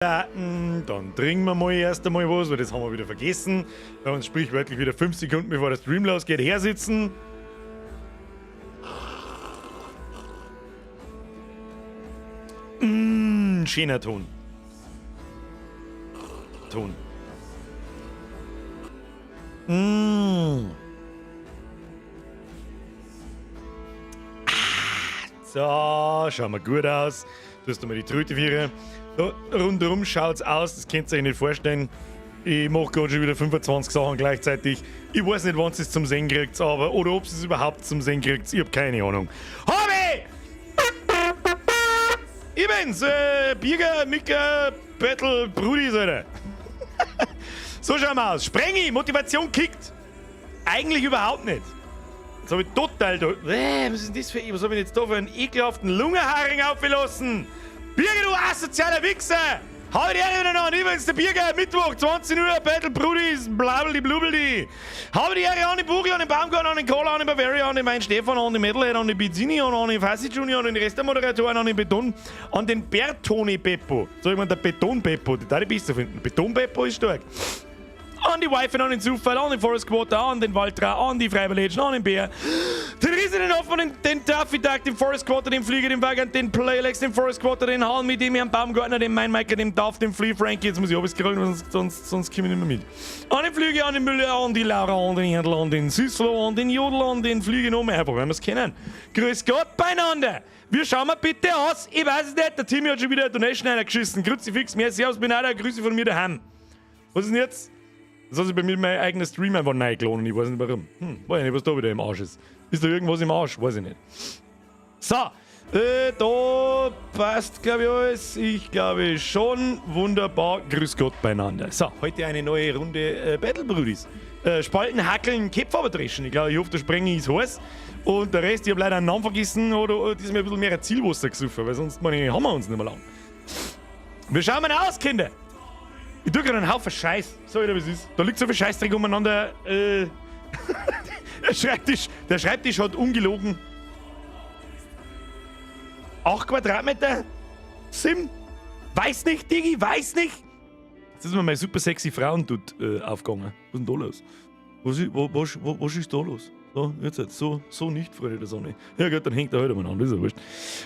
Dann trinken wir mal erst einmal was, weil das haben wir wieder vergessen. Bei uns sprichwörtlich wieder 5 Sekunden, bevor der Stream losgeht, hersitzen. Schöner Ton. Ton. So, schauen wir gut aus. Tust du mal die Tröte vieren. Da, rundherum schaut's aus, das könnt ihr euch nicht vorstellen. Ich mach grad schon wieder 25 Sachen gleichzeitig. Ich weiß nicht, wann es zum Sehen kriegt, aber oder ob es überhaupt zum Sehen kriegt, ich hab keine Ahnung. Hobby! Ich bin's, Birger, Mika, Battle, Brudis, Alter. So schauen wir aus. Sprengi, Motivation kickt. Eigentlich überhaupt nicht. Jetzt hab ich total da. Was ist denn das für. Was hab ich jetzt da für einen ekelhaften Lungenharing aufgelassen? Birger, du asozialer Wichser! Hau die Ehre wieder an! Übrigens, der Birger, Mittwoch, 20 Uhr, Battle Brudis, blablabli blubeldi. Hau die Ehre an den Bugel, an den Baumgarten, an den Kola, an den Bavaria, an den Wein Stefan, an den Metalhead, an den Bizzini, an den Fassi Junior, an den Rest der Moderatoren, an den Beton, an den Bertoni Beppo. Sag ich mal, der Beton Beppo, die da die besser finden. Beton Beppo ist stark. An die Wife, an den Zufall, an den Forest Quarter, an den Waltra, an die Freiwilligen, an den Bär, den Riesen, den Hoffmann, den Duffy Duck, den Forest Quarter, den Flieger, den Wagen, den Playlex, den Forest Quarter, den Hahn, mit dem Herrn Baumgartner, den Mainmeiker, dem Duff, den Flea Frankie. Jetzt muss ich alles scrollen, sonst komme ich nicht mehr mit. An den Flüge, an den Müller, an die Laura, an den Händler, an den Süßlo, an den Jodel, an den Flüge noch mehr, einfach weil wir es kennen. Grüß Gott beieinander! Wie schauen wir bitte aus? Ich weiß es nicht, der Timmy hat schon wieder eine Donation reingeschissen. Kruzifix, mehr Servus, bin auch da, Grüße von mir daheim. Was ist denn jetzt? Das hat sich bei mir mein eigener Stream einfach neu gelohnt und ich weiß nicht warum. Weiß ich nicht, was da wieder im Arsch ist. Ist da irgendwas im Arsch? Weiß ich nicht. So, da passt, glaube ich, alles. Ich glaube schon. Wunderbar. Grüß Gott beieinander. So, heute eine neue Runde Battle Brudis. Spalten, Hackeln, Köpfe dreschen. Ich glaube, ich hoffe, der Sprengi ist heiß. Und der Rest, ich habe leider einen Namen vergessen oder das ist mir ein bisschen mehr Zielwasser gesoffen, weil sonst meine, haben wir uns nicht mehr lang. Wir schauen mal aus, Kinder. Ich tue gerade einen Haufen Scheiß. Sag ich dir, wie es ist. Da liegt so viel Scheißdreck umeinander. Der Schreibtisch hat ungelogen 8 Quadratmeter. Sim. Weiß nicht, Digi, weiß nicht. Jetzt ist mir meine super sexy Frauen aufgegangen. Was ist denn da los? Was ist da los? So, jetzt halt, so nicht, Freunde der Sonne. Ja gut, dann hängt er halt umeinander, das ist ja wurscht.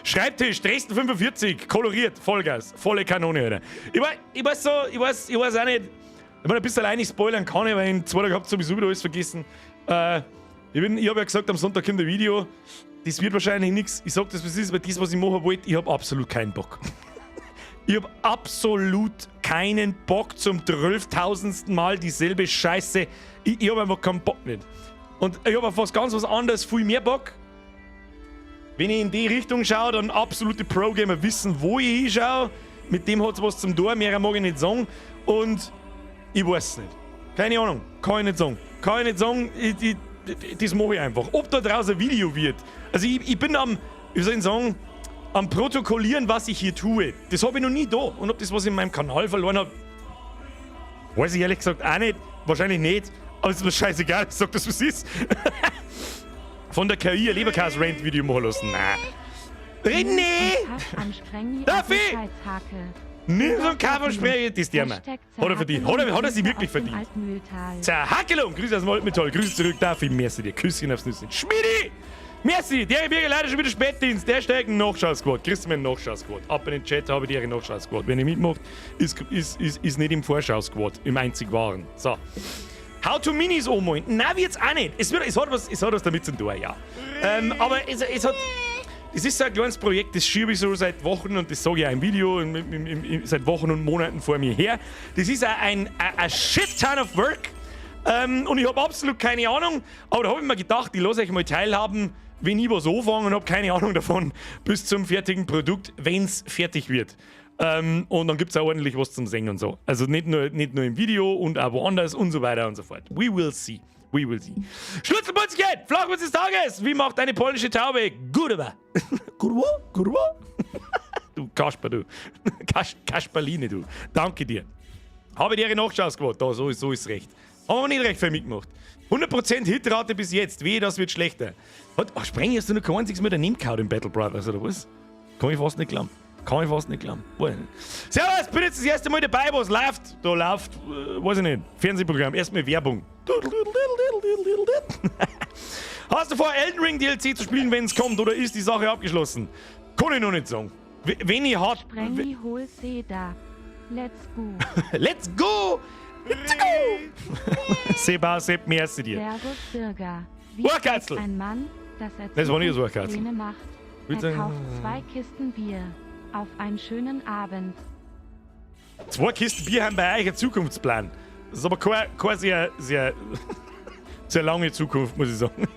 Schreibtisch, Dresden 45, koloriert, Vollgas, volle Kanone, Alter. Ich weiß so, ich weiß auch nicht, ich meine, ein bisschen alleine spoilern kann ich, weil in 2 Tagen habt ihr sowieso wieder alles vergessen. Ich hab ja gesagt, am Sonntag kommt ein Video, das wird wahrscheinlich nix. Ich sag das, was ist, weil das, was ich machen wollte, ich hab absolut keinen Bock. Ich hab absolut keinen Bock zum 12.000. Mal dieselbe Scheiße. Ich hab einfach keinen Bock nicht. Und ich hab auf was ganz was anderes viel mehr Bock. Wenn ich in die Richtung schaue, dann absolute Pro-Gamer wissen, wo ich hinschaue. Mit dem hat's was zum Tor, mehr mag ich nicht sagen. Und ich weiß es nicht. Keine Ahnung, kann ich nicht sagen. Kann ich nicht sagen, das mache ich einfach. Ob da draußen ein Video wird. Also ich bin am, wie soll ich sagen, am Protokollieren, was ich hier tue. Das habe ich noch nie da. Und ob das was in meinem Kanal verloren hat, weiß ich ehrlich gesagt auch nicht. Wahrscheinlich nicht. Aber es ist mir scheißegal, ich sag das, was ist. Von der KI ein Leberkäse-Rant-Video machen lassen. Nein. René! Darf ich? Nimm so einen Kaffee und das der mir. Hat er verdient. Hat er sich wirklich verdient. Zerhackelung! Grüße aus dem Altmetall. Grüße zurück, Dafi. Merci dir. Küsschen aufs Nüsschen. Schmidi! Merci! Der wäre leider schon wieder Spätdienst. Der steigt ein Nachschau-Squad. Kriegst du mir einen Nachschau-Squad. Ab in den Chat habe ich die Nachschau-Squad. Wenn ihr mitmacht, ist nicht im Vorschau-Squad. Im einzig wahren. So. How to Minis anmalen. Nein, wird's auch nicht. Es hat was damit zu tun, ja. Aber es hat. Es ist so ein kleines Projekt, das schiebe ich so seit Wochen und das sage ich auch im Video seit Wochen und Monaten vor mir her. Das ist auch ein shit ton of work. Und ich habe absolut keine Ahnung, aber da habe ich mir gedacht, ich lasse euch mal teilhaben, wenn ich was anfange und habe keine Ahnung davon, bis zum fertigen Produkt, wenn's fertig wird. Und dann gibt's auch ordentlich was zum Sehen und so. Also nicht nur im Video und auch woanders und so weiter und so fort. We will see. We will see. Schlüsselputzigkeit, Flachwitz des Tages. Wie macht eine polnische Taube? Kurwa. Kurwa? Kurwa? Du Kasper, du. Kasperline, du. Danke dir. Habe die Ehre Nachschau-Squad. Da, so ist recht. Haben wir nicht recht viel mitgemacht. 100% Hitrate bis jetzt. Wehe, das wird schlechter. Hat, ach, Sprengi, hast du noch kein einziges Mal daneben gehauen im Battle Brothers, oder was? Kann ich fast nicht glauben. Kann ich fast nicht glauben. Weiß ich nicht. Servus, bin jetzt das erste Mal dabei, was läuft? Da läuft, weiß ich nicht, Fernsehprogramm, erstmal Werbung. Hast du vor, Elden Ring DLC zu spielen, wenn es kommt, oder ist die Sache abgeschlossen? Kann ich noch nicht sagen. Wenn ich hat. Sprengi hol Seda. Let's go. Let's go! Let's go! Seba, Sepp, merci dir. Servus Bürger. Wie Urkatzel. zeigt ein Mann, dass er Das war nicht das Urkatzel. Pläne macht? Bitte. Er kauft zwei Kisten Bier. Auf einen schönen Abend. Zwei Kisten Bier haben bei euch einen Zukunftsplan. Das ist aber keine sehr, sehr, sehr lange Zukunft, muss ich sagen.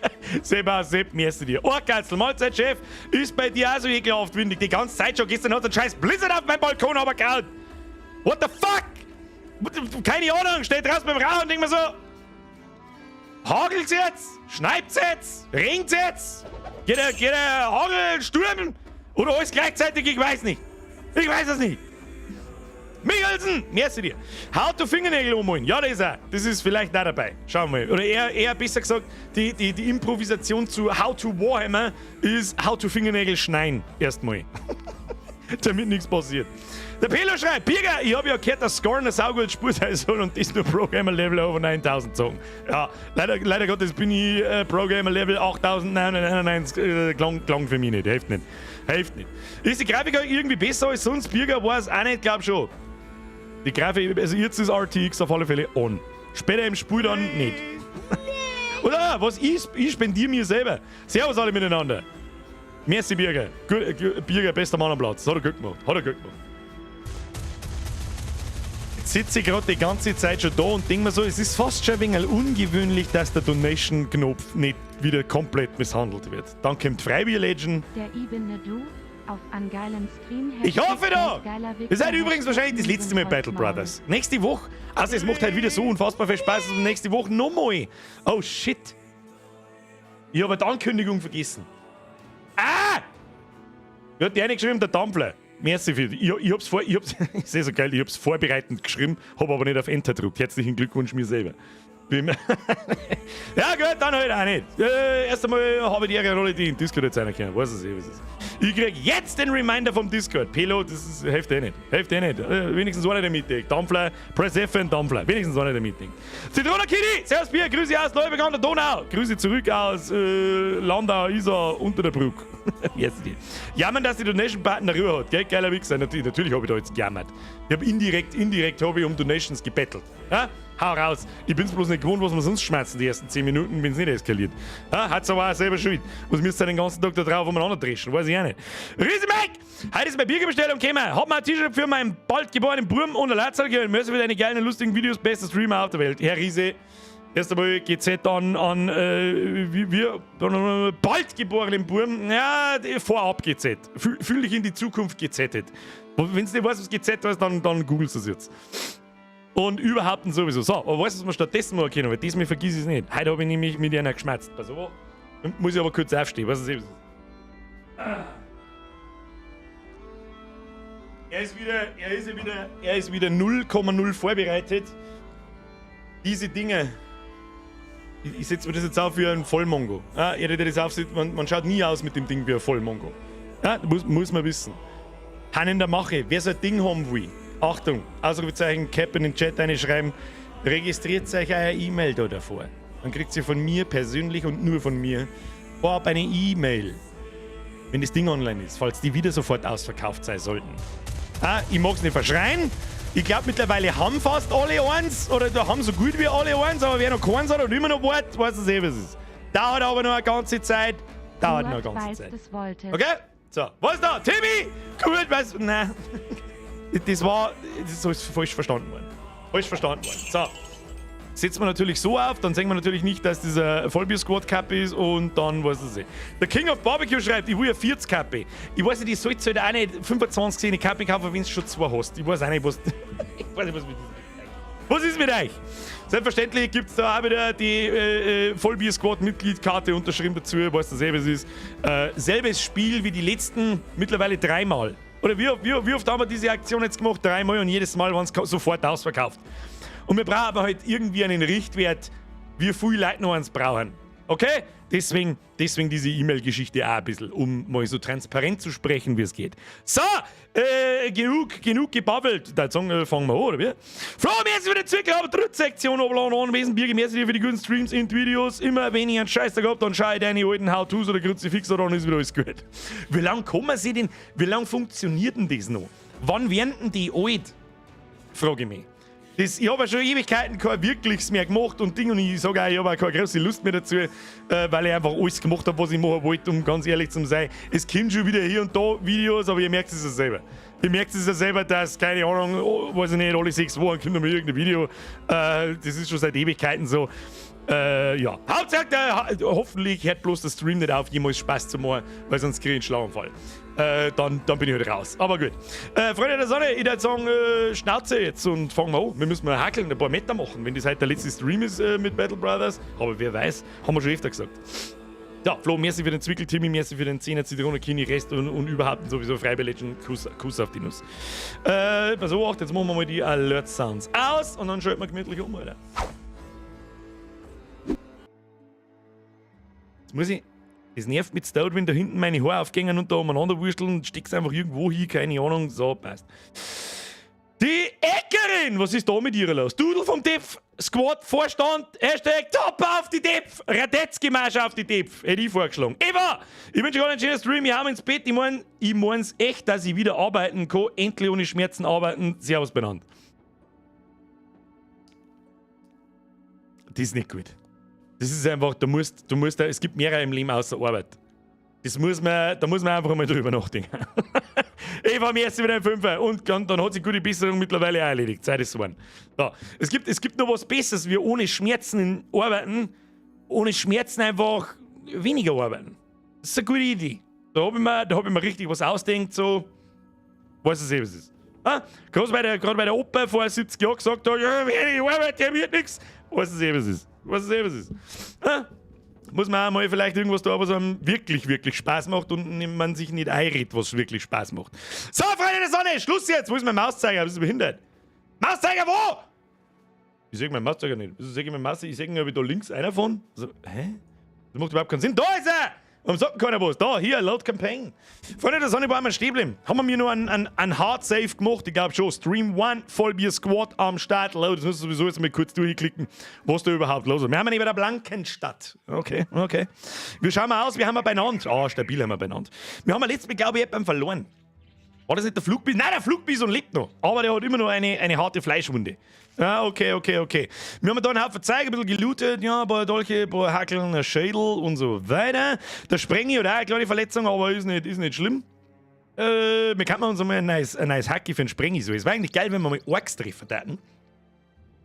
Seba, Sepp, merci dir. Urkatzel, Mahlzeit, Chef. Ist bei dir auch so ekelhaft windig? Die ganze Zeit schon. Gestern hat ein scheiß Blizzard auf meinem Balkon aber gehauen. What the fuck? Keine Ahnung, steht draußen beim Rauchen und denk mir so: Hagelt's jetzt? Schneit's jetzt? Regnet's jetzt? Geht der Hagel, Sturm? Oder alles gleichzeitig? Ich weiß nicht. Ich weiß es nicht. Michelsen, merci dir. How to Fingernägel ummalen. Ja, das ist er. Das ist vielleicht auch dabei. Schauen wir mal. Oder eher besser gesagt, die Improvisation zu How to Warhammer ist How to Fingernägel schneien. Erstmal, damit nichts passiert. Der Pelo schreibt: Birger, ich habe ja gehört, dass Scorn ein saugut Spiel sein soll und das nur Pro Gamer Level over 9000 sagen. Ja, leider, leider Gottes bin ich Pro Gamer Level 8999, klang für mich nicht, hilft nicht. Hilft nicht. Ist die Grafik irgendwie besser als sonst? Birger weiß auch nicht, glaub schon. Die Grafik, also jetzt ist RTX auf alle Fälle on. Später im Spiel dann nicht. Oder was ich spendiere mir selber. Servus alle miteinander. Merci, Birger. Gut, Birger, bester Mann am Platz. Hat er gut gemacht. Hat er gut gemacht. Jetzt sitze ich gerade die ganze Zeit schon da und denke mir so, es ist fast schon ein wenig ungewöhnlich, dass der Donation-Knopf nicht wieder komplett misshandelt wird. Dann kommt Freibier Legend. Der Ibene Du auf einen geilen Stream. Ich hoffe doch! Geiler Das ist halt übrigens wahrscheinlich das letzte Mal Battle Brothers. Nächste Woche, also es macht halt wieder so unfassbar viel Spaß, und nächste Woche nochmal. Oh shit. Ich habe die Ankündigung vergessen. Ah! Wer hat die eine geschrieben? Der Dampfler. Merci für ich hab's, ich sehe so geil, ich hab's vorbereitend geschrieben, hab aber nicht auf Enter gedruckt. Herzlichen Glückwunsch mir selber. Ja gut, dann halt auch nicht. Erst einmal habe ich die Ehre an alle, die in Discord jetzt rein können. Weiß es eh, was es ist. Ich krieg jetzt den Reminder vom Discord. Pelo, das ist, hilft eh nicht. Hilft eh nicht. Wenigstens einer, der mitdenkt. Dampfler, Press F und Dampfler. Wenigstens einer, der mitdenkt. Zitrona Kitty, Servus Bier, Grüße aus Neuberg an der Donau. Grüße zurück aus Landau, Isar, unter der Brücke. Jetzt die. Jammern, dass die Donation-Button Ruhe hat, gell? Geiler Wichser. Natürlich, natürlich habe ich da jetzt gejammert. Ich habe indirekt habe ich um Donations gebettelt. Ja? Hau raus. Ich bin's bloß nicht gewohnt, was wir sonst schmerzen die ersten 10 Minuten, wenn's nicht eskaliert. Ja, hat's aber auch selber schuld. Was müsst ihr den ganzen Tag da drauf umeinander dreschen? Weiß ich auch nicht. Riese Mike! Heute ist meine Bierbestellung gekommen. Hab mir ein T-Shirt für meinen bald geborenen Burm und ein Latzahl gegeben. Merci für deine geilen und lustigen Videos. Bester Streamer auf der Welt. Herr Riese, erst einmal GZ an wie, wir, bald geborenen Burm. Ja, vorab GZ. Fühl dich in die Zukunft GZet. Wenn du nicht weißt, was GZ heißt, dann googelst du es jetzt. Und überhaupt sowieso. So, aber weißt du, was wir stattdessen machen können? Weil diesmal vergiss ich es nicht. Heute habe ich nämlich mit einer geschmatzt. Pass auf. Muss ich aber kurz aufstehen. Weißt du, was ist? Er ist wieder 0,0 vorbereitet. Diese Dinge. Ich setze mir das jetzt auf wie ein Vollmongo. Ja, jeder, der das aufsieht, man schaut nie aus mit dem Ding wie ein Vollmongo. Ja, muss man wissen. Han in der Mache, wer so ein Ding haben will, Achtung, Ausrufezeichen, Cap in den Chat reinschreiben, registriert euch euer E-Mail da davor. Dann kriegt ihr von mir persönlich und nur von mir vorab eine E-Mail, wenn das Ding online ist, falls die wieder sofort ausverkauft sein sollten. Ah, ich mag's nicht verschreien. Ich glaube, mittlerweile haben fast alle eins, oder da haben so gut wie alle eins, aber wer noch keins hat und immer noch wartet, weiß es eh, was es ist. Dauert aber noch eine ganze Zeit. Dauert noch eine ganze Zeit. Okay? So, was ist da? Timmy! Gut, was? Nein. Das ist falsch verstanden worden. Falsch verstanden worden. So. Setzen wir natürlich so auf, dann sehen wir natürlich nicht, dass dieser Vollbier-Squad Cup ist und dann weiß es nicht. Der King of Barbecue schreibt, ich will ja 40 Kappe. Ich weiß nicht, ich sollte halt auch nicht 25 eine Kappe kaufen, wenn du schon zwei hast. Ich weiß auch nicht, was. Ich weiß nicht, was mit diesem. Was ist mit euch? Selbstverständlich gibt es da auch wieder die Vollbier-Squad-Mitgliedkarte unterschrieben dazu, weißt du selber, es ist. Selbes Spiel wie die letzten mittlerweile dreimal. Oder wie oft haben wir diese Aktion jetzt gemacht? Dreimal und jedes Mal waren es sofort ausverkauft. Und wir brauchen aber halt irgendwie einen Richtwert, wie viele Leute noch eins brauchen. Okay? Deswegen diese E-Mail-Geschichte auch ein bisschen, um mal so transparent zu sprechen, wie es geht. So, genug gebabbelt. Da sagen, fangen wir an, oder wie? Flo, merci für den Zwickel, aber Drittsektion, Oberlohn, Anwesen, Birgi, merci dir für die guten Streams und Videos. Immer wenn ich einen Scheiß da gehabt, dann schau ich deine alten How-Tos oder Kruzifix, dann ist wieder alles gut. Wie lange kann man sich denn, wie lange funktioniert denn das noch? Wann werden denn die alt? Frage ich mich. Ich habe ja schon Ewigkeiten kein Wirkliches mehr gemacht und Ding und ich sage auch, ich habe auch keine große Lust mehr dazu, weil ich einfach alles gemacht habe, was ich machen wollte, um ganz ehrlich zu sein. Es kommt schon wieder hier und da Videos, aber ihr merkt es ja selber. Ihr merkt es ja selber, dass, keine Ahnung, oh, weiß ich nicht, alle 6 Wochen kommt noch mal irgendein Video. Das ist schon seit Ewigkeiten so. Ja. Hauptsache, hoffentlich hört bloß der Stream nicht auf, jemals Spaß zu machen, weil sonst kriege ich einen Schlaganfall. Dann bin ich halt raus. Aber gut. Freunde der Sonne, ich würde sagen, Schnauze jetzt und fangen wir an. Wir müssen mal hackeln, ein paar Meter machen, wenn das heute der letzte Stream ist mit Battle Brothers. Aber wer weiß, haben wir schon öfter gesagt. Ja, Flo, merci für den Zwickel, Timmy, merci für den 10er Zitrone, Kini, Rest und überhaupt und sowieso Freibeletschen. Kuss, Kuss auf die Nuss. Pass auf, jetzt machen wir mal die Alert Sounds aus und dann schalten wir gemütlich um, Alter. Jetzt muss ich. Das nervt mich zu, wenn da hinten meine Haare aufgängen und da umeinander wursteln, steck's einfach irgendwo hin, keine Ahnung, so, passt. Die Eckerin! Was ist da mit ihr los? Dudel vom Depf, Squad, Vorstand, #TopAufDieDepf, Radetzky Marsch auf die Depf, hätte ich vorgeschlagen. Eva! Ich wünsche euch einen schönen Stream, ich hau ins Bett, ich mein's echt, dass ich wieder arbeiten kann, endlich ohne Schmerzen arbeiten. Servus benannt. Das ist nicht gut. Das ist einfach, du musst, es gibt mehrere im Leben außer Arbeit. Da muss man einfach mal drüber nachdenken. Eva, merci wieder ein Fünfer. Und dann hat sich gute Besserung mittlerweile auch erledigt. Zeit ist so. So. Es gibt noch was Besseres, wie ohne Schmerzen arbeiten, ohne Schmerzen einfach weniger arbeiten. Das ist eine gute Idee. Da hab ich mir richtig was ausdenkt, so. Weiß es eh, was es ist. Ah, gerade bei der Opa vor 70 Jahren gesagt hat, ja, wenn ich arbeite, der wird nichts. Weiß es eh, was es ist. Weiß es eh, was es ist. Ah, muss man auch mal vielleicht irgendwas da, was einem wirklich, wirklich Spaß macht und man sich nicht einredet, was wirklich Spaß macht. So, Freunde der Sonne, Schluss jetzt. Wo ist mein Mauszeiger? Bist du behindert? Mauszeiger wo? Ich sehe meinen Mauszeiger nicht. Wieso sehe ich meinen Mauszeiger? Ich sehe, ob ich da links einer von. Also, hä? Das macht überhaupt keinen Sinn. Da ist er! Warum sagt keiner was? Da, hier, Load Campaign. Freunde der Sonne, waren wir stehen geblieben. Haben wir mir noch einen Hard Save gemacht? Ich glaube schon. Stream 1, Vollbier Squad am Start. Load, das müssen wir sowieso jetzt mal kurz durchklicken, was da überhaupt los ist. Wir haben ja bei der Blankenstadt. Okay. Wir schauen mal aus, wir haben wir beieinander. Ah, stabil haben wir beieinander. Wir haben ja letztes Mal, glaube ich, jemanden verloren. War das nicht der Flugbison? Nein, der Flugbison lebt noch. Aber der hat immer noch eine harte Fleischwunde. Ja, okay. Wir haben da einen Haufen Zeug, ein bisschen gelootet, ja, ein paar Dolche, ein paar Hackeln, ein Schädel und so weiter. Der Sprengi hat auch eine kleine Verletzung, aber ist nicht schlimm. Wir könnten uns einmal ein nice Hacki für den Sprengi so. Es wäre eigentlich geil, wenn wir mal Orks treffen täten.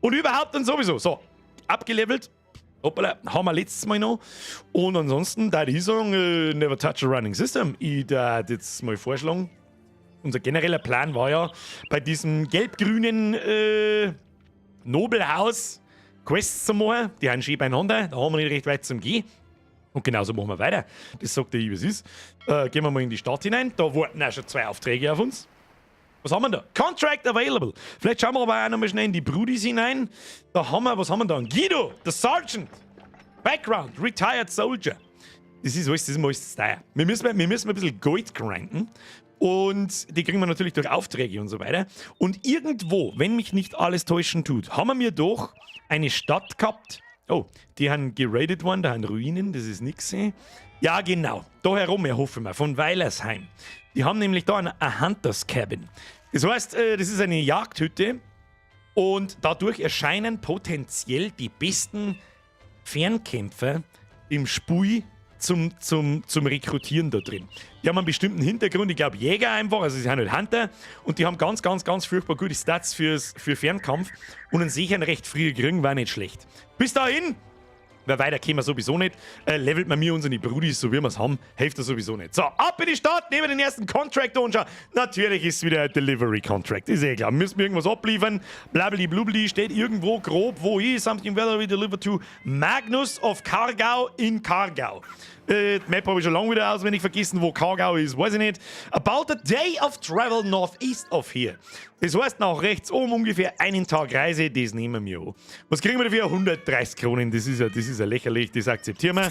Und überhaupt dann sowieso. So, abgelevelt. Hoppala, haben wir letztes Mal noch. Und ansonsten, da ich sagen, never touch a running system. Ich da jetzt mal vorschlagen, unser genereller Plan war ja, bei diesem gelb-grünen Nobelhaus Quests zu machen. Die haben schön beieinander, da haben wir nicht recht weit zum Gehen. Und genauso machen wir weiter. Das sagt der, wie es ist. Gehen wir mal in die Stadt hinein. Da warten auch schon zwei Aufträge auf uns. Was haben wir da? Contract available. Vielleicht schauen wir aber auch noch mal schnell in die Brudis hinein. Da haben wir, was haben wir da? Guido, the Sergeant. Background, Retired Soldier. Das ist alles teuer. Wir müssen ein bisschen Gold grinden. Und die kriegen wir natürlich durch Aufträge und so weiter. Und irgendwo, wenn mich nicht alles täuschen tut, haben wir mir doch eine Stadt gehabt. Oh, die haben geraided worden, da haben Ruinen, das ist nix. Ja, genau. Da herum, erhoffe ich mir, von Weilersheim. Die haben nämlich da eine Hunters Cabin. Das heißt, das ist eine Jagdhütte und dadurch erscheinen potenziell die besten Fernkämpfer im Spiel zum Rekrutieren da drin. Die haben einen bestimmten Hintergrund, ich glaube Jäger einfach, also sie sind halt Hunter und die haben ganz, ganz, ganz furchtbar gute Stats für Fernkampf und einen sicheren recht früh kriegen, war nicht schlecht. Bis dahin, weil weiter kämen wir sowieso nicht, levelt man mir unsere Brudis, so wie wir es haben, hilft das sowieso nicht. So, ab in die Stadt, nehmen den ersten Contract und schau. Natürlich ist es wieder ein Delivery Contract, ist eh klar. Müssen wir irgendwas abliefern, blabli blubli, steht irgendwo grob, wo ist, something valuable deliver to Magnus of Kargau in Kargau. Die Map habe ich schon lange wieder auswendig vergessen. Wo Kargau ist, weiß ich nicht. About a day of travel northeast of here. Das heißt, nach rechts oben ungefähr einen Tag Reise, das nehmen wir an. Was kriegen wir dafür? 130 Kronen, das ist ja lächerlich, das akzeptieren wir.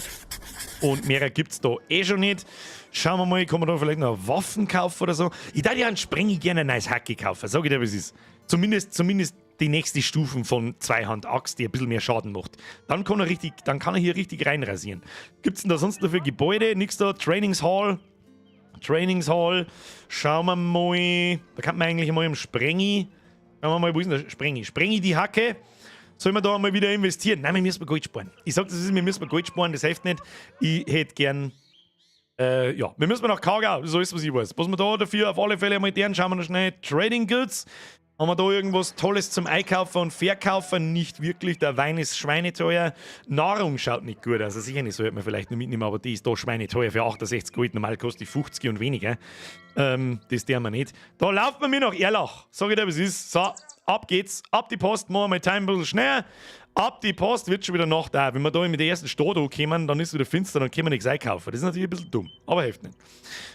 Und mehr gibt es da eh schon nicht. Schauen wir mal, kann man da vielleicht noch Waffen kaufen oder so? Ich würde ja einen Sprengi gerne ein neues Hacke kaufen, sag ich dir, was ist. Zumindest die nächste Stufen von Zweihand-Axt, die ein bisschen mehr Schaden macht. Dann kann er hier richtig reinrasieren. Gibt es denn da sonst noch für Gebäude? Nix da. Trainingshall. Trainingshall. Schauen wir mal. Da kann man eigentlich mal im Sprengi. Schauen wir mal, wo ist denn der Sprengi? Sprengi die Hacke. Sollen wir da mal wieder investieren? Nein, wir müssen Geld sparen. Ich sag, das ist, wir müssen Geld sparen, das hilft nicht. Ich hätte gern. Ja, wir müssen nach Kargau, so ist, was ich weiß. Was wir da dafür auf alle Fälle einmal deren, schauen wir noch schnell. Trading Goods. Haben wir da irgendwas Tolles zum Einkaufen und Verkaufen? Nicht wirklich. Der Wein ist schweineteuer. Nahrung schaut nicht gut aus. Also sicher nicht, sollte man vielleicht noch mitnehmen, aber die ist da schweineteuer für 68 Gold. Normal kostet die 50 und weniger. Das der wir nicht. Da laufen wir mir nach Erlach. Sag ich dir, was ist. So, ab geht's. Ab die Post. Machen wir mal Time ein bisschen schneller. Ab die Post, wird schon wieder Nacht auch. Wenn wir da mit der ersten Stadt ankommen, dann ist es wieder finster, dann können wir nichts einkaufen. Das ist natürlich ein bisschen dumm, aber hilft nicht.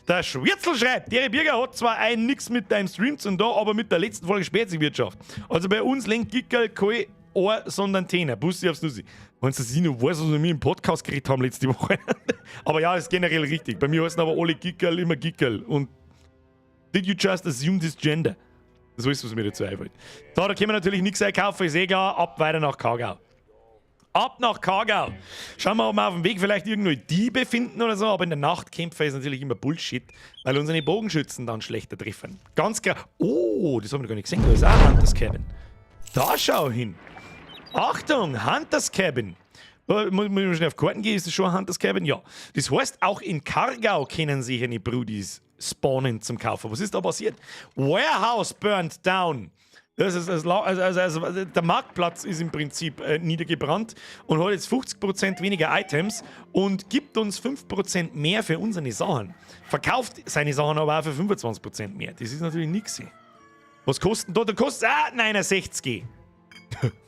Der Schwirzel schreibt, der Birger hat zwar ein nix mit deinem Stream zu da, aber mit der letzten Folge Speziwirtschaft. Also bei uns lenkt Gickerl kein Ohr, sondern Täner. Bussi aufs Nussi. Wenn du das noch weiß, was wir im Podcast geredet haben letzte Woche. Aber ja, ist generell richtig. Bei mir heißen aber alle Gickerl immer Gickerl. Und did you just assume this gender? Das ist alles, was mir dazu einfällt. So, da können wir natürlich nichts einkaufen, ist eh klar. Ab weiter nach Kargau. Ab nach Kargau. Schauen wir, ob wir auf dem Weg vielleicht irgendwo Diebe finden oder so. Aber in der Nacht kämpfen ist natürlich immer Bullshit, weil unsere Bogenschützen dann schlechter treffen. Ganz klar. Oh, das haben wir gar nicht gesehen. Da ist auch Hunters Cabin. Da schau hin. Achtung, Hunters Cabin. Muss ich schnell auf Karten gehen? Ist das schon ein Hunters Cabin? Ja. Das heißt, auch in Kargau können sich eine Brudis spawnen zum Kaufen. Was ist da passiert? Warehouse burnt down. Das ist, also, der Marktplatz ist im Prinzip niedergebrannt und hat jetzt 50% weniger Items und gibt uns 5% mehr für unsere Sachen. Verkauft seine Sachen aber auch für 25% mehr. Das ist natürlich nichts. Was kostet denn da? Da kostet ah, 69.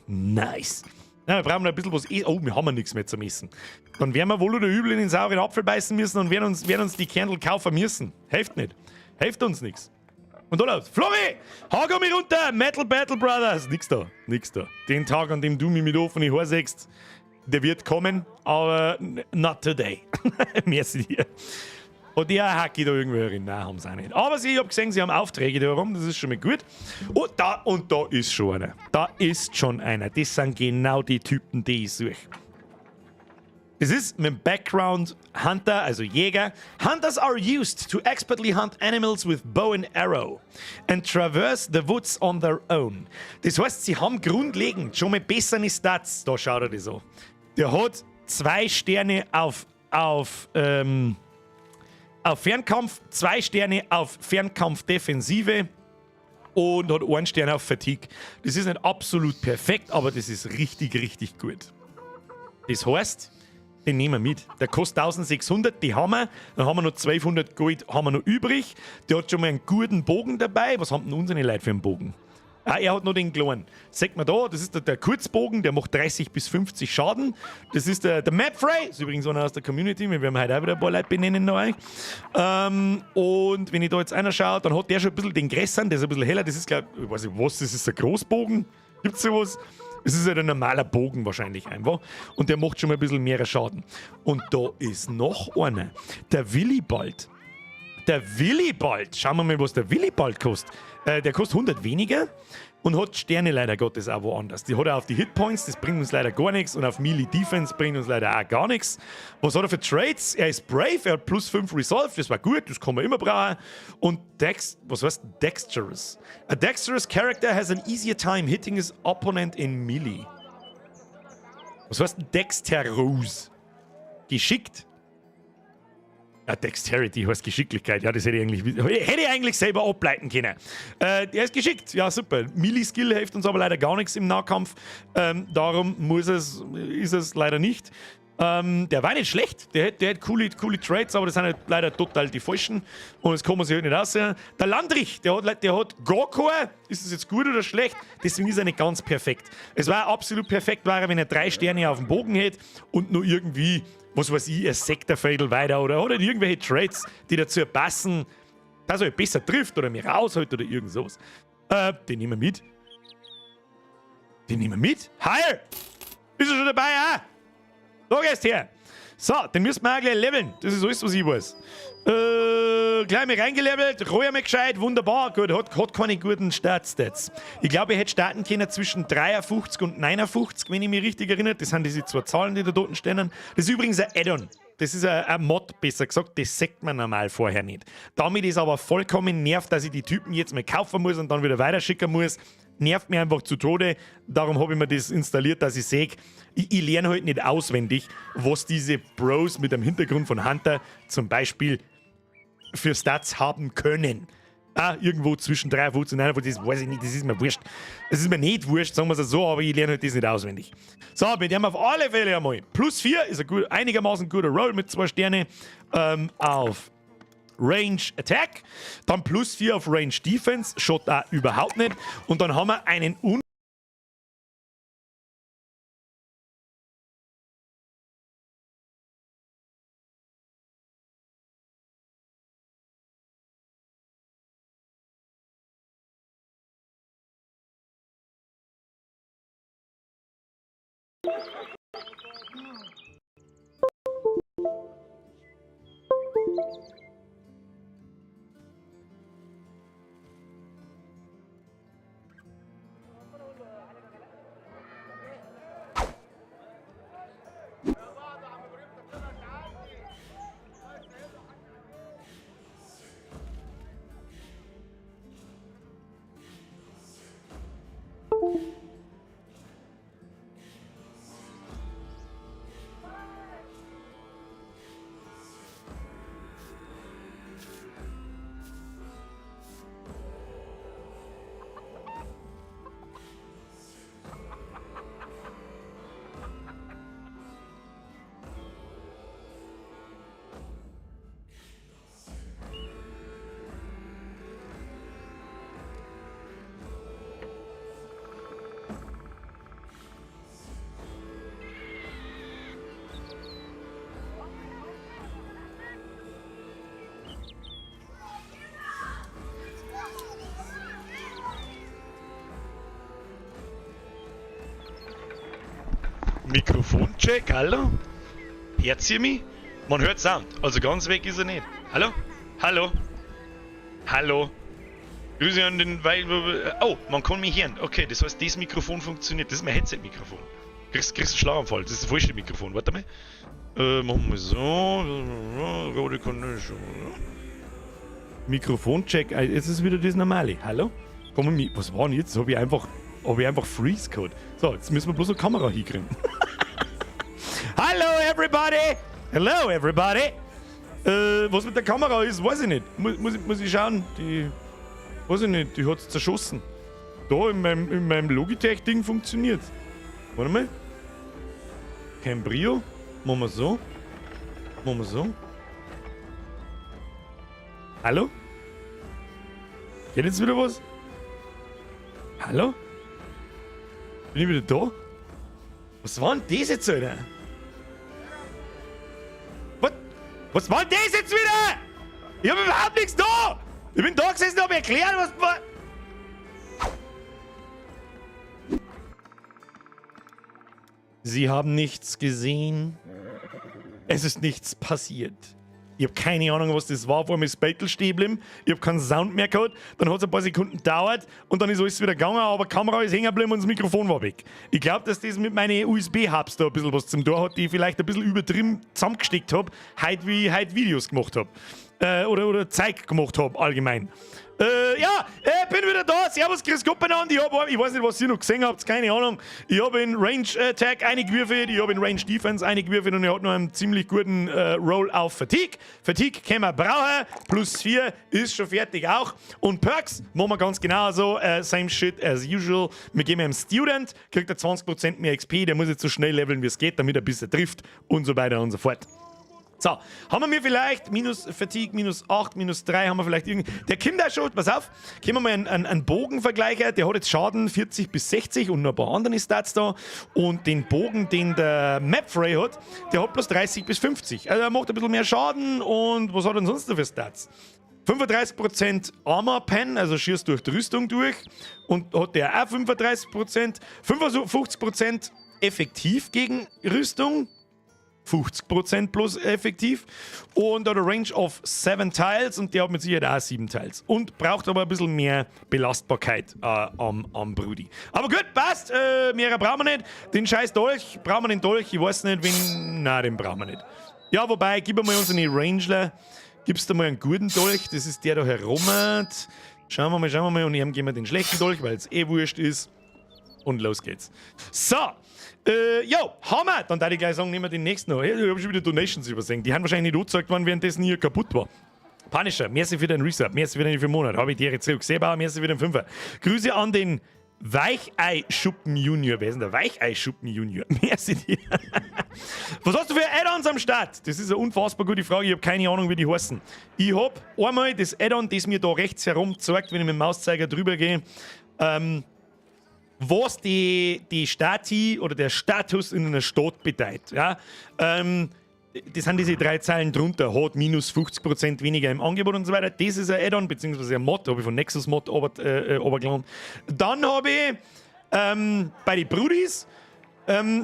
Nice. Ja, wir brauchen noch ein bisschen was. Oh, wir haben ja nichts mehr zum Essen. Dann werden wir wohl oder übel in den sauren Apfel beißen müssen und werden uns die Kerndl kaufen müssen. Hilft nicht. Hilft uns nichts. Und da läuft's. Flori! Hau mich runter! Metal Battle Brothers! Nix da, nix da. Den Tag, an dem du mich mit offenen Haaren siehst, der wird kommen, aber not today. Merci dir. Und der Hacki da irgendwo herin? Nein, haben sie auch nicht. Aber sie, ich habe gesehen, sie haben Aufträge da rum, das ist schon mal gut. Und da ist schon einer. Da ist schon einer. Das sind genau die Typen, die ich suche. Das ist mit dem Background Hunter, also Jäger. Hunters are used to expertly hunt animals with bow and arrow and traverse the woods on their own. Das heißt, sie haben grundlegend schon mal bessere Stats. Da schaut er das so. Der hat 2 Sterne auf Fernkampf, 2 Sterne auf Fernkampf-Defensive und hat einen Stern auf Fatigue. Das ist nicht absolut perfekt, aber das ist richtig, richtig gut. Das heißt, den nehmen wir mit. Der kostet 1600, die haben wir. Dann haben wir noch 1200 Gold haben wir noch übrig. Der hat schon mal einen guten Bogen dabei. Was haben denn unsere Leute für einen Bogen? Ah, er hat noch den kleinen. Sagt man da, das ist der Kurzbogen, der macht 30 bis 50 Schaden. Das ist der Mapfrey, ist übrigens einer aus der Community. Wir werden heute auch wieder ein paar Leute benennen noch. Und wenn ich da jetzt einer schaue, dann hat der schon ein bisschen den größeren, der ist ein bisschen heller. Das ist, glaube ich, weiß nicht was, das ist ein Großbogen. Gibt es sowas? Es ist halt ein normaler Bogen wahrscheinlich einfach. Und der macht schon mal ein bisschen mehr Schaden. Und da ist noch einer. Der Willibald. Der Willibald. Schauen wir mal, was der Willibald kostet. Der kostet 100 weniger und hat Sterne leider Gottes auch woanders. Die hat er auf die Hitpoints, das bringt uns leider gar nichts. Und auf Melee Defense bringt uns leider auch gar nichts. Was hat er für Traits? Er ist brave, er hat plus 5 Resolve, das war gut, das kann man immer brauchen. Und Dex, was heißt Dexterous? A dexterous character has an easier time hitting his opponent in Melee. Was heißt dexterous? Geschickt. Ja, Dexterity heißt Geschicklichkeit. Ja, das hätte ich eigentlich selber ableiten können. Der ist geschickt. Ja, super. Melee-Skill hilft uns aber leider gar nichts im Nahkampf. Darum ist es leider nicht. Der war nicht schlecht, der hat coole, coole Traits, aber das sind halt leider total die falschen. Und das kann man sich halt nicht aussehen. Der Landrich, der hat gar keinen. Ist das jetzt gut oder schlecht? Deswegen ist er nicht ganz perfekt. Es war absolut perfekt, war er, wenn er drei Sterne auf dem Bogen hätte und nur irgendwie, was weiß ich, ein Sektorfädel weiter oder hat halt irgendwelche Traits, die dazu passen, dass er halt besser trifft oder mehr raushält oder irgend sowas. Den nehmen wir mit. Den nehmen wir mit? Hire! Ist er schon dabei, ah? Da gehst her. So, den müssen wir auch gleich leveln. Das ist alles, was ich weiß. Gleich mal reingelevelt, Rohr mal gescheit, wunderbar. Gut, hat keine guten Startstats. Ich glaube, ich hätte starten können zwischen 53 und 59, wenn ich mich richtig erinnere. Das sind diese zwei Zahlen, die da dort stehen. Das ist übrigens ein Add-on. Das ist ein Mod, besser gesagt. Das sagt man normal vorher nicht. Damit ist aber vollkommen nervt, dass ich die Typen jetzt mal kaufen muss und dann wieder weiterschicken muss. Nervt mir einfach zu Tode. Darum habe ich mir das installiert, dass ich sehe, ich lerne halt nicht auswendig, was diese Bros mit dem Hintergrund von Hunter zum Beispiel für Stats haben können. Ah, irgendwo zwischen 53 und 51, das weiß ich nicht, das ist mir wurscht. Das ist mir nicht wurscht, sagen wir es so, aber ich lerne halt das nicht auswendig. So, mit dem auf alle Fälle einmal. Plus 4 ist ein gut, einigermaßen guter Roll mit zwei Sterne auf Range Attack. Dann plus 4 auf Range Defense, schaut auch überhaupt nicht. Und dann haben wir einen Mikrofoncheck, hallo? Hört ihr mich? Man hört Sound, also ganz weg ist er nicht. Hallo? Hallo? Hallo? Grüße an den, weil, oh, man kann mich hören. Okay, das heißt, das Mikrofon funktioniert. Das ist mein Headset-Mikrofon. Kriegst einen Schlaganfall. Das ist das falsche Mikrofon. Warte mal. Machen wir so. Rote Condition. Mikrofoncheck. Jetzt ist wieder das normale. Hallo? Komm mit. Was war denn jetzt? Hab ich einfach Freeze gehabt. So, jetzt müssen wir bloß eine Kamera hinkriegen. Hallo, everybody! Hello, everybody! Was mit der Kamera ist, weiß ich nicht. Muss ich schauen. Die, weiß ich nicht, die hat's zerschossen. Da in meinem Logitech-Ding funktioniert. Warte mal. Cambrio. Machen wir so. Machen wir so. Hallo? Geht jetzt wieder was? Hallo? Bin ich wieder da? Was war denn das jetzt, Alter? Was? Was war denn das jetzt wieder? Ich hab überhaupt nichts da! Ich bin da gesessen und hab erklärt, was war. Sie haben nichts gesehen. Es ist nichts passiert. Ich habe keine Ahnung, was das war. Vor allem ist Battle stehen geblieben. Ich habe keinen Sound mehr gehabt. Dann hat es ein paar Sekunden gedauert und dann ist alles wieder gegangen, aber die Kamera ist hängen geblieben und das Mikrofon war weg. Ich glaube, dass das mit meinen USB-Hubs da ein bisschen was zum tun hat, die ich vielleicht ein bisschen übertrieben zusammengesteckt habe, heute wie ich heute Videos gemacht habe. Oder Zeug gemacht habe, allgemein. Ja, bin wieder da. Servus, grüß Gott beieinander. Ich weiß nicht, was ihr noch gesehen habt, keine Ahnung. Ich habe in Range Attack eingewürfelt, ich habe in Range Defense eingewürfelt und ich habe noch einen ziemlich guten Roll auf Fatigue. Fatigue können wir brauchen. Plus 4 ist schon fertig auch. Und Perks machen wir ganz genauso. Same shit as usual. Wir geben ihm Student, kriegt er 20% mehr XP, der muss jetzt so schnell leveln, wie es geht, damit er ein bisschen trifft und so weiter und so fort. So, haben wir vielleicht minus Fatigue, minus 8, minus 3, haben wir vielleicht irgendwie. Der kommt da schon, pass auf, können wir mal einen Bogen vergleichen, der hat jetzt Schaden 40 bis 60 und noch ein paar andere Stats da. Und den Bogen, den der Mapfrey hat, der hat bloß 30 bis 50. Also er macht ein bisschen mehr Schaden und was hat er denn sonst noch für Stats? 35% Armor Pen, also schießt durch die Rüstung durch. Und hat der auch 35%, 55% effektiv gegen Rüstung. 50% plus effektiv. Und hat eine Range of 7 Tiles und der hat mit Sicherheit auch 7 Tiles. Und braucht aber ein bisschen mehr Belastbarkeit am Brudi. Aber gut, passt. Mehr brauchen wir nicht. Den scheiß Dolch, brauchen wir den Dolch? Ich weiß nicht, wen. Nein, den brauchen wir nicht. Ja, wobei, gib mal unsere Rangler. Gibst du mal einen guten Dolch? Das ist der da herum. Schauen wir mal, schauen wir mal. Und ihm geben wir den schlechten Dolch, weil es eh wurscht ist. Und los geht's. So. Jo, Hammer! Dann darf ich gleich sagen, nehmen wir den nächsten noch. Ich habe schon wieder Donations übersehen. Die haben wahrscheinlich nicht angezeigt worden, währenddessen hier kaputt war. Punisher, merci für den Resub, merci für den 4 Monat. Habe ich dir zurück. Sebauer, merci für den Fünfer. Grüße an den Weichei-Schuppen Junior. Wer ist denn der Weichei-Schuppen Junior? Merci dir. Was hast du für Add-ons am Start? Das ist eine unfassbar gute Frage. Ich habe keine Ahnung, wie die heißen. Ich habe einmal das Add-on, das mir da rechts herum zeigt, wenn ich mit dem Mauszeiger drüber gehe. Was die Stati oder der Status in einer Stadt bedeutet. Ja? Das sind diese drei Zeilen drunter, hat minus 50% weniger im Angebot und so weiter. Das ist ein Add-on, beziehungsweise ein Mod, habe ich von Nexus Mod runtergeladen. Dann habe ich bei den Brudis,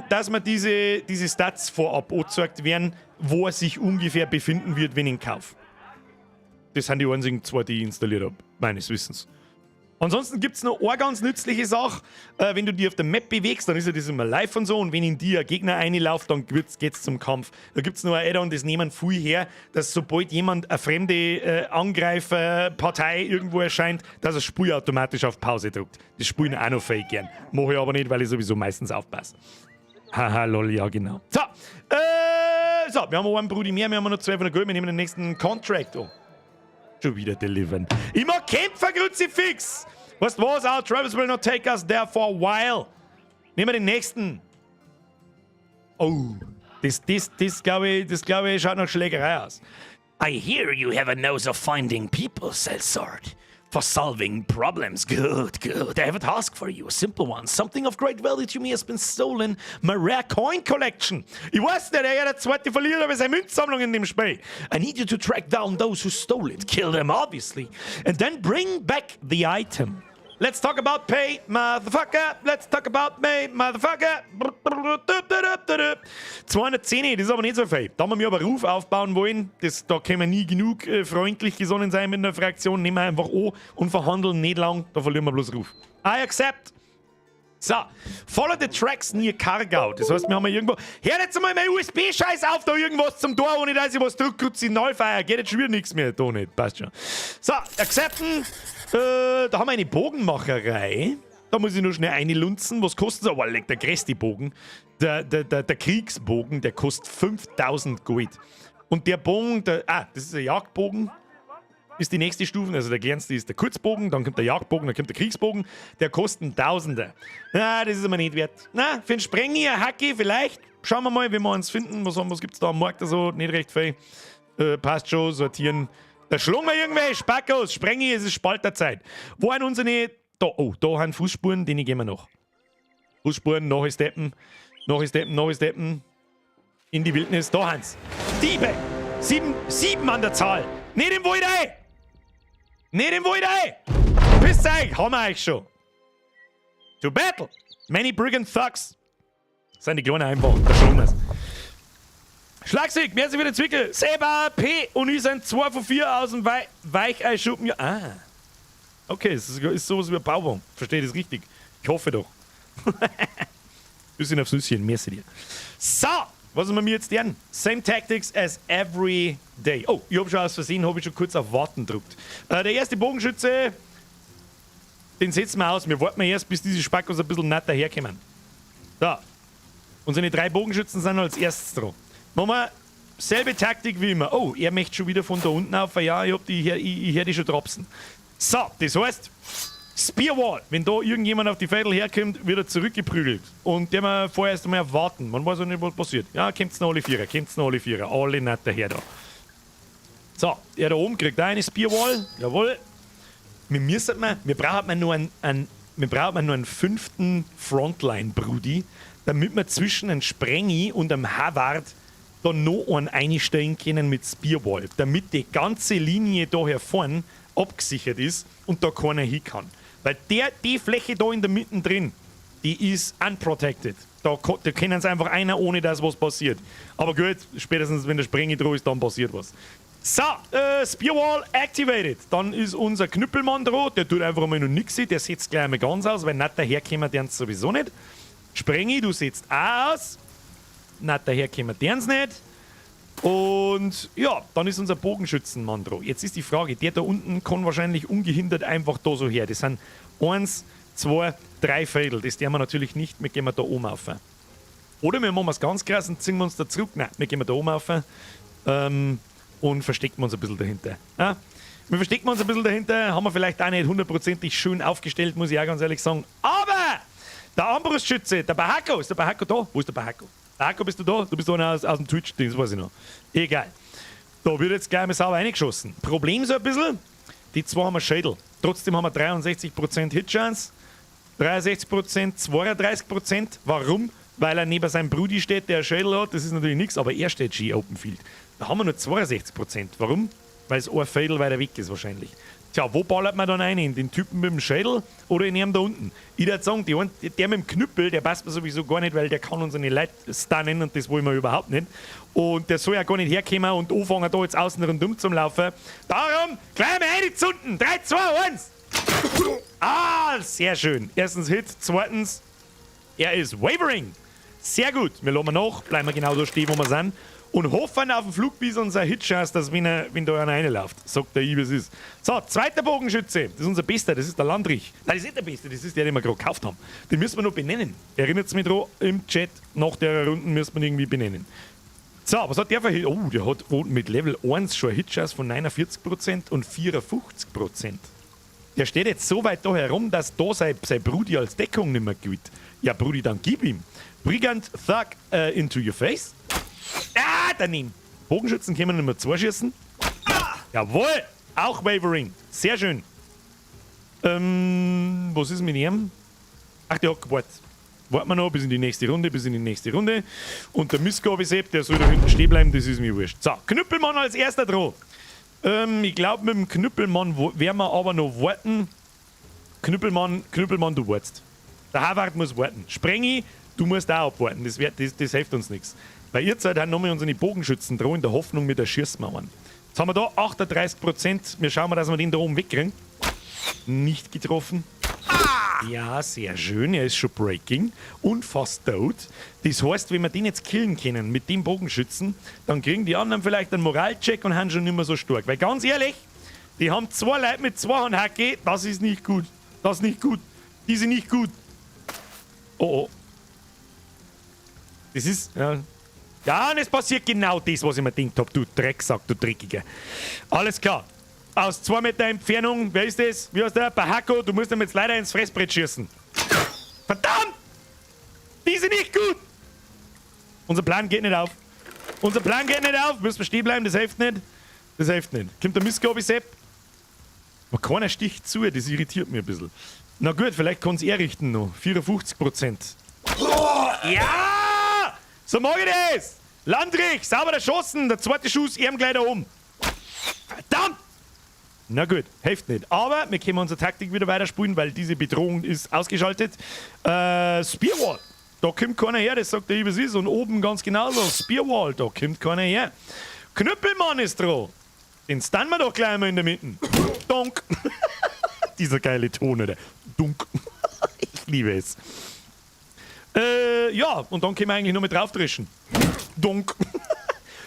dass mir diese Stats vorab angezeigt werden, wo er sich ungefähr befinden wird, wenn ich ihn kaufe. Das sind die einzigen zwei, die ich installiert habe, meines Wissens. Ansonsten gibt es noch eine ganz nützliche Sache. Wenn du dich auf der Map bewegst, dann ist ja das immer live und so. Und wenn in dir ein Gegner reinläuft, dann geht es zum Kampf. Da gibt es noch ein Add-on, das nehmen viel her, dass, sobald jemand, eine fremde Angreiferpartei irgendwo erscheint, dass das Spiel automatisch auf Pause drückt. Das spielen auch noch viel gern. Mache ich aber nicht, weil ich sowieso meistens aufpasse. Haha, lol, ja genau. So, so, wir haben einen Brudi mehr, wir haben noch zwei von der Gold, wir nehmen den nächsten Contract. Oh. Schon wieder delivern. Ich mag Kämpfer, Kruzifix! Weißt du was? Our travels will not take us there for a while. Nehmen wir den nächsten. Oh, das, glaube ich, schaut nach Schlägerei aus. I hear you have a nose of finding people, Sellsword. For solving problems. Good, good. I have a task for you, a simple one. Something of great value to me has been stolen. My rare coin collection. Ich weiß nicht, er der zweite verliert aber seine Münzsammlung in dem Spiel. I need you to track down those who stole it. Kill them, obviously. And then bring back the item. Let's talk about pay, motherfucker. Let's talk about pay, motherfucker. 210, das ist aber nicht so viel. Da wir mir aber Ruf aufbauen wollen, da können wir nie genug freundlich gesonnen sein mit der Fraktion, nehmen wir einfach an und verhandeln nicht lang, da verlieren wir bloß Ruf. I accept. So, follow the tracks near Kargau. Das heißt, wir haben irgendwo. Hör jetzt einmal mein USB-Scheiß auf, da irgendwas zum Tor, ohne dass ich was drücke, Signalfeuer. Geht jetzt schon wieder nichts mehr. Da nicht, passt schon. So, accepten. Da haben wir eine Bogenmacherei. Da muss ich nur schnell einlunzen. Was kostet das? Oh, leck, der größte Bogen. Der Kriegsbogen, der kostet 5000 Gold. Und der Bogen, ah, das ist ein Jagdbogen, ist die nächste Stufe. Also der kleinste ist der Kurzbogen, dann kommt der Jagdbogen, dann kommt der Kriegsbogen. Der kostet Tausende. Na, das ist aber nicht wert. Na, für einen Sprengi, ein Hacki vielleicht. Schauen wir mal, wenn wir uns finden. Was gibt es da am Markt? Also nicht recht viel. Passt schon, sortieren. Da schlagen wir irgendwelche Spackos. Sprengi, es ist Spalterzeit. Wo sind unsere. Da, oh, da haben Fußspuren, denen gehen wir noch. Fußspuren, nach steppen. Nach steppen, nach steppen. In die Wildnis. Da haben's. Diebe! Sieben, sieben an der Zahl. Nicht im Wald ein! Nicht im Wald ein! Pisst euch! Haben wir euch schon. To battle! Many brigand thugs. Das sind die kleinen einfach. Da schlagen wir's. Schlagsieg, merci für den Zwickel. Seba P. und ich sind 2 von 4 aus dem Weicheischuppen. Ja, ah. Okay, es ist sowas wie ein Bauwagen. Verstehe ich das richtig? Ich hoffe doch. Bisschen aufs Nüsschen, merci dir. So. Was wir mir jetzt deren? Same tactics as every day. Oh, ich hab schon aus Versehen, habe ich schon kurz auf Warten gedruckt. Der erste Bogenschütze, den setzen wir aus. Wir warten erst, bis diese Spackos ein bisschen netter herkommen. So. Unsere drei Bogenschützen sind als erstes dran. Machen wir selbe Taktik wie immer. Oh, er möchte schon wieder von da unten auf. Ja, ich hör die schon dropsen. So, das heißt, Spearwall. Wenn da irgendjemand auf die Veidel herkommt, wird er zurückgeprügelt. Und der wir vorerst einmal warten. Man weiß auch nicht, was passiert. Ja, kommt's noch alle Vierer, kommt's noch alle Vierer. Alle nicht daher da. So, der da oben kriegt auch eine Spearwall. Jawohl. Wir brauchen nur einen fünften Frontline-Brudi, damit wir zwischen einem Sprengi und einem Havard da noch einen einstellen können mit Spearwall, damit die ganze Linie da hier vorne abgesichert ist und da keiner hin kann. Weil die Fläche da in der Mitte drin, die ist unprotected. Da können sie einfach einer, ohne dass was passiert. Aber gut, spätestens wenn der Sprengi dran ist, dann passiert was. So, Spearwall activated. Dann ist unser Knüppelmann dran, der tut einfach mal noch nichts, der setzt gleich einmal ganz aus, weil nicht daherkommen, der sowieso nicht. Sprengi, du setzt auch aus. Nicht daherkommen, dern's nicht. Und ja, dann ist unser Bogenschützenmann dran. Jetzt ist die Frage, der da unten kann wahrscheinlich ungehindert einfach da so her. Das sind eins, zwei, drei Veidel. Das dürfen wir natürlich nicht, wir gehen da oben auf. Oder wir machen es ganz krass und ziehen wir uns da zurück. Nein, wir gehen da oben auf und verstecken uns ein bisschen dahinter. Ja? Wir verstecken uns ein bisschen dahinter, haben wir vielleicht auch nicht hundertprozentig schön aufgestellt, muss ich auch ganz ehrlich sagen. Aber der Armbrustschütze, der Bahako, ist der Bahako da? Wo ist der Bahako? Bahako, bist du da? Du bist einer aus dem Twitch-Ding, das weiß ich noch. Egal. Da wird jetzt gleich mal sauber reingeschossen. Problem so ein bisschen, die zwei haben einen Schädel. Trotzdem haben wir 63% Hit-Chance, 63%, 32%. Warum? Weil er neben seinem Brudi steht, der einen Schädel hat. Das ist natürlich nichts, aber er steht schön Open Field. Da haben wir nur 62%. Warum? Weil es ein Veidel weiter weg ist wahrscheinlich. Tja, wo ballert man dann rein? In den Typen mit dem Schädel oder in ihm da unten? Ich würde sagen, der mit dem Knüppel, der passt mir sowieso gar nicht, weil der kann unsere Leute stunnen und das wollen wir überhaupt nicht. Und der soll ja gar nicht herkommen und anfangen, da jetzt außen rundum zum Laufen. Darum, gleich mal reinzünden. 3, 2, 1. Ah, sehr schön. Erstens Hit, zweitens, er ist wavering. Sehr gut. Wir lassen nach, bleiben wir genau da stehen, wo wir sind. Und hoffen auf den Flugbison unser Hit-Chance, dass wenn da einer reinläuft. Sagt der I, wie es ist. So, zweiter Bogenschütze. Das ist unser Bester, das ist der Landrich. Nein, das ist nicht der Beste, das ist der, den wir gerade gekauft haben. Den müssen wir noch benennen. Erinnert mich dran, im Chat, nach der Runde müssen wir ihn irgendwie benennen. So, was hat der für Hit? Oh, der hat mit Level 1 schon eine Hit-Chance von 49% und 54%. Der steht jetzt so weit da herum, dass da sein Brudi als Deckung nicht mehr gilt. Ja, Brudi, dann gib ihm. Brigand Thug into your face. Ah, daneben. Bogenschützen können wir nicht mehr zwei schießen. Ah, jawohl, auch Wavering. Sehr schön. Was ist mit ihm? Ach, der hat gewartet. Warten wir noch bis in die nächste Runde, bis in die nächste Runde. Und der Missgabe-Sepp, der soll da hinten stehen bleiben, das ist mir wurscht. So, Knüppelmann als erster dran. Ich glaube, mit dem Knüppelmann werden wir aber noch warten. Knüppelmann, Knüppelmann, du wartest. Der Havard muss warten. Sprengi, du musst auch abwarten. Das hilft uns nichts. Weil ihr seid halt nochmal unsere Bogenschützen dran in der Hoffnung, mit der Schießmauern. Jetzt haben wir da 38%. Wir schauen mal, dass wir den da oben wegkriegen. Nicht getroffen. Ah! Ja, sehr schön. Er ist schon breaking und fast tot. Das heißt, wenn wir den jetzt killen können mit dem Bogenschützen, dann kriegen die anderen vielleicht einen Moralcheck und haben schon nicht mehr so stark. Weil ganz ehrlich, die haben zwei Leute mit zwei Hacke. Das ist nicht gut. Das ist nicht gut. Die sind nicht gut. Oh. Das ist. Ja. Ja, und es passiert genau das, was ich mir gedacht hab, du Drecksack, du Dreckiger. Alles klar. Aus 2 Meter Entfernung, wer ist das? Wie heißt der? Bahako, du musst ihm jetzt leider ins Fressbrett schießen. Verdammt! Die sind nicht gut! Unser Plan geht nicht auf. Unser Plan geht nicht auf. Müssen wir stehen bleiben, das hilft nicht. Das hilft nicht. Kommt der Missgabe, Sepp? Aber keiner sticht zu, das irritiert mich ein bisschen. Na gut, vielleicht kann es er richten noch. 54%. Ja! So mag ich das! Landrich, sauber erschossen. Der zweite Schuss, ihm gleich da oben. Verdammt! Na gut, hilft nicht. Aber wir können unsere Taktik wieder weiterspielen, weil diese Bedrohung ist ausgeschaltet. Spearwall. Da kommt keiner her, das sagt der, wie es ist. Und oben ganz genauso. Spearwall, da kommt keiner her. Knüppelmann ist dran. Den stunnen wir doch gleich mal in der Mitte. Donk. Dieser geile Ton, oder? Dunk. Ich liebe es. Ja, und dann können wir eigentlich nur mit draufdrischen. Dunk.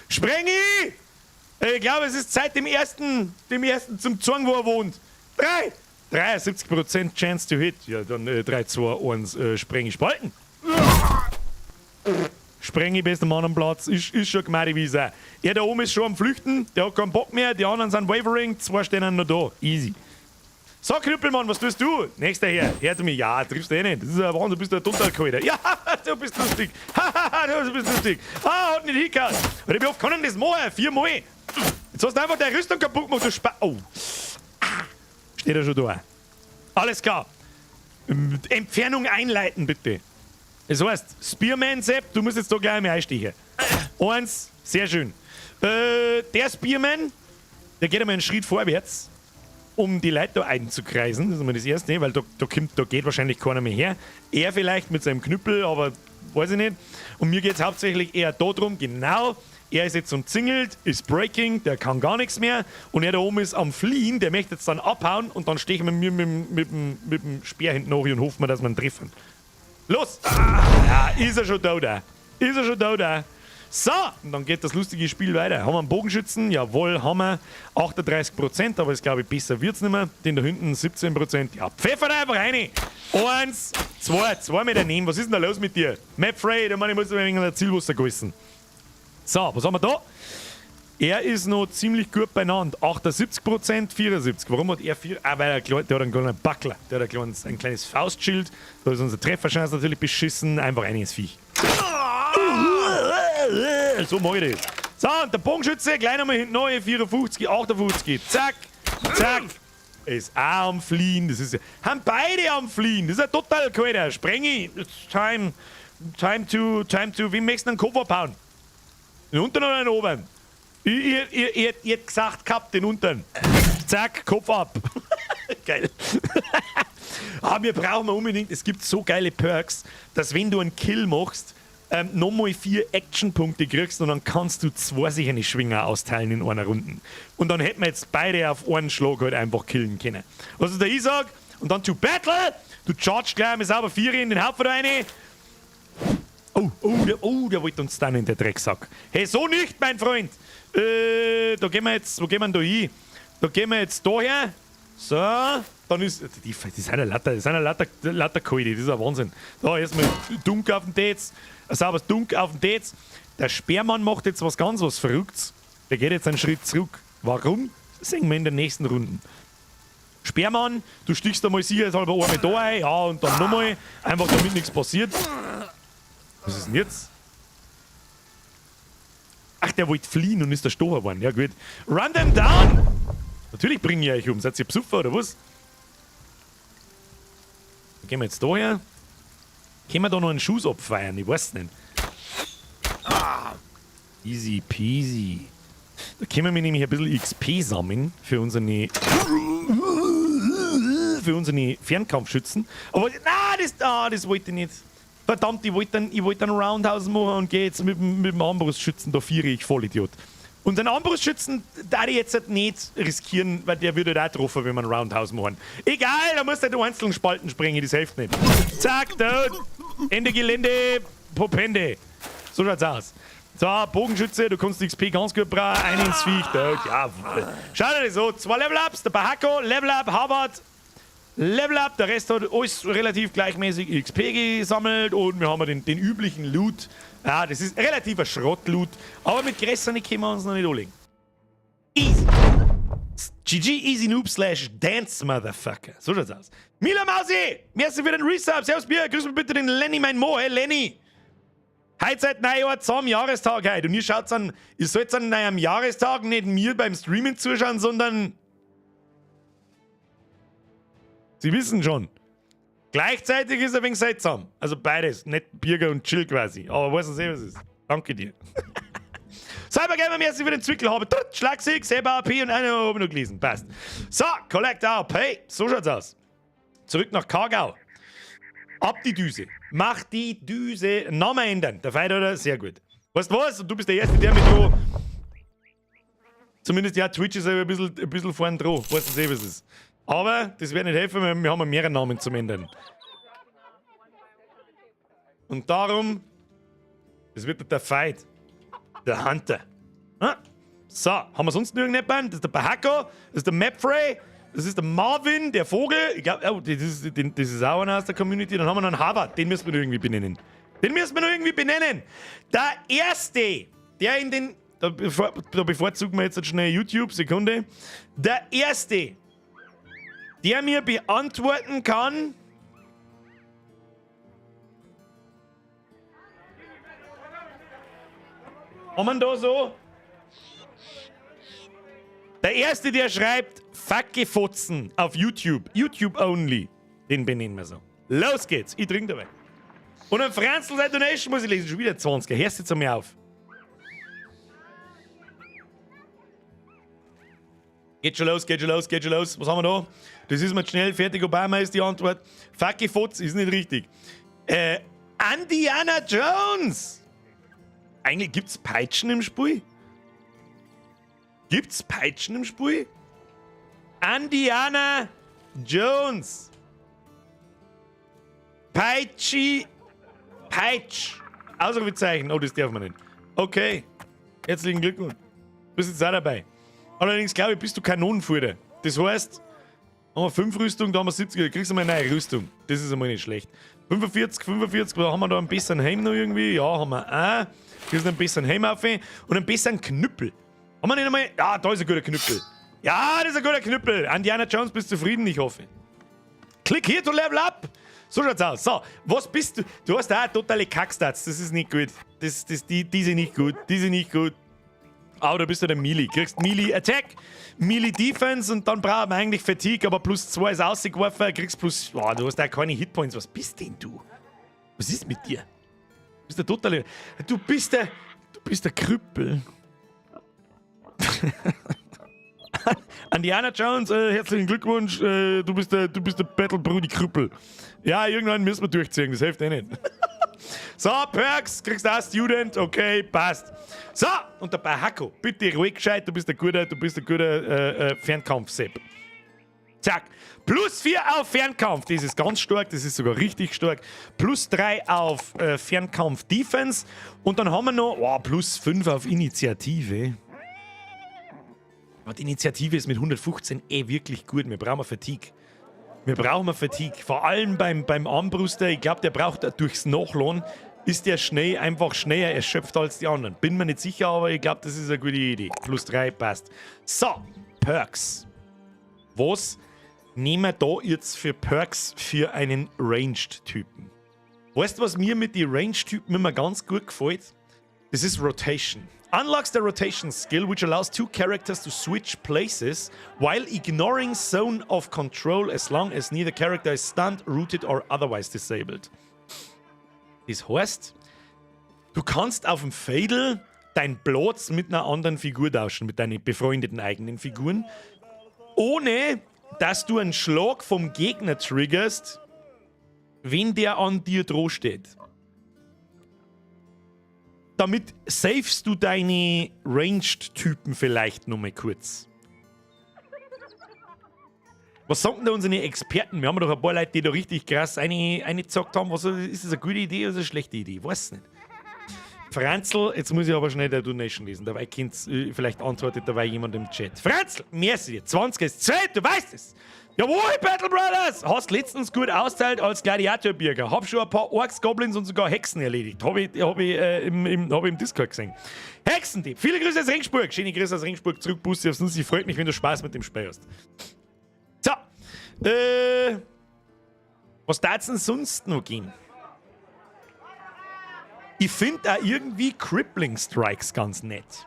Sprengi! Ich glaube, es ist Zeit, dem ersten zum zeigen, wo er wohnt. Drei! 73% Chance to hit. Ja, dann 3, 2, 1, Sprengi spalten. Sprengi, bester Mann am Platz, ist schon gemacht wie Sau. Er da oben ist schon am Flüchten, der hat keinen Bock mehr, die anderen sind wavering, zwei stehen noch da. Easy. So, Knüppelmann, was tust du? Nächster her. Her zu mir. Ja, triffst du eh nicht. Das ist ja Wahnsinn, du bist der total kalter. Ja, du bist lustig. Du bist lustig. Ah, hat nicht hingehauen. Und wie oft kann ich das machen? Viermal. Jetzt hast du einfach deine Rüstung kaputt gemacht, du Spa. Oh. Ah, steht er schon da. Alles klar. Entfernung einleiten, bitte. Das heißt, Spearman Sepp, du musst jetzt da gleich einmal einstechen. Eins, sehr schön. Der Spearman, der geht einmal einen Schritt vorwärts, um die Leute da einzukreisen. Das ist einmal das Erste, weil da geht wahrscheinlich keiner mehr her. Er vielleicht mit seinem Knüppel, aber weiß ich nicht. Und mir geht es hauptsächlich eher darum, genau, er ist jetzt umzingelt, ist breaking, der kann gar nichts mehr. Und er da oben ist am Fliehen, der möchte jetzt dann abhauen und dann stechen wir mir mit dem Speer hinten nach und hoffen wir, dass wir ihn treffen. Los! Ja, ist er schon da, da. Ist er schon da, da. So, und dann geht das lustige Spiel weiter. Haben wir einen Bogenschützen? Jawohl, haben wir. 38%, aber ich glaube, besser wird es nicht mehr. Den da hinten 17%. Ja, pfeffert einfach rein. Eins, zwei, 2 Meter nehmen. Was ist denn da los mit dir? Mapfrey, der Mann, ich muss ein wenig Zielwasser gewissen. So, was haben wir da? Er ist noch ziemlich gut beieinander. 78%, 74. Warum hat er 4? Ah, weil er, der hat einen kleinen Buckler. Der hat ein kleines Faustschild. Da ist unser Trefferchance natürlich beschissen. Einfach rein ins Viech. So mach ich das. So, und der Bogenschütze, gleich nochmal hinten neu, 54, 58. Zack, zack. Ist auch am Fliehen. Das ist ja, haben beide am Fliehen. Das ist ja total kalter. Sprengi, it's time to, wie möchtest du einen Kopf abhauen? Den unteren oder den oberen? Ich hätt gesagt gehabt, den unteren. Zack, Kopf ab. Geil. Ah, wir brauchen unbedingt, es gibt so geile Perks, dass, wenn du einen Kill machst, nochmal vier Actionpunkte kriegst und dann kannst du zwei solche Schwinger austeilen in einer Runde. Und dann hätten wir jetzt beide auf einen Schlag halt einfach killen können. Was ist der ich sag? Und dann to battle! Du chargst gleich mit sauber vier in den Haufen rein. Oh, der wollte uns dann in der Drecksack. Hey, so nicht, mein Freund! Da gehen wir jetzt, wo gehen wir denn da hin? Da gehen wir jetzt da her. So, dann ist. Die sind ja lauter, lauter Kalte, das ist ein Wahnsinn. Da, erstmal Dunk auf den Tetz, ein sauberes Dunk auf den Tetz. Der Speermann macht jetzt was ganz was Verrücktes. Der geht jetzt einen Schritt zurück. Warum? Das sehen wir in den nächsten Runden. Speermann, du stichst einmal sicherheitshalber einmal da ein, ja, und dann nochmal, einfach damit nichts passiert. Was ist denn jetzt? Ach, der wollte fliehen und ist erstochen worden. Ja, gut. Run them down! Natürlich bringe ich euch um. Seid ihr besoffen oder was? Dann gehen wir jetzt da her. Können wir da noch einen Schuss abfeuern? Ich weiß nicht. Ah, easy peasy. Da können wir nämlich ein bisschen XP sammeln für unsere Fernkampfschützen. Aber na, das wollte ich nicht. Verdammt, ich wollte einen Roundhouse machen und gehe jetzt mit dem Armbrustschützen da vier, ich Vollidiot. Und den Armbrustschützen da ich jetzt halt nicht riskieren, weil der würde halt auch getroffen, wenn wir einen Roundhouse machen. Egal, da muss halt einzelnen Spalten sprengen, das hilft nicht. Zack, tot. Ende Gelände, Popende. So schaut's aus. So, Bogenschütze, du kannst XP ganz gut brauchen. Ein ins Viech, tot. Jawohl. Schau dir das so. Zwei Level-Ups, der Bahako, Level Up, Harvard, Level Up, der Rest hat alles relativ gleichmäßig XP gesammelt und wir haben den üblichen Loot. Ja, das ist relativer Schrott-Loot, aber mit Grässern können wir uns noch nicht anlegen. Easy. GG Easy Noob /Dance Motherfucker. So schaut's aus. Mila Mausi, merci für den Resub. Servus Bier, grüß mir bitte den Lenny, mein Mo. Hey Lenny. Heute seit Neujahr zum Jahrestag heute. Und ihr schaut an, ihr sollt an eurem Jahrestag nicht mir beim Streamen zuschauen, sondern Sie wissen schon. Gleichzeitig ist er wenig seltsam. Also beides. Nicht Birger und Chill quasi. Aber weißt du eh, was es ist. Danke dir. Cybergamer, merci für den Zwickel habe. Schlagsieg, selber AP und eine habe ich noch gelesen. Passt. So, Collect AP. So schaut's aus. Zurück nach Kargau. Ab die Düse. Mach die Düse. Name ändern. Der Feier, oder? Sehr gut. Weißt du was? Und du bist der Erste, der mit dran. Zumindest ja, Twitch ist ein bisschen vorn dran. Weißt du eh, was es ist. Aber das wird nicht helfen, wir haben mehrere Namen zum Ändern. Und darum, das wird der Fight. Der Hunter. Ah. So, haben wir sonst noch irgendjemanden? Das ist der Bahako, das ist der Mapfrey, das ist der Marvin, der Vogel. Ich glaube, oh, das ist auch einer aus der Community. Dann haben wir noch einen Harvard, den müssen wir noch irgendwie benennen. Den müssen wir noch irgendwie benennen. Der Erste, der in den. Da bevorzugen wir jetzt schnell YouTube, Sekunde. Der Erste, der mir beantworten kann. Haben wir da so? Der Erste, der schreibt Fackefotzen auf YouTube, YouTube only, den benennen wir so. Los geht's, ich trinke dabei. Und ein Franzl sein Donation muss ich lesen, schon wieder 20er. Hörst jetzt einmal auf. Geht schon los, geht schon los, geht schon los. Was haben wir da? Das ist mir schnell fertig. Obama ist die Antwort. Fackefotz ist nicht richtig. Indiana Jones! Eigentlich gibt's Peitschen im Spiel? Gibt's Peitschen im Spiel? Indiana Jones. Peitschi. Peitsch. Ausrufezeichen. Oh, das darf man nicht. Okay. Herzlichen Glückwunsch. Bist jetzt auch dabei. Allerdings glaube ich, bist du Kanonenfutter. Das heißt, haben wir 5 Rüstung, da haben wir 70, da kriegst du mal eine neue Rüstung. Das ist einmal nicht schlecht. 45, 45, da haben wir da einen besseren Helm noch irgendwie. Ja, haben wir auch. Kriegst du einen besseren Helm auf und einen besseren Knüppel. Haben wir nicht einmal. Ja, da ist ein guter Knüppel. Ja, das ist ein guter Knüppel. Indiana Jones, bist zufrieden, ich hoffe. Click here to level up. So schaut's aus. So, was bist du? Du hast da totale Kackstats. Das ist nicht gut. Die sind nicht gut. Die sind nicht gut. Aber du bist ja der Melee. Kriegst Melee Attack, Melee Defense und dann brauchen wir eigentlich Fatigue, aber plus 2 ist ausgeworfen. Kriegst plus. Oh, du hast da keine Hitpoints. Was bist denn du? Was ist mit dir? Du bist der totale. Du bist der. Du bist der Krüppel. Indiana Jones, herzlichen Glückwunsch. Du bist der Battle Brudi Krüppel. Ja, irgendwann müssen wir durchziehen, das hilft eh nicht. So, Perks, kriegst du auch Student, okay, passt. So, und der Bahako, bitte ruhig gescheit, du bist ein guter Fernkampf-Sepp. Zack. Plus 4 auf Fernkampf, das ist ganz stark, das ist sogar richtig stark. Plus 3 auf Fernkampf-Defense. Und dann haben wir noch, oh, plus 5 auf Initiative. Aber die Initiative ist mit 115 eh wirklich gut. Wir brauchen Fatigue. Wir brauchen Fatigue. Vor allem beim Armbruster. Ich glaube, der braucht durchs Nachladen, ist der schnell einfach schneller erschöpft als die anderen. Bin mir nicht sicher, aber ich glaube, das ist eine gute Idee. Plus 3 passt. So, Perks. Was nehmen wir da jetzt für Perks für einen Ranged-Typen? Weißt du, was mir mit den Ranged-Typen immer ganz gut gefällt? Das ist Rotation. Unlocks the rotation skill, which allows two characters to switch places while ignoring zone of control as long as neither character is stunned, rooted or otherwise disabled. Das heißt, du kannst auf dem Fadel dein Platz mit einer anderen Figur tauschen, mit deinen befreundeten eigenen Figuren, ohne dass du einen Schlag vom Gegner triggerst, wenn der an dir dran steht. Damit savest du deine Ranged-Typen vielleicht noch mal kurz. Was sagen denn da unsere Experten? Wir haben doch ein paar Leute, die da richtig krass eine gezockt haben. Was, ist das eine gute Idee oder eine schlechte Idee? Ich weiß nicht. Franzl, jetzt muss ich aber schnell der Donation lesen. Dabei kennt's, vielleicht antwortet dabei jemand im Chat. Franzl, merci dir. 20 ist 2, du weißt es. Jawohl, Battle Brothers! Hast letztens gut austeilt als Gladiator-Birger. Hab schon ein paar Orks, Goblins und sogar Hexen erledigt. Hab ich im Discord gesehen. Hexentipp. Viele Grüße aus Regensburg. Schöne Grüße aus Regensburg. Zurück, Bussi aufs Nussi. Freut mich, wenn du Spaß mit dem Spiel hast. So. Was darf's denn sonst noch geben? Ich finde auch irgendwie Crippling Strikes ganz nett.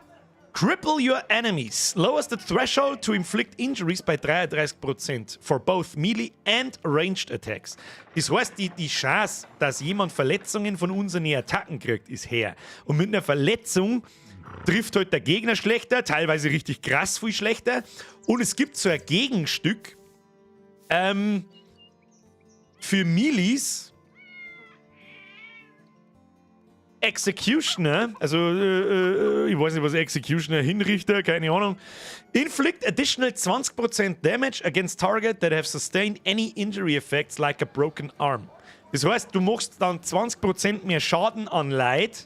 Cripple your enemies. Lowers the threshold to inflict injuries by 33% for both melee and ranged attacks. Das heißt, die Chance, dass jemand Verletzungen von unseren Attacken kriegt, ist höher. Und mit einer Verletzung trifft halt der Gegner schlechter, teilweise richtig krass viel schlechter. Und es gibt so ein Gegenstück für Melees. Executioner, also ich weiß nicht, was Executioner, Hinrichter, keine Ahnung. Inflict additional 20% damage against target that have sustained any injury effects like a broken arm. Das heißt, du machst dann 20% mehr Schaden an Leute,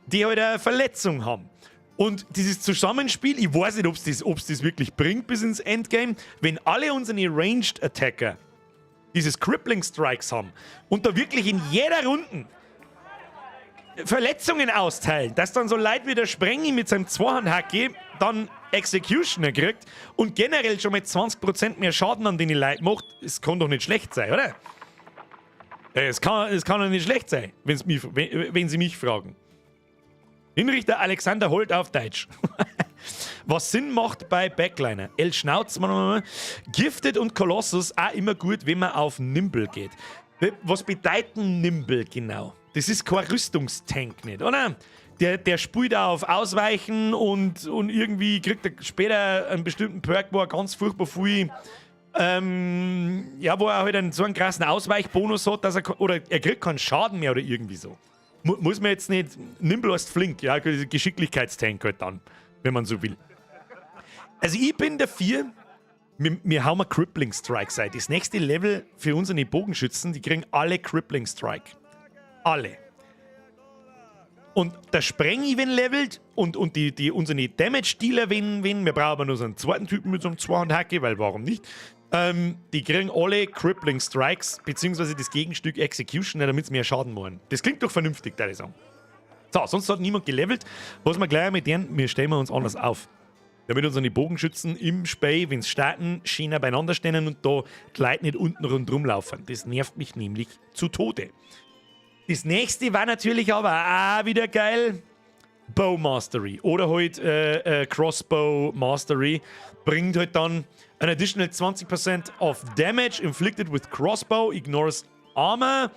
die halt eine Verletzung haben. Und dieses Zusammenspiel, ich weiß nicht, ob es das, ob's das wirklich bringt bis ins Endgame, wenn alle unsere Ranged Attacker dieses Crippling Strikes haben und da wirklich in jeder Runde Verletzungen austeilen, dass dann so Leute wie der Sprengi mit seinem Zweihandhacke dann Executioner kriegt und generell schon mit 20% mehr Schaden an den Leuten macht, es kann doch nicht schlecht sein, oder? Es kann doch nicht schlecht sein, wenn Sie mich fragen. Hinrichter Alexander Holt auf Deutsch. Was Sinn macht bei Backliner. El Schnauz, Gifted und Colossus auch immer gut, wenn man auf Nimble geht. Was bedeutet Nimble genau? Das ist kein Rüstungstank nicht, oder? Der spielt auch auf Ausweichen und irgendwie kriegt er später einen bestimmten Perk, wo er ganz furchtbar viel, ja, wo er halt so einen krassen Ausweichbonus hat, dass er, oder er kriegt keinen Schaden mehr oder irgendwie so. Muss man jetzt nicht, Nimble heißt flink, ja, Geschicklichkeitstank halt dann, wenn man so will. Also ich bin dafür, wir hauen mal Crippling Strike sein. Das nächste Level für unsere Bogenschützen, die kriegen alle Crippling Strike. Alle. Und der Sprengi, wenn levelt und die unsere Damage-Dealer, wenn, wir brauchen nur so einen zweiten Typen mit so einem Zweihand-Hacke, weil warum nicht? Die kriegen alle Crippling Strikes, beziehungsweise das Gegenstück Executioner, damit sie mehr Schaden machen. Das klingt doch vernünftig, da ich sagen. So, sonst hat niemand gelevelt. Was wir gleich mit denen, wir stellen uns anders auf. Damit unsere Bogenschützen im Spiel, wenn sie starten, schöner beieinander stehen und da die Leute nicht unten rundherum laufen. Das nervt mich nämlich zu Tode. Das Nächste war natürlich aber auch wieder geil. Bow Mastery oder halt Crossbow Mastery bringt halt dann an additional 20% of damage inflicted with crossbow, ignores armor.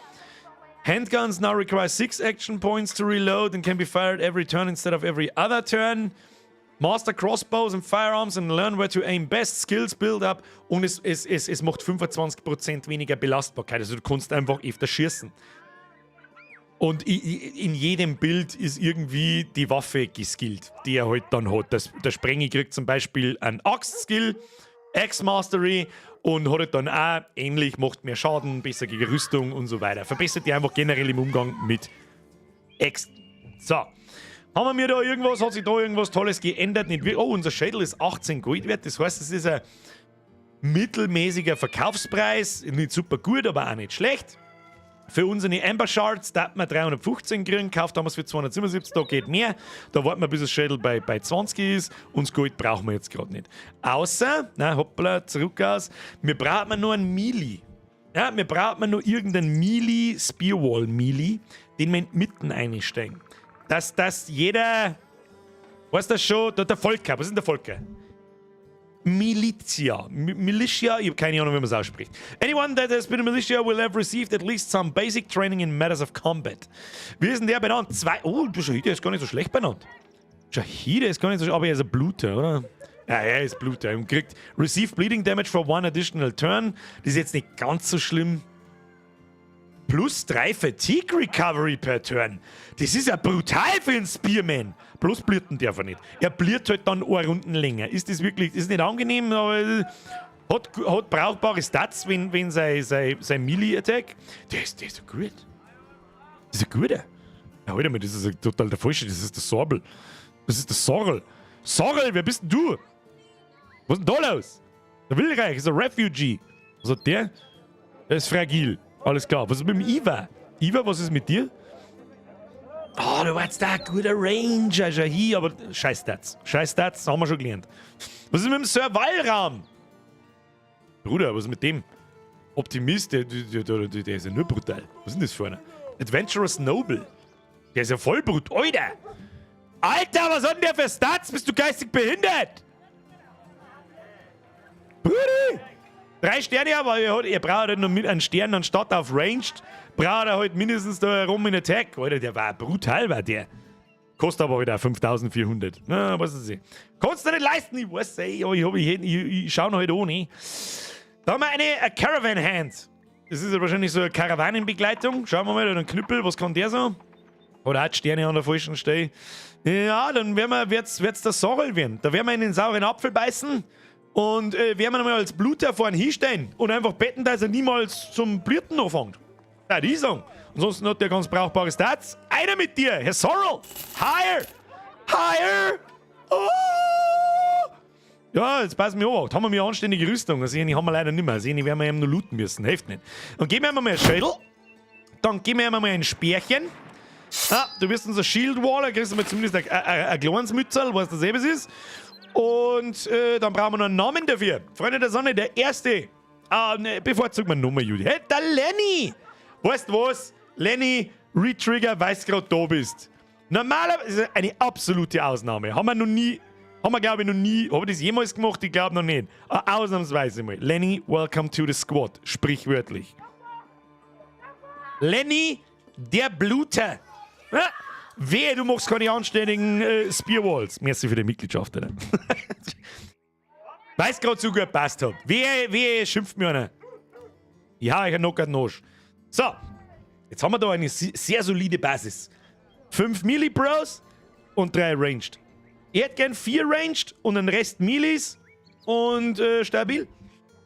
Handguns now require 6 action points to reload and can be fired every turn instead of every other turn. Master Crossbows and Firearms and learn where to aim best. Skills build up und es macht 25% weniger Belastbarkeit. Also du kannst einfach öfter schießen. Und in jedem Build ist irgendwie die Waffe geskillt, die er halt dann hat. Der Sprengi kriegt zum Beispiel einen Axt-Skill, Axe Mastery und hat halt dann auch ähnlich, macht mehr Schaden, besser gegen Rüstung und so weiter. Verbessert die einfach generell im Umgang mit Äxten. So. Haben wir mir da irgendwas, hat sich da irgendwas Tolles geändert? Nicht, oh, unser Schädel ist 18 Gold wert, das heißt, es ist ein mittelmäßiger Verkaufspreis. Nicht super gut, aber auch nicht schlecht. Für unsere Amber Shards, da hat man 315 kriegen, kauft haben wir es für 277, da geht mehr. Da warten wir, bis das Schädel bei 20 ist und das Gold brauchen wir jetzt gerade nicht. Außer, na hoppla, zurück aus, wir brauchen nur einen Melee. Ja, wir brauchen nur irgendeinen Melee, Spearwall Melee, den wir mitten einstellen. Dass jeder, weißt du schon, der Volker, was ist denn der Volker? Militia. Militia, ich habe keine Ahnung, wie man es ausspricht. Anyone that has been a militia will have received at least some basic training in matters of combat. Wie ist denn der benannt? Zwei. Oh, der Shahida ist gar nicht so schlecht benannt. Shahida ist gar nicht so schlecht, aber er ist ein Bluter, oder? Ja, er ist Bluter und kriegt Receive Bleeding Damage for one additional turn. Das ist jetzt nicht ganz so schlimm. Plus 3 Fatigue Recovery per Turn. Das ist ja brutal für einen Spearman. Bloß bluten darf er nicht. Er bliert halt dann eine Runden länger. Ist das wirklich, ist nicht angenehm, aber hat brauchbare Stats, wenn sein Melee-Attack. Der ist so gut. Das ist ein guter. Ja, halt einmal, das ist ja total der falsche, das ist der Sorbel. Das ist der Sorrel. Sorrel, wer bist denn du? Was ist denn da los? Der Willreich ist ein Refugee. Was hat der? Der ist fragil. Alles klar. Was ist mit dem Iva? Iva, was ist mit dir? Oh, du warst da ein guter Ranger, schon hier, aber scheiß Stats. Scheiß Stats, haben wir schon gelernt. Was ist mit dem Sir Wallram? Bruder, was ist mit dem? Optimist, der ist ja nur brutal. Was ist denn das für einer? Adventurous Noble. Der ist ja voll brutal. Alter! Alter, was hat denn der für Stats? Bist du geistig behindert? Brudi! Drei Sterne, aber er braucht halt noch mit einem Stern anstatt auf Ranged, braucht er halt mindestens da herum in Attack. Alter, der war brutal, war der. Kostet aber halt auch 5400. Na, was ist das? Kannst du nicht leisten, ich weiß, ey, ich schau noch halt ohne. Da haben wir eine Caravan Hand. Das ist ja wahrscheinlich so eine Karawanenbegleitung. Schauen wir mal, einen Knüppel, was kann der so? Oder hat Sterne an der falschen Stelle. Ja, dann werden wir, wird's, wird's der Sorrel werden. Da werden wir in den sauren Apfel beißen und werden wir mal als Bluter vorne hinstellen und einfach betten, dass er niemals zum Bluten anfängt. Ja, die sagen. Ansonsten hat der ganz brauchbare Stats. Einer mit dir, Herr Sorrel. Hire! Higher! Oh! Ja, jetzt passen wir auf. Haben wir mir anständige Rüstung. Also, die haben wir leider nicht mehr. Also, die werden wir eben nur looten müssen. Hilft nicht. Dann geben wir ihm mal ein Schädel. Dann geben wir ihm mal ein Speerchen. Ah, du wirst unser Shield Wall, da kriegst du mal zumindest ein kleines Mützel, was das eben ist. Und dann brauchen wir noch einen Namen dafür. Freunde der Sonne, der erste. Ah, ne, bevorzugt man Nummer, Judy. Hey, der Lenny! Weißt du was? Lenny, Retrigger, weißt gerade da bist. Normalerweise eine absolute Ausnahme. Haben wir noch nie, haben wir, glaube ich, noch nie, habe ich das jemals gemacht? Ich glaube noch nicht. Ah, ausnahmsweise mal. Lenny, welcome to the squad. Sprichwörtlich. Lenny, der Bluter. Ja? Wehe, du machst keine anständigen Spearwalls. Merci für die Mitgliedschaft, Alter. Weil's gerade so gut passt hat. Wehe, wehe, schimpft mir einer. Ja, ich hab noch keinen Nosch. So, jetzt haben wir da eine sehr solide Basis. 5 Melee Bros und 3 Ranged. Ich hätte gern 4 Ranged und den Rest Melees und stabil.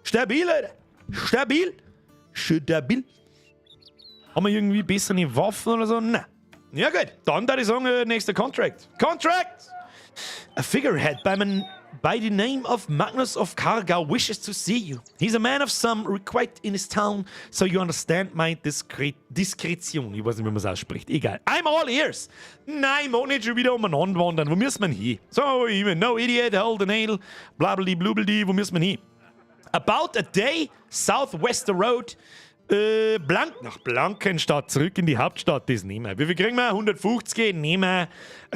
Stabil, Alter. Stabil. Stabil. Haben wir irgendwie bessere Waffen oder so? Nein. Ja gut, dann würde ich sagen, nächster Contract. Contract! A figurehead by the name of Magnus of Kargau wishes to see you. He's a man of some repute in his town, so you understand my discretion. Ich weiß nicht, wie man es ausspricht. Egal. I'm all ears. Nein, mag nicht schon wieder umeinander wandern. Wo müssen wir hin? So, no idiot, hold the nail, blablabli, blubeldi. Wo müssen wir hin? About a day southwest the road. Blank, nach Blankenstadt, zurück in die Hauptstadt, das nehmen wir. Wie viel kriegen wir? 150, nehmen wir.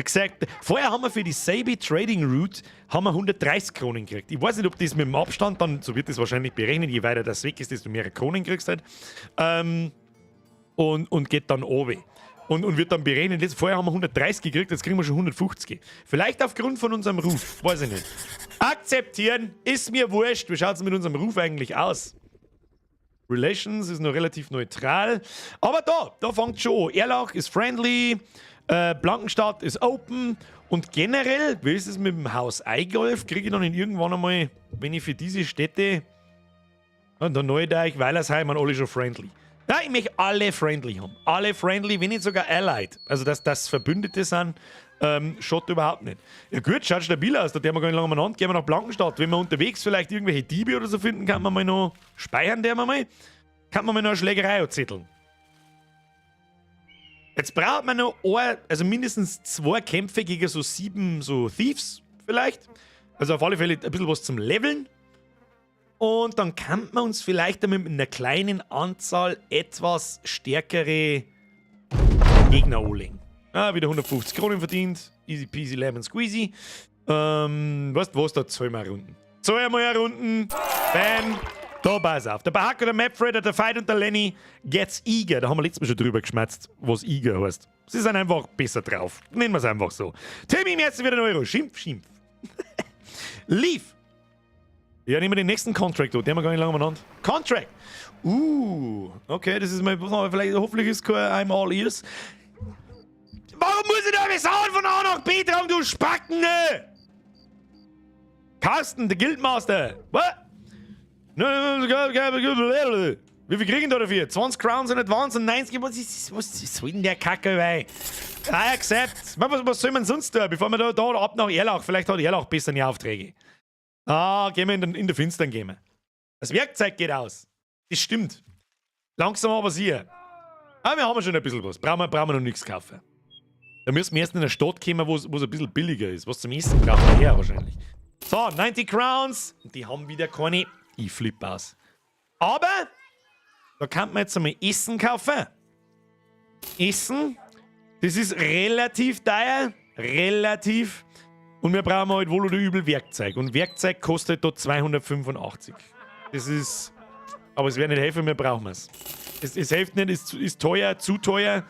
Gesagt, vorher haben wir für die Sabi Trading Route haben wir 130 Kronen gekriegt. Ich weiß nicht, ob das mit dem Abstand dann, so wird das wahrscheinlich berechnet, je weiter das weg ist, desto mehr Kronen kriegst du halt. Und geht dann runter. Und wird dann berechnet. Jetzt, vorher haben wir 130 gekriegt, jetzt kriegen wir schon 150. Vielleicht aufgrund von unserem Ruf, weiß ich nicht. Akzeptieren, ist mir wurscht. Wie schaut es mit unserem Ruf eigentlich aus? Relations ist noch relativ neutral. Aber da fängt schon an. Erlach ist friendly, Blankenstadt ist open und generell, wie ist es mit dem Haus Eigolf? Kriege ich dann irgendwann einmal, wenn ich für diese Städte, und der Neudeich, Weilersheim, sind alle schon friendly. Ja, ich möchte alle friendly haben. Alle friendly, wenn nicht sogar allied. Also, dass das Verbündete sind, schaut überhaupt nicht. Ja gut, schaut stabil aus. Da wir gar nicht lange umeinander. Gehen wir nach Blankenstadt. Wenn wir unterwegs vielleicht irgendwelche Diebe oder so finden, kann man mal noch speichern, der wir mal. Kann man mal noch eine Schlägerei anzetteln. Jetzt braucht man noch ein, also mindestens zwei Kämpfe gegen so sieben so Thieves vielleicht. Also auf alle Fälle ein bisschen was zum Leveln. Und dann kann man uns vielleicht damit mit einer kleinen Anzahl etwas stärkere Gegner anlegen. Ah, wieder 150 Kronen verdient. Easy peasy lemon squeezy. Weißt du was, da zwei Runden. Zweimal Runden. Bam. Da pass auf. Der Bahako, der Mapfred, der Fight und der Lenny gets eager. Da haben wir letztes Mal schon drüber geschmatzt, was eager heißt. Sie sind einfach besser drauf. Nennen wir es einfach so. Timmy, mir jetzt wieder ein Euro. Schimpf, schimpf. Leave. Ja, nehmen wir den nächsten Contract, den haben wir gar nicht lange benannt. Contract. Okay, das ist mal, vielleicht, hoffentlich ist kein I'm all ears. Warum muss ich da alles von A nach B tragen, du Spacken, ne? Carsten, der Guildmaster. What? Wie viel kriegen da dafür? 20 Crowns in Advance und 90. Was soll denn der Kacke, ey? I accept. Was soll man sonst tun, bevor wir da ab nach Erlach? Vielleicht hat Erlach bessere Aufträge. Ah, gehen wir in der Finstern gehen wir. Das Werkzeug geht aus. Das stimmt. Langsam aber sicher. Aber wir haben schon ein bisschen was. Brauchen wir noch nichts kaufen. Da müssen wir erst in eine Stadt kommen, wo es ein bisschen billiger ist. Was zum Essen brauchen wir her wahrscheinlich. So, 90 Crowns. Und die haben wieder keine. Ich flipp aus. Aber da kann man jetzt einmal Essen kaufen. Essen, das ist relativ teuer. Relativ. Und wir brauchen halt wohl oder übel Werkzeug. Und Werkzeug kostet dort 285. Das ist. Aber es wird nicht helfen, wir brauchen es. Es hilft nicht, es ist teuer, zu teuer,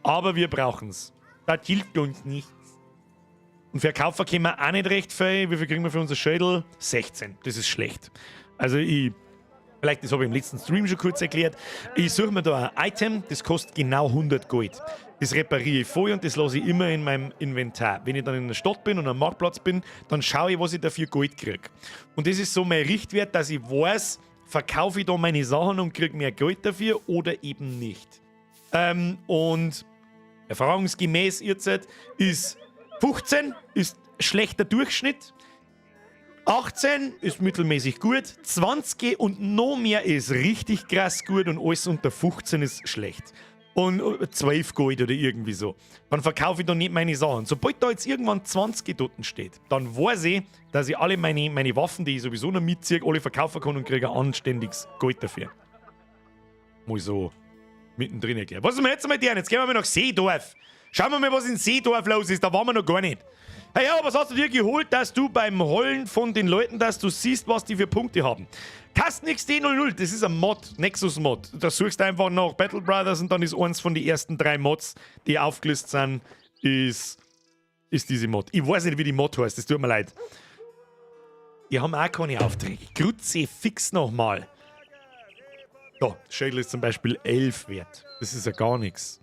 aber wir brauchen es. Das hilft uns nichts. Und verkaufen können wir auch nicht recht viel. Wie viel kriegen wir für unser Schädel? 16. Das ist schlecht. Also ich, vielleicht das habe ich im letzten Stream schon kurz erklärt. Ich suche mir da ein Item, das kostet genau 100 Gold. Das repariere ich voll und das lasse ich immer in meinem Inventar. Wenn ich dann in der Stadt bin und am Marktplatz bin, dann schaue ich, was ich dafür Gold kriege. Und das ist so mein Richtwert, dass ich weiß, verkaufe ich da meine Sachen und kriege mehr Geld dafür oder eben nicht. Und erfahrungsgemäß jetzt ist 15 ist schlechter Durchschnitt. 18 ist mittelmäßig gut, 20 und noch mehr ist richtig krass gut und alles unter 15 ist schlecht. Und 12 Gold oder irgendwie so. Dann verkaufe ich da nicht meine Sachen. Sobald da jetzt irgendwann 20 dort steht, dann weiß ich, dass ich alle meine Waffen, die ich sowieso noch mitziehe, alle verkaufen kann und kriege ein anständiges Gold dafür. Mal so mittendrin erklären. Was ist wir jetzt mit dir? Jetzt gehen wir mal nach Seedorf. Schauen wir mal, was in Seedorf los ist. Da waren wir noch gar nicht. Hey, ja, was hast du dir geholt, dass du beim Holen von den Leuten, dass du siehst, was die für Punkte haben? Kasten XD00, das ist ein Mod, Nexus Mod. Da suchst du einfach nach Battle Brothers und dann ist eins von den ersten drei Mods, die aufgelistet sind, ist diese Mod. Ich weiß nicht, wie die Mod heißt, das tut mir leid. Die haben auch keine Aufträge. Kruzifix nochmal. Da, Schädel ist zum Beispiel 11 wert. Das ist ja gar nichts.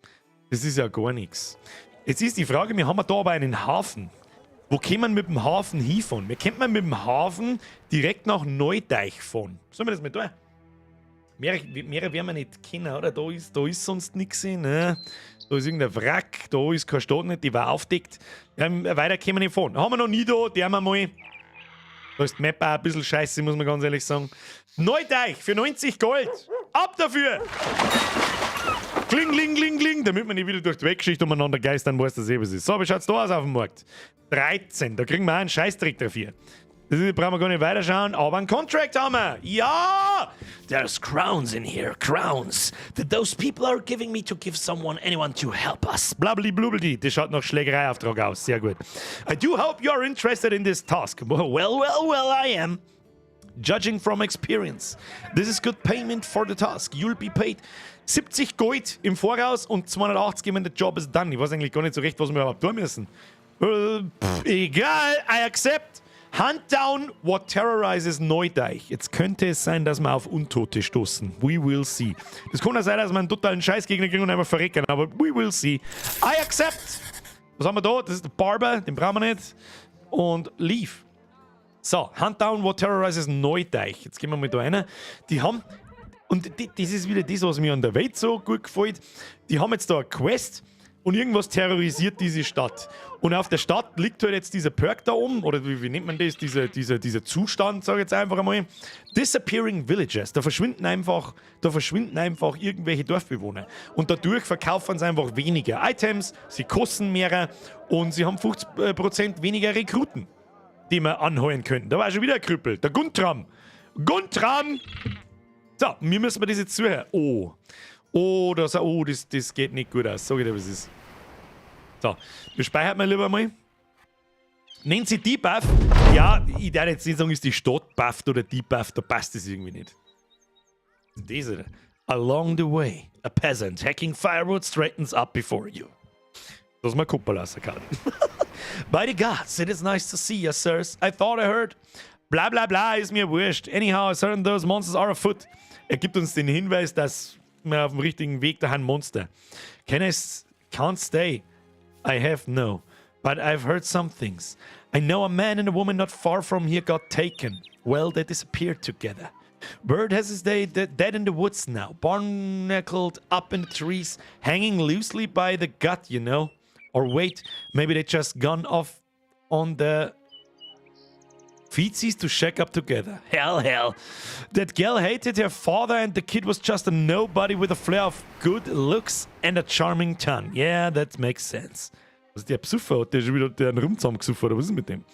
Das ist ja gar nichts. Jetzt ist die Frage, wir haben da aber einen Hafen. Wo kann man mit dem Hafen hinfahren? Wir könnten mit dem Hafen direkt nach Neudeich fahren. Sollen wir das mal tun? Mehr werden wir nicht kennen, oder? Da ist sonst nichts. Ne? Da ist irgendein Wrack, da ist keine Stadt nicht, die war aufdeckt. Ja, weiter können wir nicht fahren. Haben wir noch nie da, der wir mal. Da ist die Map auch ein bisschen scheiße, muss man ganz ehrlich sagen. Neudeich für 90 Gold. Ab dafür! Kling, kling, kling, kling, damit wir nicht wieder durch die Weltgeschichte umeinander geistern, weiß das eh, was ist. So, wie schaut's da aus auf dem Markt? 13, da kriegen wir auch einen Scheißdreck dafür. Das ist, brauchen wir gar nicht weiterschauen, aber einen Contract haben wir. Ja! There's crowns in here, crowns that those people are giving me to give someone, anyone to help us. Blabli blubli, das schaut nach Schlägereiauftrag aus. Sehr gut. I do hope you're interested in this task. Well, well, I am. Judging from experience, this is good payment for the task. You'll be paid 70 Gold im Voraus und 280, when the job is done. Ich weiß eigentlich gar nicht so recht, was wir überhaupt tun müssen. Pff, egal, I accept. Hunt down what terrorizes Neudeich. Jetzt könnte es sein, dass wir auf Untote stoßen. We will see. Das kann ja sein, dass wir einen totalen Scheißgegner kriegen und einfach verrecken, aber we will see. I accept. Was haben wir da? Das ist der Barber, den brauchen wir nicht. Und leave. So, Hunt down what terrorizes Neudeich. Jetzt gehen wir mal da rein. Die haben, und das ist wieder das, was mir an der Welt so gut gefällt. Die haben jetzt da eine Quest und irgendwas terrorisiert diese Stadt. Und auf der Stadt liegt halt jetzt dieser Perk da oben, oder wie nennt man das? Dieser Zustand, sage ich jetzt einfach einmal. Disappearing Villagers. Da verschwinden einfach irgendwelche Dorfbewohner. Und dadurch verkaufen sie einfach weniger Items, sie kosten mehr und sie haben 50% weniger Rekruten, die wir anheuern könnten. Da war schon wieder ein Krüppel. Der Guntram. Guntram! So, mir müssen wir das jetzt zuhören. Oh. Oh, das geht nicht gut aus. Sag ich dir, was ist. So, wir speichern mal lieber mal. Nennt sie Debuff? Ja, ich darf jetzt nicht sagen, ist die Stadt bufft oder debufft, da passt das irgendwie nicht. Das, oder? Along the way, a peasant hacking firewood straightens up before you. Das ist mal Kuppel kann. By the gods, it is nice to see you, sirs. I thought I heard. Bla bla bla, ist mir wurscht. Anyhow, certain those monsters are afoot. Er gibt uns den Hinweis, dass wir auf dem richtigen Weg da haben Monster. Can I can't stay. I have no. But I've heard some things. I know a man and a woman not far from here got taken. Well, they disappeared together. Word has it they dead in the woods now, barnacled up in the trees, hanging loosely by the gut. Or wait, maybe they just gone off on the feetsies to shack up together. Hell, hell. That girl hated her father and the kid was just a nobody with a flair of good looks and a charming tongue. Yeah, that makes sense. Was der Psuffer hat, der schon wieder den Rum zusammengesoffen, oder was ist mit dem?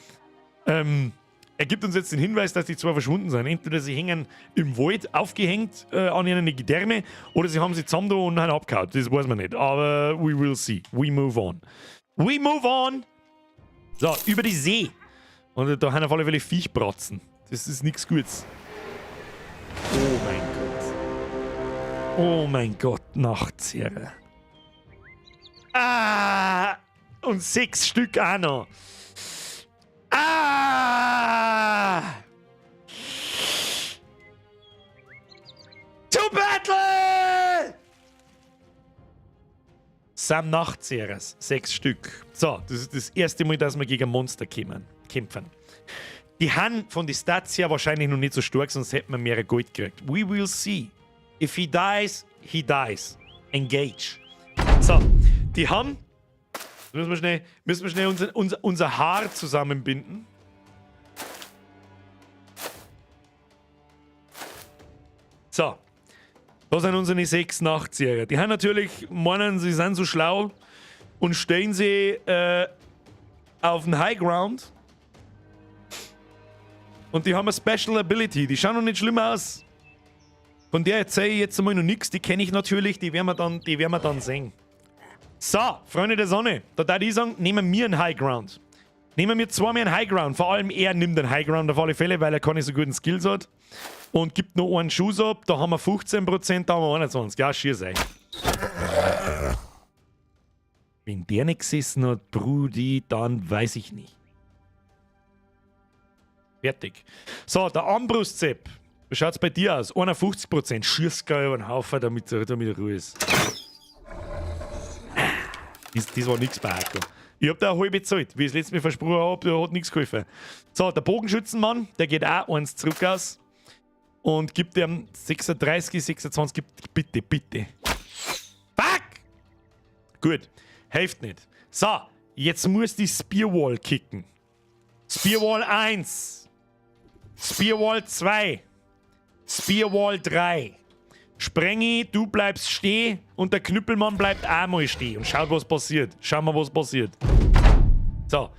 Er gibt uns jetzt den Hinweis, dass die zwei verschwunden sind. Entweder sie hängen im Wald aufgehängt an ihren Gedärme oder sie haben sie zusammen da und haben abgehauen. Das weiß man nicht. Aber we will see. We move on. We move on! So, über die See. Und da haben auf alle Fälle Viechbratzen. Das ist nichts Gutes. Oh mein Gott. Oh mein Gott, Nachtzehrer. Ah! Und sechs Stück auch noch. Ah! To battle! Sam Nachtsehrers, sechs Stück. So, das ist das erste Mal, dass wir gegen Monster kämpfen. Die haben von den Stats her wahrscheinlich noch nicht so stark, sonst hätten wir mehr Gold gekriegt. We will see. If he dies, he dies. Engage. So, die haben Müssen wir schnell unser Haar zusammenbinden. So. Da sind unsere 6 Nachzieher. Die haben natürlich, meinen, sie sind so schlau und stellen sie auf den High Ground. Und die haben eine Special Ability. Die schauen noch nicht schlimm aus. Von der erzähle ich jetzt einmal noch nichts. Die kenne ich natürlich. Die werden wir dann, die werden wir dann sehen. So, Freunde der Sonne. Da darf ich sagen, nehmen wir einen High Ground. Nehmen wir zweimal einen High Ground. Vor allem er nimmt den High Ground auf alle Fälle, weil er keine so guten Skills hat. Und gibt noch einen Schuss ab. Da haben wir 15%, da haben wir 21. Ja, schier sei. Wenn der nicht gesessen hat, Brudi, dann weiß ich nicht. Fertig. So, der Armbrustsepp. Wie schaut's bei dir aus? 51%. Schieß gleich über den Haufen, damit Ruhe ist. Das war nix bei Heiko. Ich hab da eine halbe Zeit. Wie ich das letzte Mal versprochen hab, der hat nix geholfen. So, der Bogenschützenmann, der geht auch eins zurück aus. Und gibt dem 36, 26, gibt, bitte, bitte. Fuck! Gut, hilft nicht. So, jetzt muss die Spearwall kicken. Spearwall 1. Spearwall 2. Spearwall 3. Sprengi, du bleibst stehen und der Knüppelmann bleibt auch mal stehen und schaut, was passiert. Schauen wir, was passiert. So.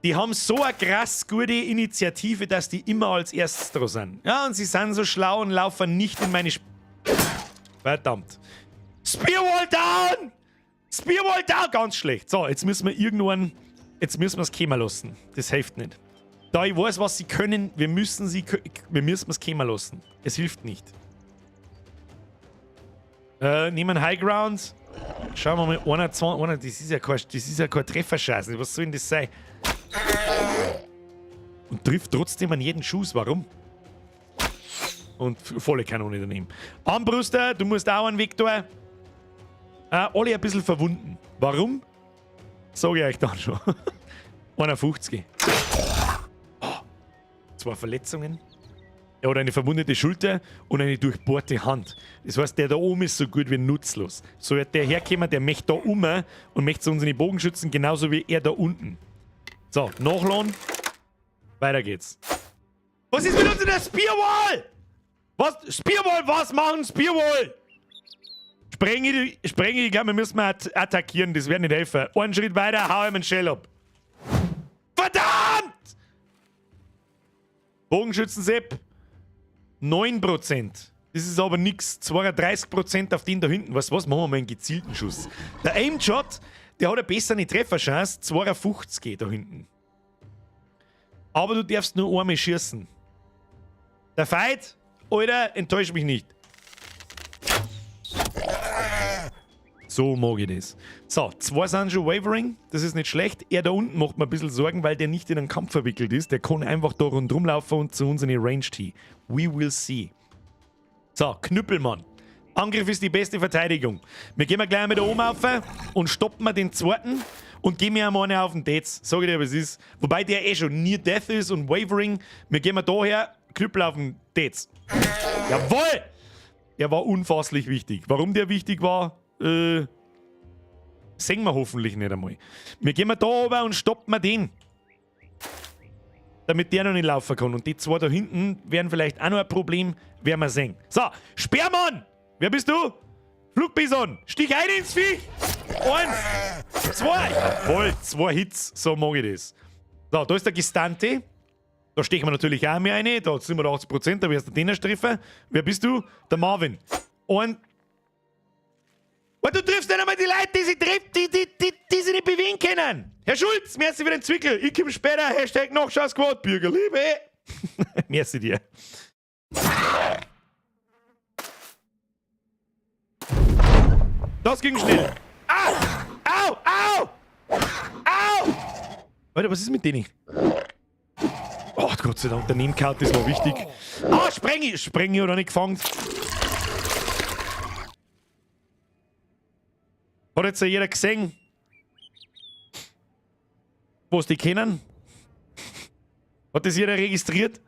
Die haben so eine krass gute Initiative, dass die immer als erstes dran sind. Ja, und sie sind so schlau und laufen nicht in meine Verdammt. Spearwall down! Spearwall down! Ganz schlecht. So, jetzt müssen wir irgendwann... Jetzt müssen wir's kommen lassen. Das hilft nicht. Da ich weiß, was sie können, wir müssen sie wir müssen es kommen lassen. Es hilft nicht. Nehmen High Ground. Schauen wir mal, 21, 21, das ist ja kein Trefferscheiß. Was soll denn das sein? Und trifft trotzdem an jeden Schuss. Warum? Und volle Kanone daneben. Armbruster, du musst auch einen Weg da. Alle ein bisschen verwunden. Warum? Sag ich euch dann schon. 51. Oh, 2 Verletzungen. Er hat eine verwundete Schulter und eine durchbohrte Hand. Das heißt, der da oben ist so gut wie nutzlos. So wird der herkommen, der möchte da oben und möchte zu unseren Bogenschützen genauso wie er da unten. So, nachladen. Weiter geht's. Was ist mit uns in der Spearwall? Was? Spearwall, was machen Spearwall? Sprenge, Sprenge, ich glaub, wir müssen mal attackieren, das wird nicht helfen. Einen Schritt weiter, hau ihm einen Shell ab. Verdammt! Bogenschützen Sepp. 9%. Das ist aber nix. 32% auf den da hinten. Weißt du was? Machen wir mal einen gezielten Schuss. Der Aim-Shot, der hat eine bessere Trefferchance. 52 geht da hinten. Aber du darfst nur einmal schießen. Der Fight, Alter, enttäusch mich nicht. So mag ich das. So, 2 sind schon wavering. Das ist nicht schlecht. Er da unten macht mir ein bisschen Sorgen, weil der nicht in einen Kampf verwickelt ist. Der kann einfach da rundherum laufen und zu uns in die Range T. We will see. So, Knüppelmann. Angriff ist die beste Verteidigung. Wir gehen mal gleich mit da oben auf und stoppen wir den zweiten und gehen mir einmal auf den Death. Sag ich dir, was es ist. Wobei der eh schon near Death ist und wavering. Wir gehen mal da her, Knüppel auf den Death. Jawohl! Der war unfasslich wichtig. Warum der wichtig war, sehen wir hoffentlich nicht einmal. Wir gehen mal da oben und stoppen wir den. Damit der noch nicht laufen kann. Und die 2 da hinten werden vielleicht auch noch ein Problem, werden wir sehen. So, Speermann! Wer bist du? Flugbison! Stich ein ins Viech! 1, 2! Jawohl, 2 Hits, so mag ich das. So, da ist der Gestante. Da stechen wir natürlich auch mehr rein. Da sind wir 80%, da wirst du den treffen. Wer bist du? Der Marvin. Und du triffst nicht einmal die Leute, die sich treffen, die sich nicht bewegen können. Herr Schulz, merci für den Zwickel. Ich komm später. Hashtag Nachschau-Squad. Bürgerliebe. Merci dir. Das ging schnell. Au! Au! Au! Au! Warte, was ist mit denen? Oh, Gott sei Dank, der Nebenkaut, das war wichtig. Ah, Sprengi! Sprengi hat er nicht gefangen. Hat jetzt ja jeder gesehen, was die kennen? Hat das jeder registriert?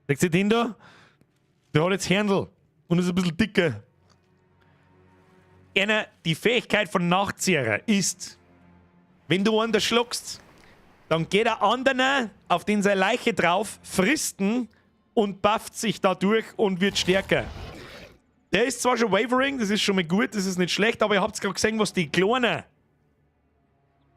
Seht ihr den da? Der hat jetzt Händel und ist ein bisschen dicker. Einer, die Fähigkeit von Nachtzehrer ist, wenn du einen da schluckst, dann geht der andere auf den seine Leiche drauf, frisst ihn und bufft sich dadurch und wird stärker. Der ist zwar schon wavering, das ist schon mal gut, das ist nicht schlecht, aber ihr habt gerade gesehen, was die Kleinen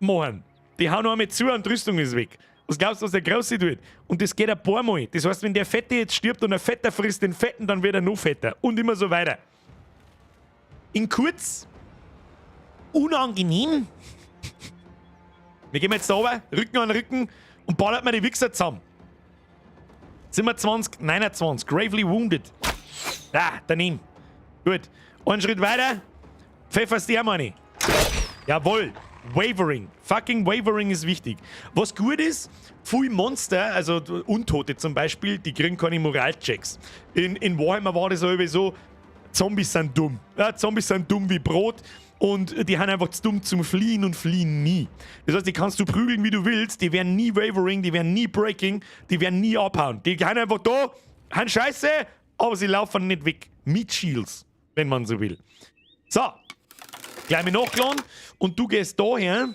machen. Die hauen noch einmal zu und die Rüstung ist weg. Was glaubst du, was der Große tut? Und das geht ein paar Mal. Das heißt, wenn der Fette jetzt stirbt und ein Fetter frisst den Fetten, dann wird er noch fetter. Und immer so weiter. In kurz, unangenehm. Wir gehen jetzt da runter, Rücken an Rücken und ballert mir die Wichser zusammen. 27, 29, gravely wounded. Da, daneben. Gut. Einen Schritt weiter. Pfefferst der, Manni. Jawohl. Wavering. Fucking Wavering ist wichtig. Was gut ist, viele Monster, also Untote zum Beispiel, die kriegen keine Moralchecks. In Warhammer war das sowieso, Zombies sind dumm. Ja, Zombies sind dumm wie Brot und die haben einfach zu dumm zum Fliehen und fliehen nie. Das heißt, die kannst du prügeln, wie du willst, die werden nie wavering, die werden nie breaking, die werden nie abhauen. Die haben einfach da, haben Scheiße, aber sie laufen nicht weg. Meat Shields, wenn man so will. So, gleich mal nachgeladen und du gehst da her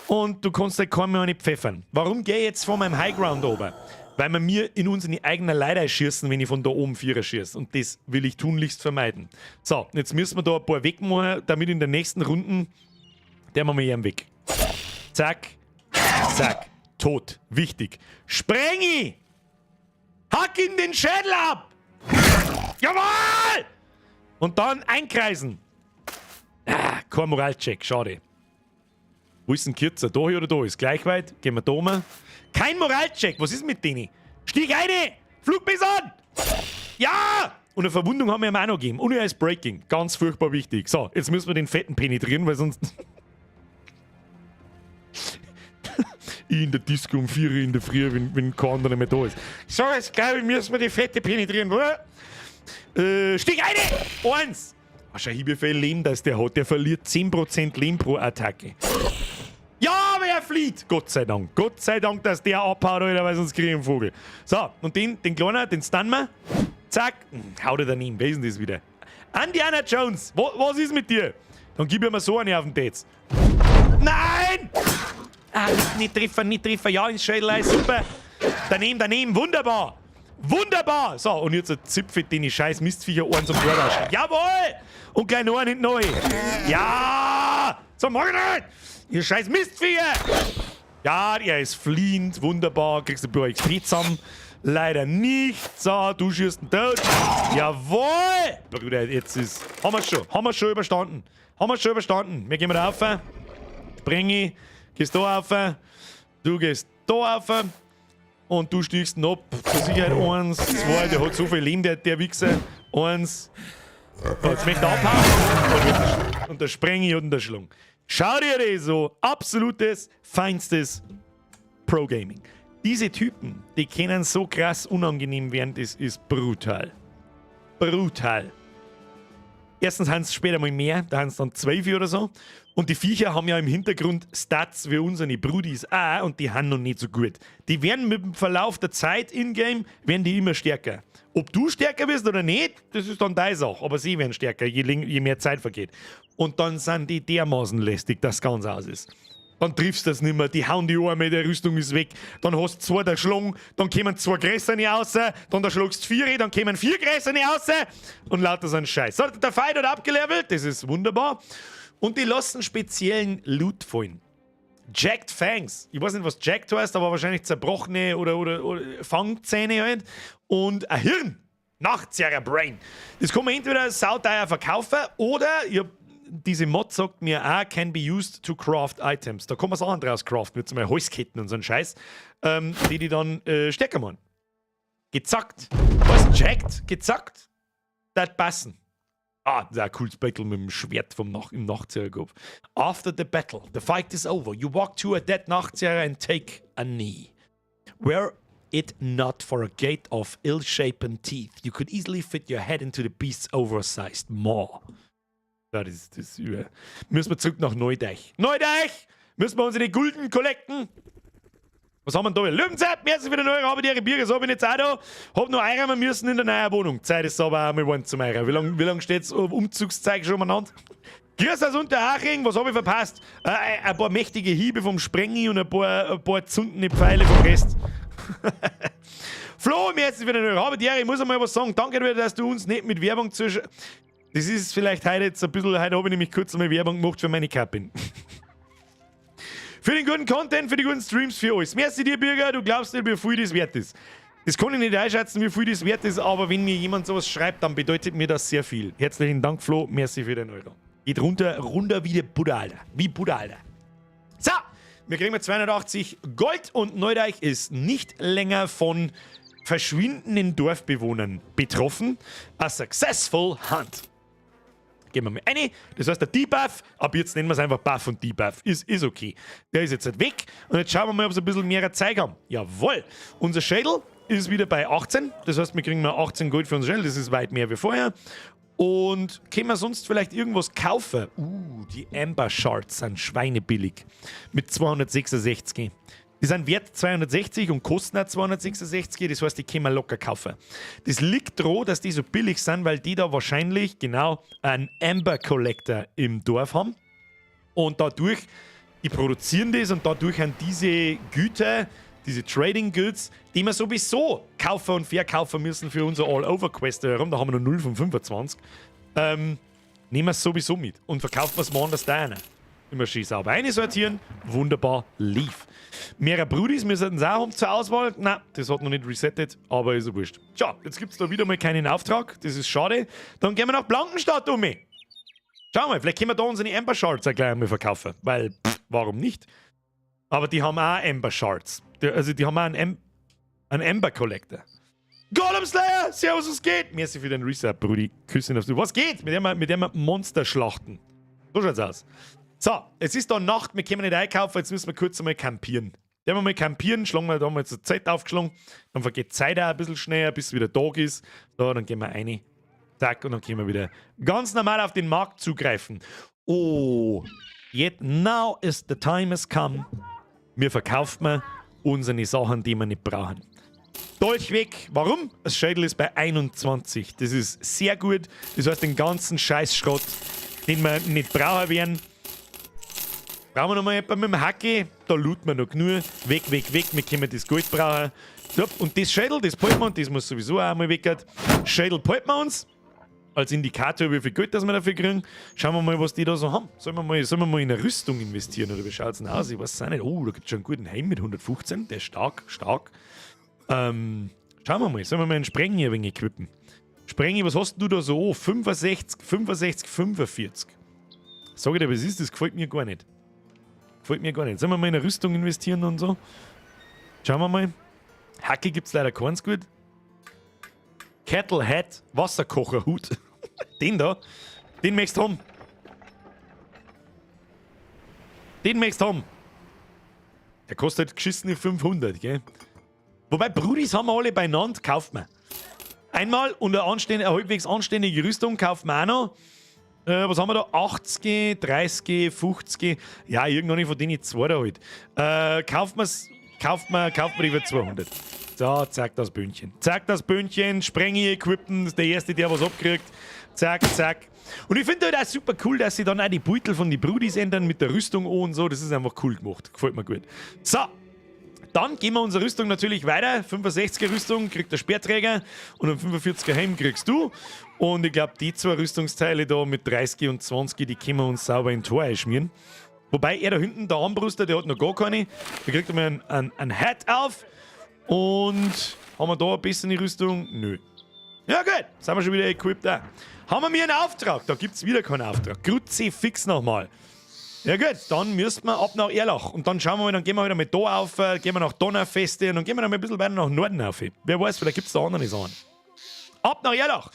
und du kannst halt kaum mehr nicht pfeffern. Warum gehe ich jetzt von meinem Highground oben? Weil wir mir in unsere eigenen Leute schießen, wenn ich von da oben Vierer schieße. Und das will ich tunlichst vermeiden. So, jetzt müssen wir da ein paar wegmachen, damit in der nächsten Runden der machen wir ihn weg. Zack, zack, tot. Wichtig. Sprengi! Hack ihn den Schädel ab! Jawohl! Und dann einkreisen. Ah, kein Moralcheck, schade. Wo ist denn kürzer? Da hier oder da? Ist gleich weit. Gehen wir da mal. Kein Moralcheck. Was ist mit denen? Stieg eine! Flugbiss an! Ja! Und eine Verwundung haben wir ihm auch noch gegeben. Und er ist Breaking. Ganz furchtbar wichtig. So, jetzt müssen wir den Fetten penetrieren, weil sonst ich in der Disco um 4 Uhr in der Früh, wenn kein anderer mehr da ist. So, jetzt glaube ich, müssen wir die Fette penetrieren, oder? Stieg eine! Eins! Oh, schau, wie viel Leben das der hat. Der verliert 10% Leben pro Attacke. Ja, aber er flieht! Gott sei Dank. Gott sei Dank, dass der abhaut, Alter, weil sonst kriege ich einen Vogel. So, und den Kleinen, den stunnen wir. Zack. Haut er daneben. Wer ist denn das wieder? Indiana Jones! Was ist mit dir? Dann gib ihm mal so eine auf den Tetz. Nein! Ah, nicht treffen, nicht treffen. Ja, ins Schädel, super. Daneben, daneben, wunderbar. Wunderbar! So, und jetzt zipfe ich den scheiß Mistviecher Ohren zum Vorwaschen. Jawohl! Und gleich noch einen hinten neu. Ja! So, mach ich nicht! Ihr scheiß Mistviecher! Ja, er ist fliehend. Wunderbar. Kriegst du ein paar XP zusammen. Leider nicht. So, du schießt ihn tot. Jawohl! Bruder, jetzt ist. Haben wir schon. Haben wir schon überstanden. Haben wir schon überstanden. Wir gehen mal rauf. Springi. Gehst da rauf. Du gehst da rauf. Und du stiegst ihn ab. Zur Sicherheit eins, zwei, der hat so viel Leben, der Wichser. Eins. So, jetzt möchte er abhauen. Und der Sprengi und der Schlung. Schau dir das so. Absolutes, feinstes Pro-Gaming. Diese Typen, die können so krass unangenehm werden, das ist brutal. Brutal. Erstens haben sie später mal mehr, da haben sie dann 12 oder so. Und die Viecher haben ja im Hintergrund Stats wie unsere Brudis auch und die haben noch nicht so gut. Die werden mit dem Verlauf der Zeit in-game, werden die immer stärker. Ob du stärker wirst oder nicht, das ist dann deine Sache. Aber sie werden stärker, je mehr Zeit vergeht. Und dann sind die dermaßen lästig, dass ganz aus ist. Dann triffst du das nicht mehr, die hauen die Arme, die Rüstung ist weg. Dann hast du zwei der Schlung, dann kommen zwei Größere raus, dann da schlagst du vier, dann kommen vier Größere raus und lauter so ein Scheiß. So, der Fight hat abgelevelt, das ist wunderbar. Und die lassen speziellen Loot fallen. Jagged Fangs. Ich weiß nicht, was Jagged heißt, aber wahrscheinlich zerbrochene oder Fangzähne halt. Und ein Hirn. Nachtzehrer Brain. Das kann man entweder sauteuer verkaufen oder, ich hab, diese Mod sagt mir auch, can be used to craft items. Da kann man Sachen draus craften, wie zum Beispiel Halsketten und so ein Scheiß, die dann stärker machen. Gezackt. Was? Jagged? Gezackt? Das passen. Ah, das ist ein cooles Battle mit dem Schwert im Nachtzehrer-Kopf. After the battle, the fight is over. You walk to a dead Nachtzehrer and take a knee. Were it not for a gate of ill-shapen teeth, you could easily fit your head into the beast's oversized maw. Ja, das ist über. Müssen wir zurück nach Neudeich. Neudeich! Müssen wir unsere Gulden collecten? Was haben wir denn da? Löwenzeit, merci für die neue Habe die Biere, so bin ich jetzt auch da. Hab noch einräumen müssen in der neuen Wohnung. Zeit ist aber auch mal geworden zum Einräumen. Wie lange steht's Umzugszeug schon umeinander? Grüß aus Unterhaching, was habe ich verpasst? Ein paar mächtige Hiebe vom Sprengi und ein paar zündende Pfeile vom Rest. Flo, mir jetzt wieder eine Habe, ich muss einmal was sagen. Danke dir, dass du uns nicht mit Werbung zu. Das ist vielleicht heute jetzt ein bisschen, heute habe ich nämlich kurz einmal Werbung gemacht für meine Kappin. Für den guten Content, für die guten Streams, für alles. Merci dir, Bürger, du glaubst nicht, wie viel das wert ist. Das kann ich nicht einschätzen, wie viel das wert ist, aber wenn mir jemand sowas schreibt, dann bedeutet mir das sehr viel. Herzlichen Dank, Flo. Merci für den Euro. Geht runter, runter wie der Buddha, Alter. Wie Buddha, Alter. So, wir kriegen 280 Gold und Neudeich ist nicht länger von verschwindenden Dorfbewohnern betroffen. A successful hunt. Gehen wir mal rein. Das heißt, der Debuff, ab jetzt nennen wir es einfach Buff und Debuff. Ist okay. Der ist jetzt halt weg. Und jetzt schauen wir mal, ob sie ein bisschen mehr Zeug haben. Jawohl. Unser Schädel ist wieder bei 18. Das heißt, wir kriegen mal 18 Gold für unser Schädel. Das ist weit mehr wie vorher. Und können wir sonst vielleicht irgendwas kaufen? Die Amber Shards sind schweinebillig. Mit 266. Die sind wert 260 und kosten auch 266, das heißt, die können wir locker kaufen. Das liegt daran, dass die so billig sind, weil die da wahrscheinlich genau einen Amber Collector im Dorf haben. Und dadurch, die produzieren das und dadurch haben diese Güter, diese Trading Goods, die wir sowieso kaufen und verkaufen müssen für unser All-Over-Quest herum, da haben wir noch 0 von 25, nehmen wir es sowieso mit und verkaufen wir es woanders da rein. Immer schön sauber einsortieren. Wunderbar, lief. Mehrere Brudis, wir sollten es auch haben zur Auswahl. Na, das hat noch nicht resettet, aber ist ja wurscht. Tja, jetzt gibt es da wieder mal keinen Auftrag. Das ist schade. Dann gehen wir nach Blankenstadt um. Schau mal, vielleicht können wir da unsere Amber Shards auch gleich einmal verkaufen. Weil, pff, warum nicht? Aber die haben auch Amber Shards. Also die haben auch einen Amber Collector. Golem Slayer! Servus, was geht? Merci für den Resub, Brudi. Küsschen aufs Du. Was geht? Mit dem Monster schlachten. So schaut's aus. So, es ist da Nacht, wir können nicht einkaufen, jetzt müssen wir kurz einmal campieren. Der wir mal campieren, schlagen wir da mal zur Zeit aufgeschlagen, dann vergeht die Zeit auch ein bisschen schneller, bis es wieder Tag ist. So, dann gehen wir rein. Zack, und dann können wir wieder ganz normal auf den Markt zugreifen. Oh, yet now is the time has come. Wir verkaufen wir unsere Sachen, die wir nicht brauchen. Dolch weg. Warum? Das Schädel ist bei 21. Das ist sehr gut. Das heißt, den ganzen Scheißschrott, den wir nicht brauchen werden, brauchen wir noch mal jemanden mit dem Hacke. Da looten wir noch genug. Weg, weg, weg. Wir können das Gold brauchen. So, und das Schädel, das behalten wir und das muss sowieso auch einmal weg. Schädel behalten wir uns. Als Indikator, wie viel Geld das wir dafür kriegen. Schauen wir mal, was die da so haben. Sollen wir mal in eine Rüstung investieren oder wie schaut es denn aus? Ich weiß es auch nicht. Oh, da gibt es schon einen guten Helm mit 115. Der ist stark, stark. Schauen wir mal. Sollen wir mal einen Sprengi ein wenig equippen? Sprengi, was hast du da so? Oh, 65, 65, 45. Sag ich dir, was ist das? Gefällt mir gar nicht. Gefällt mir gar nicht. Sollen wir mal in eine Rüstung investieren und so? Schauen wir mal. Hacke gibt es leider keins gut. Kettle Hat, Wasserkocherhut. Den da. Den möchtest du haben. Den möchtest du haben. Der kostet halt geschissene 500, gell? Wobei, Brudis haben wir alle beieinander, kauft man. Einmal und eine halbwegs anständige Rüstung kauft man auch noch. Was haben wir da? 80, 30, 50. Ja, irgendwann von denen zwei da halt. Kauft man die für 200. So, zack das Bündchen. Zack das Bündchen, Sprengi equippen, ist der Erste, der was abkriegt. Zack, zack. Und ich finde halt auch super cool, dass sie dann auch die Beutel von den Brudis ändern mit der Rüstung an und so. Das ist einfach cool gemacht. Gefällt mir gut. So, dann gehen wir unsere Rüstung natürlich weiter. 65er Rüstung kriegt der Speerträger und einen 45er Helm kriegst du. Und ich glaube, die zwei Rüstungsteile da mit 30 und 20, die können wir uns sauber in Tor einschmieren. Wobei er da hinten, der Armbruster, der hat noch gar keine. Der kriegt einmal ein Hat auf. Und haben wir da ein bisschen die Rüstung? Nö. Ja gut, sind wir schon wieder equipped da. Haben wir mir einen Auftrag? Da gibt es wieder keinen Auftrag. Kruzifix nochmal. Ja gut, dann müssten wir ab nach Erlach. Und dann schauen wir mal, dann gehen wir wieder mit da auf, gehen wir nach Donnerfeste und dann gehen wir noch mal ein bisschen weiter nach Norden auf. Wer weiß, vielleicht gibt es da andere Sachen. Ab nach Erlach.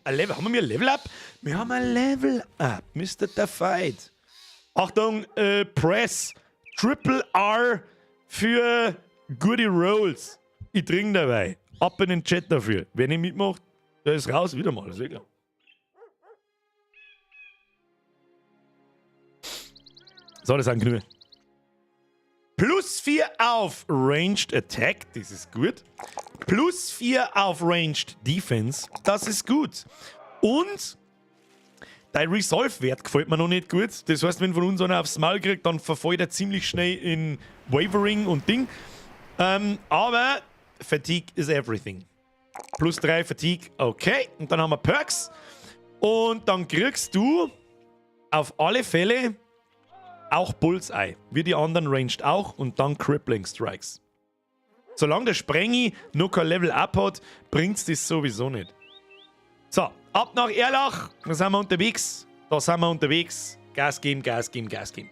Ein Level. Haben wir ein Level Up? Wir haben ein Level Up. Mr. The Fight. Achtung, Press Triple R für gute Rolls. Ich trinke dabei. Ab in den Chat dafür. Wer nicht mitmacht, der ist raus. Wieder mal, das ist eh klar. So, das sind genug. Plus 4 auf Ranged Attack, das ist gut. Plus 4 auf Ranged Defense, das ist gut. Und Dein Resolve-Wert gefällt mir noch nicht gut. Das heißt, wenn von uns einer aufs Maul kriegt, dann verfällt er ziemlich schnell in Wavering und Ding. Aber Fatigue is everything. Plus 3 Fatigue, okay. Und dann haben wir Perks. Und dann kriegst du auf alle Fälle auch Bullseye. Wie die anderen Ranged auch. Und dann Crippling Strikes. Solange der Sprengi noch kein Level Up hat, bringt's das sowieso nicht. So, ab nach Erlach. Da sind wir unterwegs. Da sind wir unterwegs. Gas geben, Gas geben, Gas geben.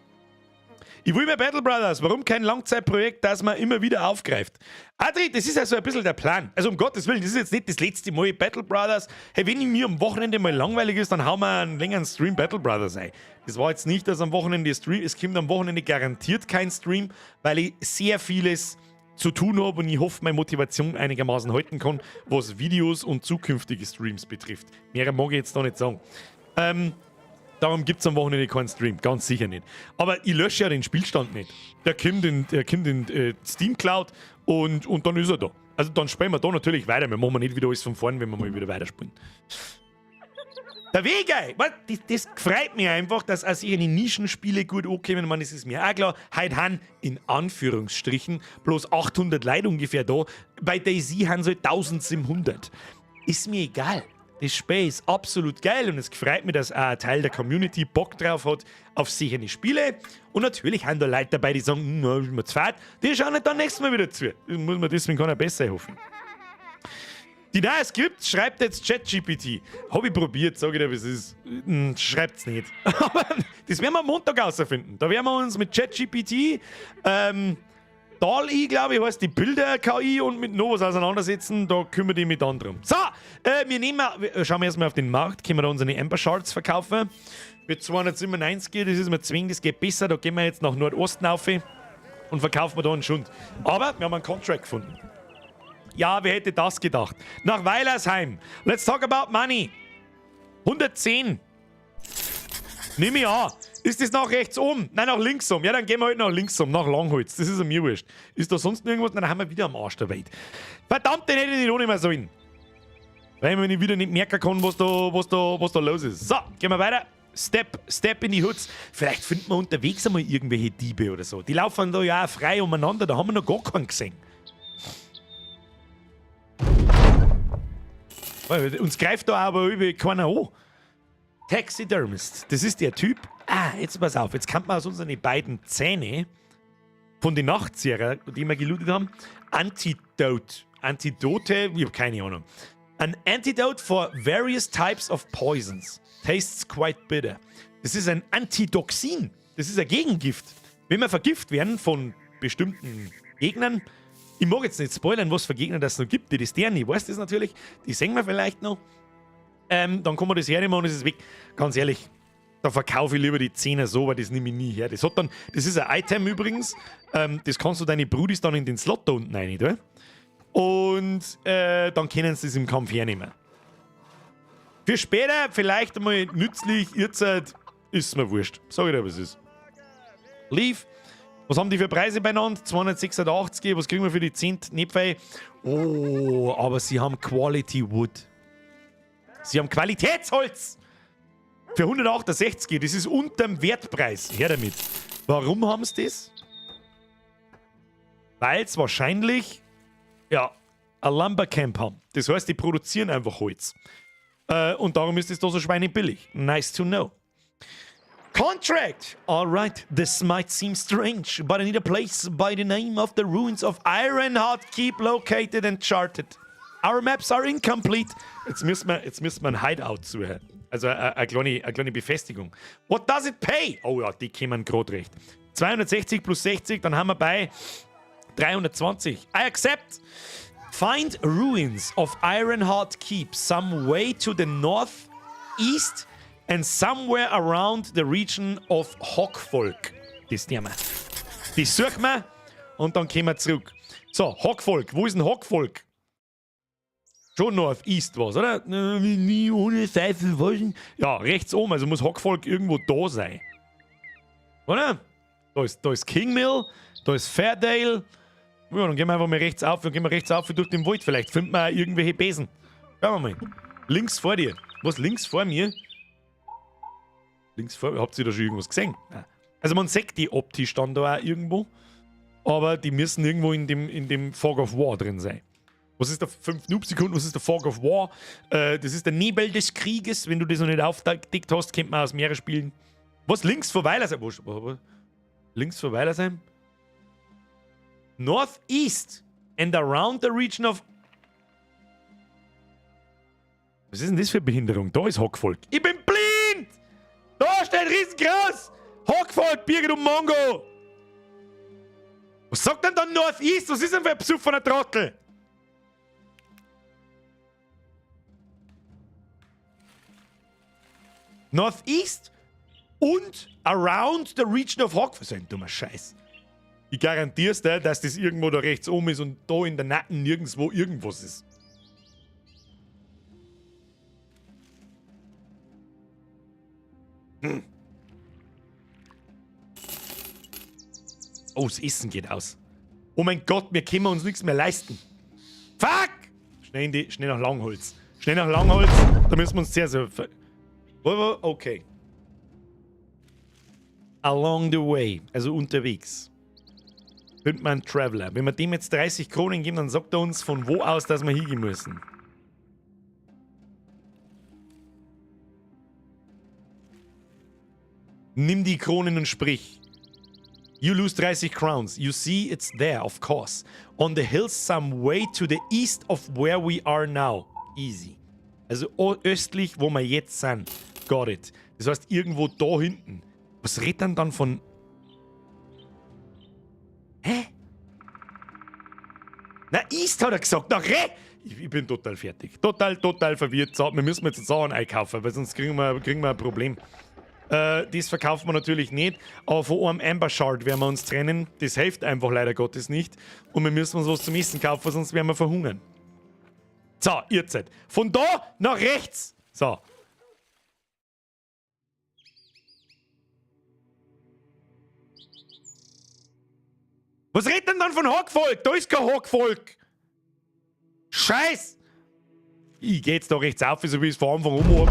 Ich will mehr Battle Brothers. Warum kein Langzeitprojekt, das man immer wieder aufgreift? Adri, das ist also ein bisschen der Plan. Also um Gottes Willen, das ist jetzt nicht das letzte Mal Battle Brothers. Hey, wenn mir am Wochenende mal langweilig ist, dann hauen wir einen längeren Stream Battle Brothers ein. Das war jetzt nicht, dass am Wochenende Stream, es kommt am Wochenende garantiert kein Stream, weil ich sehr vieles zu tun habe und ich hoffe, meine Motivation einigermaßen halten kann, was Videos und zukünftige Streams betrifft. Mehr mag ich jetzt noch nicht sagen. Darum gibt es am Wochenende keinen Stream, ganz sicher nicht. Aber ich lösche ja den Spielstand nicht. Der kommt in Steam Cloud und dann ist er da. Also dann spielen wir da natürlich weiter. Wir machen nicht wieder alles von vorn, wenn wir mal wieder weiterspielen. Der Weg, ey, das freut mich einfach, dass auch sich in Nischenspiele gut ankommen. Ich meine, das ist mir auch klar. Heute haben in Anführungsstrichen bloß 800 Leute ungefähr da. Bei DayZ haben sie 1700. Ist mir egal. Das Spiel ist absolut geil und es freut mich, dass auch ein Teil der Community Bock drauf hat auf solche Spiele. Und natürlich haben da Leute dabei, die sagen, na, ist mir zu fad. Die schauen nicht dann nächstes Mal wieder zu. Das muss man deswegen keiner besser hoffen. Die neue Skript schreibt jetzt ChatGPT. Hab ich probiert, sag ich dir, wie es ist. Schreibt's nicht. Aber das werden wir am Montag rausfinden. Da werden wir uns mit ChatGPT, DALL-E, glaube ich, heißt die Bilder-KI und mit noch was auseinandersetzen. Da kümmere ich mich dann drum. So, schauen wir erstmal auf den Markt. Können wir da unsere Ember Shards verkaufen? Mit 297, das ist mir zwingend, das geht besser. Da gehen wir jetzt nach Nordosten auf und verkaufen wir da einen Schund. Aber wir haben einen Contract gefunden. Ja, wer hätte das gedacht? Nach Weilersheim. Let's talk about money. 110. Nimm ich an. Ist das nach rechts oben? Nein, nach links um. Ja, dann gehen wir halt nach links um, nach Langholz. Das ist mir wurscht. Ist da sonst irgendwas? Nein, dann haben wir wieder am Arsch der Welt. Verdammt, den hätte ich nicht ohne mehr sollen. Weil ich wieder nicht merken kann, was da los ist. So, gehen wir weiter. Step, Step in die Hoods. Vielleicht finden wir unterwegs einmal irgendwelche Diebe oder so. Die laufen da ja auch frei umeinander. Da haben wir noch gar keinen gesehen. Uns greift da aber über keiner an. Taxidermist, das ist der Typ. Ah, jetzt pass auf, jetzt kann man aus unseren beiden Zähne von den Nachtzehrer, die wir gelootet haben, Antidote. Antidote, ich habe keine Ahnung. An antidote for various types of poisons. Tastes quite bitter. Das ist ein Antitoxin. Das ist ein Gegengift. Wenn wir vergift werden von bestimmten Gegnern, ich mag jetzt nicht spoilern, was für Gegner das noch gibt, die das deren, ich weiß das natürlich, die sehen wir vielleicht noch. Dann kann man das hernehmen und es ist weg. Ganz ehrlich, da verkaufe ich lieber die Zehner so, weil das nehme ich nie her. Das ist ein Item übrigens, das kannst du deine Brudis dann in den Slot da unten rein, tun. Und dann können sie es im Kampf hernehmen. Für später vielleicht einmal nützlich, jetzt ist mir wurscht. Sag ich dir, was es ist. Leave. Was haben die für Preise beieinander? 286, was kriegen wir für die 10 Nepfei? Oh, aber sie haben Quality Wood. Sie haben Qualitätsholz! Für 168, das ist unterm Wertpreis. Her damit. Warum haben sie das? Weil es wahrscheinlich, ja, ein Lumber Camp haben. Das heißt, die produzieren einfach Holz. Und darum ist es da so schweinebillig. Nice to know. Contract! Alright, this might seem strange, but I need a place by the name of the ruins of Ironheart Keep located and charted. Our maps are incomplete. Jetzt müssen wir ein Hideout suchen. Also eine kleine Befestigung. What does it pay? Oh ja, die kommen gerade recht. 260 plus 60, dann haben wir bei 320. I accept. Find ruins of Ironheart Keep some way to the northeast and somewhere around the region of Hockfolk. Das nehmen wir. Die suchen wir und dann kommen wir zurück. So, Hockfolk. Wo ist denn Hockfolk? Schon Northeast was, oder? Nie ohne Seife. Ja, rechts oben, also muss Hockfolk irgendwo da sein. Oder? Da ist Kingmill, da ist Fairdale. Ja, dann gehen wir einfach mal rechts auf, dann gehen wir rechts auf durch den Wald. Vielleicht finden wir auch irgendwelche Besen. Schauen wir mal. Links vor dir. Was links vor mir? Links vor, habt ihr da schon irgendwas gesehen? Nein. Also man sieht die optisch dann da auch irgendwo, aber die müssen irgendwo in dem Fog of War drin sein. Was ist der 5 Noob-Sekunden? Was ist der Fog of War? Das ist der Nebel des Krieges. Wenn du das noch nicht aufgedeckt hast, kennt man aus mehreren Spielen. Was? Links vor Weilersheim? Wo? Links vor Weilersheim? Northeast and around the region of... Was ist denn das für eine Behinderung? Da ist Hockvolk. Ich bin blind! Da steht riesengroß! Hockvolk, Birgit und Mongo! Was sagt denn da Northeast? Was ist denn für ein Besuch von der Trottel? Northeast und around the region of Hockvolk. So ein dummer Scheiß. Ich garantier's dir, dass das irgendwo da rechts oben ist und da in der Nacken nirgendwo irgendwas ist. Oh, das Essen geht aus. Oh mein Gott, wir können uns nichts mehr leisten. Fuck! Schnell, schnell nach Langholz. Schnell nach Langholz. Da müssen wir uns sehr, sehr... Okay. Along the way, also unterwegs, findet man einen Traveler. Wenn wir dem jetzt 30 Kronen geben, dann sagt er uns, von wo aus, dass wir hingehen müssen. Nimm die Kronen und sprich. You lose 30 crowns. You see it's there, of course. On the hills some way to the east of where we are now. Easy. Also östlich, wo wir jetzt sind. Got it. Das heißt, irgendwo da hinten. Was redet denn dann von... Hä? Na, East hat er gesagt. Na, re! Ich bin total fertig. Total, total verwirrt. So, wir müssen jetzt einen Sachen einkaufen, weil sonst kriegen wir ein Problem. Das verkauft man natürlich nicht, aber von einem Amber Shard werden wir uns trennen. Das hilft einfach leider Gottes nicht. Und wir müssen uns was zum Essen kaufen, sonst werden wir verhungern. So, ihr seid. Von da nach rechts. So. Was redet denn dann von Hockvolk? Da ist kein Hockvolk. Scheiß! Ich geh jetzt da rechts auf, so wie ich es von Anfang an hab.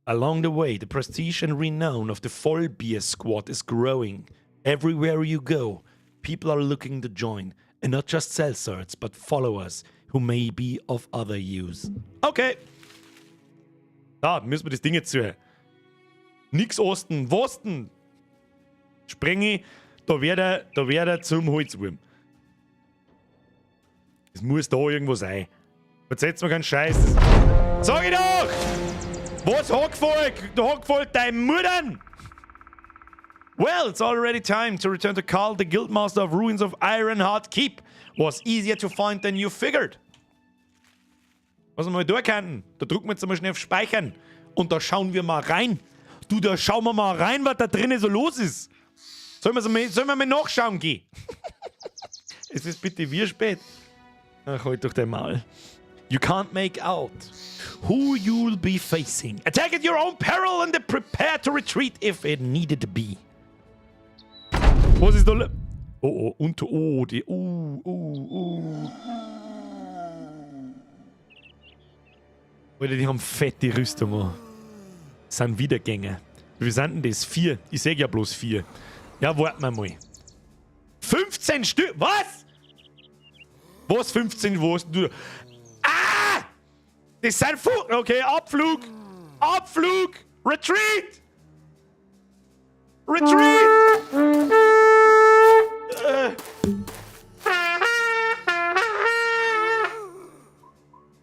Along the way, the prestige and renown of the Vollbier Squad is growing. Everywhere you go, people are looking to join. And not just sellswords, but followers who may be of other use. Okay. Da müssen wir das Ding jetzt zu. Nix Osten, Wosten. Sprenge, da wird er zum Holzwurm. Es muss da irgendwo sein. Erzählt's mir keinen Scheiß. Sag ich doch! Was Hockvolk? Du Hockvolk, dein Muttern! Well, it's already time to return to Karl, the Guildmaster of Ruins of Ironheart Keep. Was easier to find than you figured. Was wir mal da könnten, da drücken wir jetzt mal schnell auf Speichern. Und da schauen wir mal rein. Du, da schauen wir mal rein, was da drinnen so los ist. Sollen wir mal nachschauen gehen? Es ist bitte wie spät. Ach, halt doch dein Maul. You can't make out who you'll be facing. Attack at your own peril and prepare to retreat if it needed to be. Was ist da? Oh, oh, und oh, die, oh, oh, oh. Alter, die haben fette Rüstung an. Das sind Wiedergänger. Wie sind denn das? 4. Ich seh ja bloß 4. Ja, warten wir mal. 15 Stück? Was? Was 15? Wo hast du? Ah! Das sind Okay, Abflug! Abflug! Retreat! Retreat!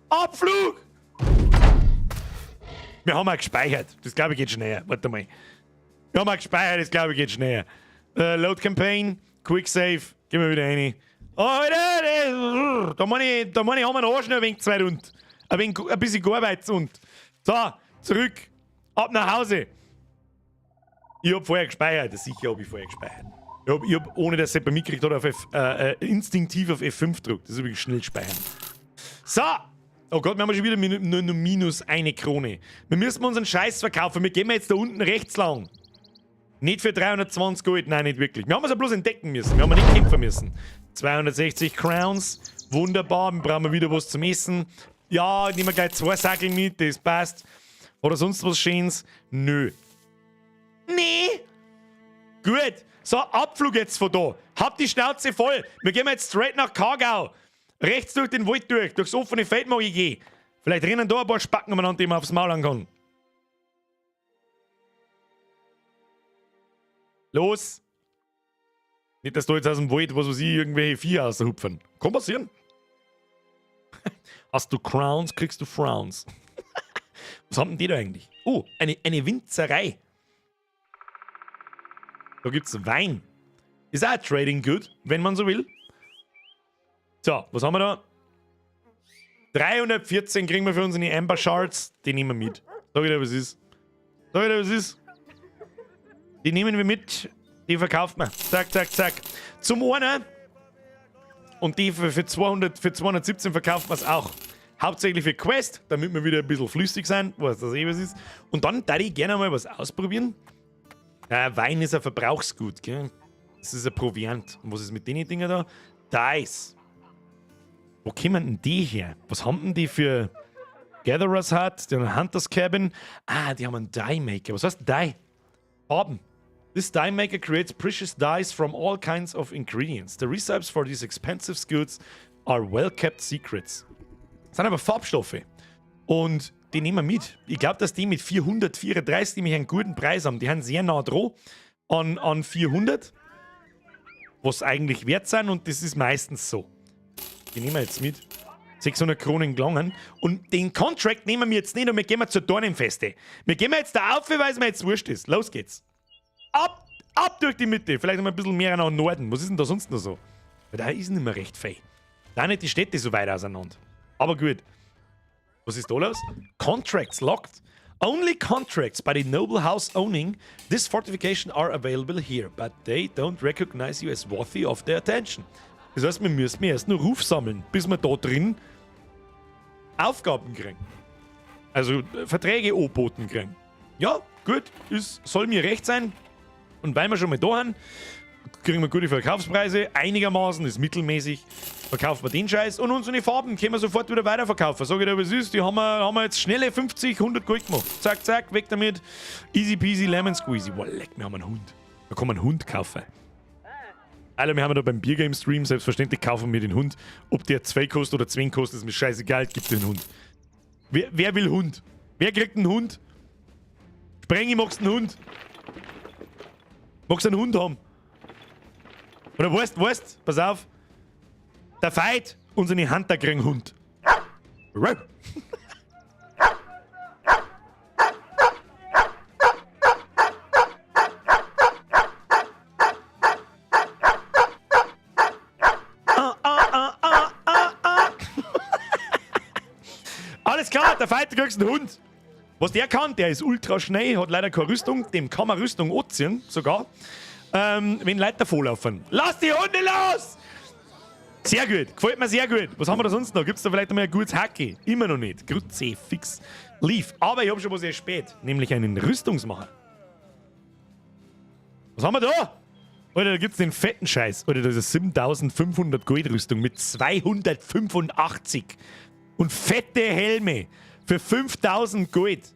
Abflug! Wir haben auch gespeichert. Das glaube ich geht schneller. Warte mal. Wir haben auch gespeichert, das glaube ich geht schneller. Load Campaign, Quick Save, gehen wir wieder rein. Oh, Alter, da meine ich, haben wir noch schnell ein wenig Zeit und ein wenig, ein bisschen Arbeit und. So, zurück, ab nach Hause. Ich hab vorher gespeichert, sicher hab ich vorher gespeichert. Ich hab, ohne dass jemand mitgekriegt hat, auf F, instinktiv auf F5 gedrückt. Das ist übrigens schnell speichern. So! Oh Gott, wir haben schon wieder nur minus eine Krone. Wir müssen unseren Scheiß verkaufen. Wir gehen jetzt da unten rechts lang. Nicht für 320 Gold, nein, nicht wirklich. Wir haben es ja bloß entdecken müssen. Wir haben ja nicht kämpfen müssen. 260 Crowns. Wunderbar, wir brauchen wieder was zum Essen. Ja, nehmen wir gleich 2 Sackel mit, das passt. Oder sonst was Schönes? Nö. Nee. Gut. So, Abflug jetzt von da. Hab die Schnauze voll. Wir gehen jetzt straight nach Kargau. Rechts durch den Wald durch. Durchs offene Feld mag ich gehen. Vielleicht rennen da ein paar Spacken umeinander, die man aufs Maul hauen kann. Los! Nicht, dass da jetzt aus dem Wald, was weiß ich, irgendwelche Viecher raushupfen. Kann passieren. Hast du Crowns, kriegst du Frowns. Was haben denn die da eigentlich? Oh, eine Winzerei. Da gibt's Wein. Ist auch Trading Good, wenn man so will. So, was haben wir da? 314 kriegen wir für unsere Amber Shards. Die nehmen wir mit. Sag ich dir, was ist. Sag ich dir, was ist. Die nehmen wir mit. Die verkauft man. Zack, zack, zack. Zum einen. Und die für 217 verkauft man's auch. Hauptsächlich für Quest, damit wir wieder ein bisschen flüssig sind, was das eh was ist. Und dann würde ich gerne mal was ausprobieren. Wein ist ein Verbrauchsgut, gell? Das ist ein Proviant. Und was ist mit den Dingen da? Dice. Wo kommen denn die her? Was haben denn die für Gatherer's Hut? Die haben einen Hunter's Cabin. Ah, die haben einen Die Maker. Was heißt Die? Farben. This die maker creates precious dyes from all kinds of ingredients. The recipes for these expensive goods are well-kept secrets. Das sind aber Farbstoffe. Und die nehmen wir mit. Ich glaub, dass die mit 434 nämlich einen guten Preis haben. Die haben sehr nah dran an 400, was eigentlich wert sind. Und das ist meistens so. Die nehmen wir jetzt mit. 600 Kronen gelangen. Und den Contract nehmen wir jetzt nicht und wir gehen zur Dornenfeste. Wir gehen jetzt da auf, weil es mir jetzt wurscht ist. Los geht's. Ab, ab durch die Mitte. Vielleicht noch mal ein bisschen mehr nach Norden. Was ist denn da sonst noch so? Weil da ist nicht mehr recht fein. Da nicht die Städte so weit auseinander. Aber gut. Was ist da los? Contracts locked. Only contracts by the noble house owning this fortification are available here, but they don't recognize you as worthy of their attention. Das heißt, wir müssen erst nur Ruf sammeln, bis wir da drin Aufgaben kriegen. Also Verträge angeboten kriegen. Ja, gut, soll mir recht sein. Und weil wir schon mal da sind, kriegen wir gute Verkaufspreise. Einigermaßen, ist mittelmäßig. Verkaufen wir den Scheiß. Und unsere Farben können wir sofort wieder weiterverkaufen. Sag ich dir, was ist? Die haben wir jetzt schnelle 50, 100 Gold gemacht. Zack, zack, weg damit. Easy peasy, lemon squeezy. Boah, leck, wir haben einen Hund. Da kann man einen Hund kaufen. Alter, wir haben da beim Biergame Stream, selbstverständlich kaufen wir den Hund. Ob der 2 kostet oder 10 kostet, ist mir scheißegal, gib den Hund. Wer will Hund? Wer kriegt einen Hund? Sprengi, magst du einen Hund? Magst du einen Hund haben? Oder weißt, pass auf. Der Veit, unsere Hunter kriegen Hund. Alles klar, der Veit, du kriegst einen Hund. Was der kann, der ist ultra schnell, hat leider keine Rüstung, dem kann man Rüstung anziehen, sogar. Wenn Leute davonlaufen. Lass die Hunde los! Sehr gut, gefällt mir sehr gut. Was haben wir da sonst noch? Gibt's da vielleicht noch mal ein gutes Hacke? Immer noch nicht. Grütze, fix. Leaf. Aber ich hab schon was sehr spät, nämlich einen Rüstungsmacher. Was haben wir da? Alter, da gibt's den fetten Scheiß. Alter, das ist 7500 Goldrüstung mit 285. Und fette Helme für 5000 Gold.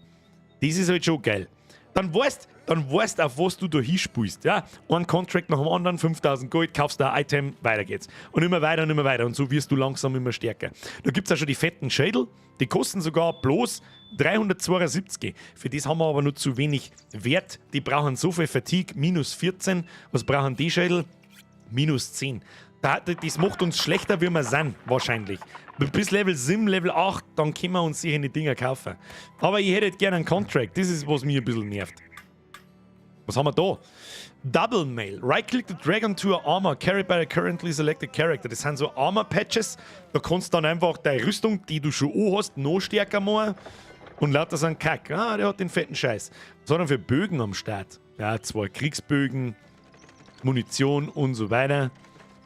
Das ist halt schon geil. Dann weißt, auf was du da hinspielst. Ja? Ein Contract nach dem anderen, 5000 Gold, kaufst da ein Item, weiter geht's. Und immer weiter und immer weiter. Und so wirst du langsam immer stärker. Da gibt's auch schon die fetten Schädel. Die kosten sogar bloß 372. Für das haben wir aber nur zu wenig Wert. Die brauchen so viel Fatigue, minus 14. Was brauchen die Schädel? Minus 10. Das macht uns schlechter, wie wir sind, wahrscheinlich. Bis Level 7, Level 8, dann können wir uns sicher die Dinger kaufen. Aber ich hätte gerne einen Contract. Das ist, was mich ein bisschen nervt. Was haben wir da? Double Mail. Right-click the drag onto a armor carried by the currently selected character. Das sind so Armor-Patches. Da kannst du dann einfach deine Rüstung, die du schon an hast, noch stärker machen. Und lauter so einen Kack. Ah, der hat den fetten Scheiß. Was hat er für Bögen am Start? Ja, 2 Kriegsbögen, Munition und so weiter.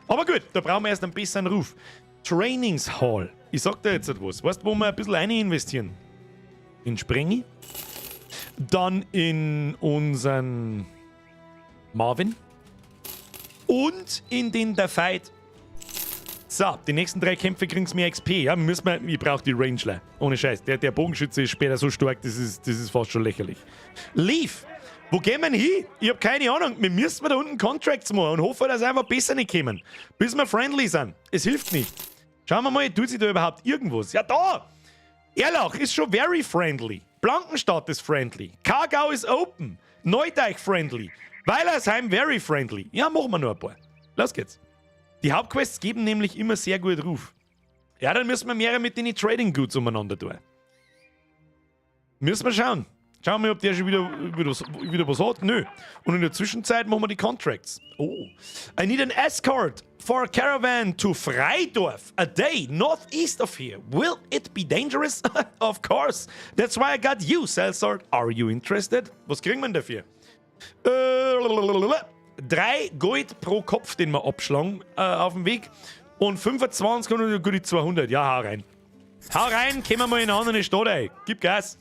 Aber gut, da brauchen wir erst ein bisschen Ruf. Trainings Hall. Ich sag dir jetzt etwas. Weißt du, wo wir ein bisschen rein investieren? In Sprengi. Dann in unseren Marvin. Und in den Der Fight. So, die nächsten 3 Kämpfe kriegen's mehr XP. Ja, müssen wir, ich brauch die Rangler. Ohne Scheiß. Der Bogenschütze ist später so stark, das ist fast schon lächerlich. Leaf. Wo gehen wir denn hin? Ich hab keine Ahnung. Wir müssen da unten Contracts machen und hoffen, dass einfach besser nicht kommen. Bis wir friendly sind. Es hilft nicht. Schauen wir mal, tut sich da überhaupt irgendwas? Ja, da! Erlach ist schon very friendly. Blankenstadt ist friendly. Kargau ist open. Neuteich friendly. Weilersheim very friendly. Ja, machen wir nur ein paar. Los geht's. Die Hauptquests geben nämlich immer sehr gut Ruf. Ja, dann müssen wir mehrere mit den Trading Goods umeinander tun. Müssen wir schauen. Schauen wir mal, ob der schon wieder was hat. Nö. Und in der Zwischenzeit machen wir die Contracts. Oh. I need an escort for a caravan to Freidorf, a day northeast of here. Will it be dangerous? Of course. That's why I got you, Sellsword. Are you interested? Was kriegen wir denn dafür? 3 Gold pro Kopf, den wir abschlagen auf dem Weg. Und 25 und gute 200. Ja, hau rein. Hau rein, kommen wir mal in eine andere Stadt ein. Gib Gas.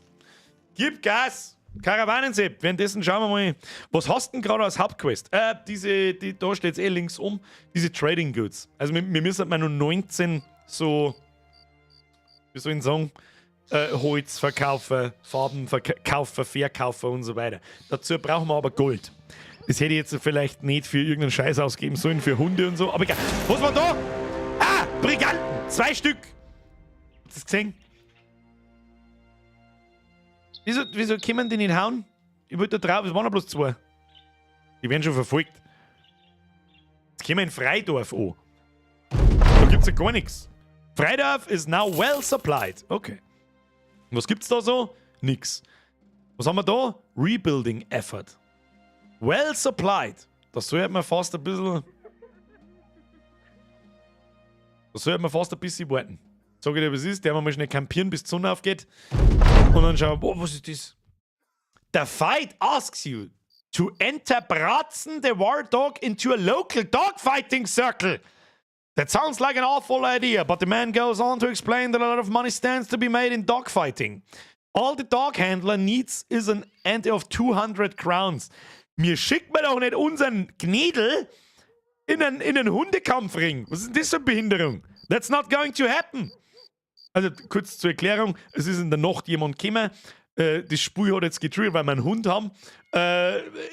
Gib Gas! Karawanensepp. Währenddessen schauen wir mal. Was hast du denn gerade als Hauptquest? Da steht es eh links um. Diese Trading Goods. Also wir müssen mal nur 19 so, wie soll ich sagen, Holz verkaufen, Farben verkaufen, verkaufen und so weiter. Dazu brauchen wir aber Gold. Das hätte ich jetzt vielleicht nicht für irgendeinen Scheiß ausgeben sollen, für Hunde und so. Aber egal. Was war da? Ah, Briganten! Zwei Stück! Hast du das gesehen? Wieso können die nicht hauen? Ich wollte da drauf, es waren ja bloß zwei. Die werden schon verfolgt. Jetzt kommen wir in Freidorf an. Da gibt's ja gar nichts. Freidorf is now well supplied. Okay. Was gibt's da so? Nix. Was haben wir da? Rebuilding Effort. Well supplied. Das sollte man fast ein bisschen warten. Sag ich dir, was ist? Der wir mal schnell campieren, bis die Sonne aufgeht. Und dann schauen wir, boah, was ist das? The fight asks you to enter Bratzen the War Dog into a local dogfighting circle. That sounds like an awful idea, but the man goes on to explain that a lot of money stands to be made in dogfighting. All the dog handler needs is an ante of 200 crowns. Mir schickt man doch nicht unseren Gnädel in einen Hundekampfring. Was ist denn das für eine Behinderung? That's not going to happen. Also kurz zur Erklärung, es ist in der Nacht jemand gekommen, das Spiel hat jetzt getriggert, weil wir einen Hund haben.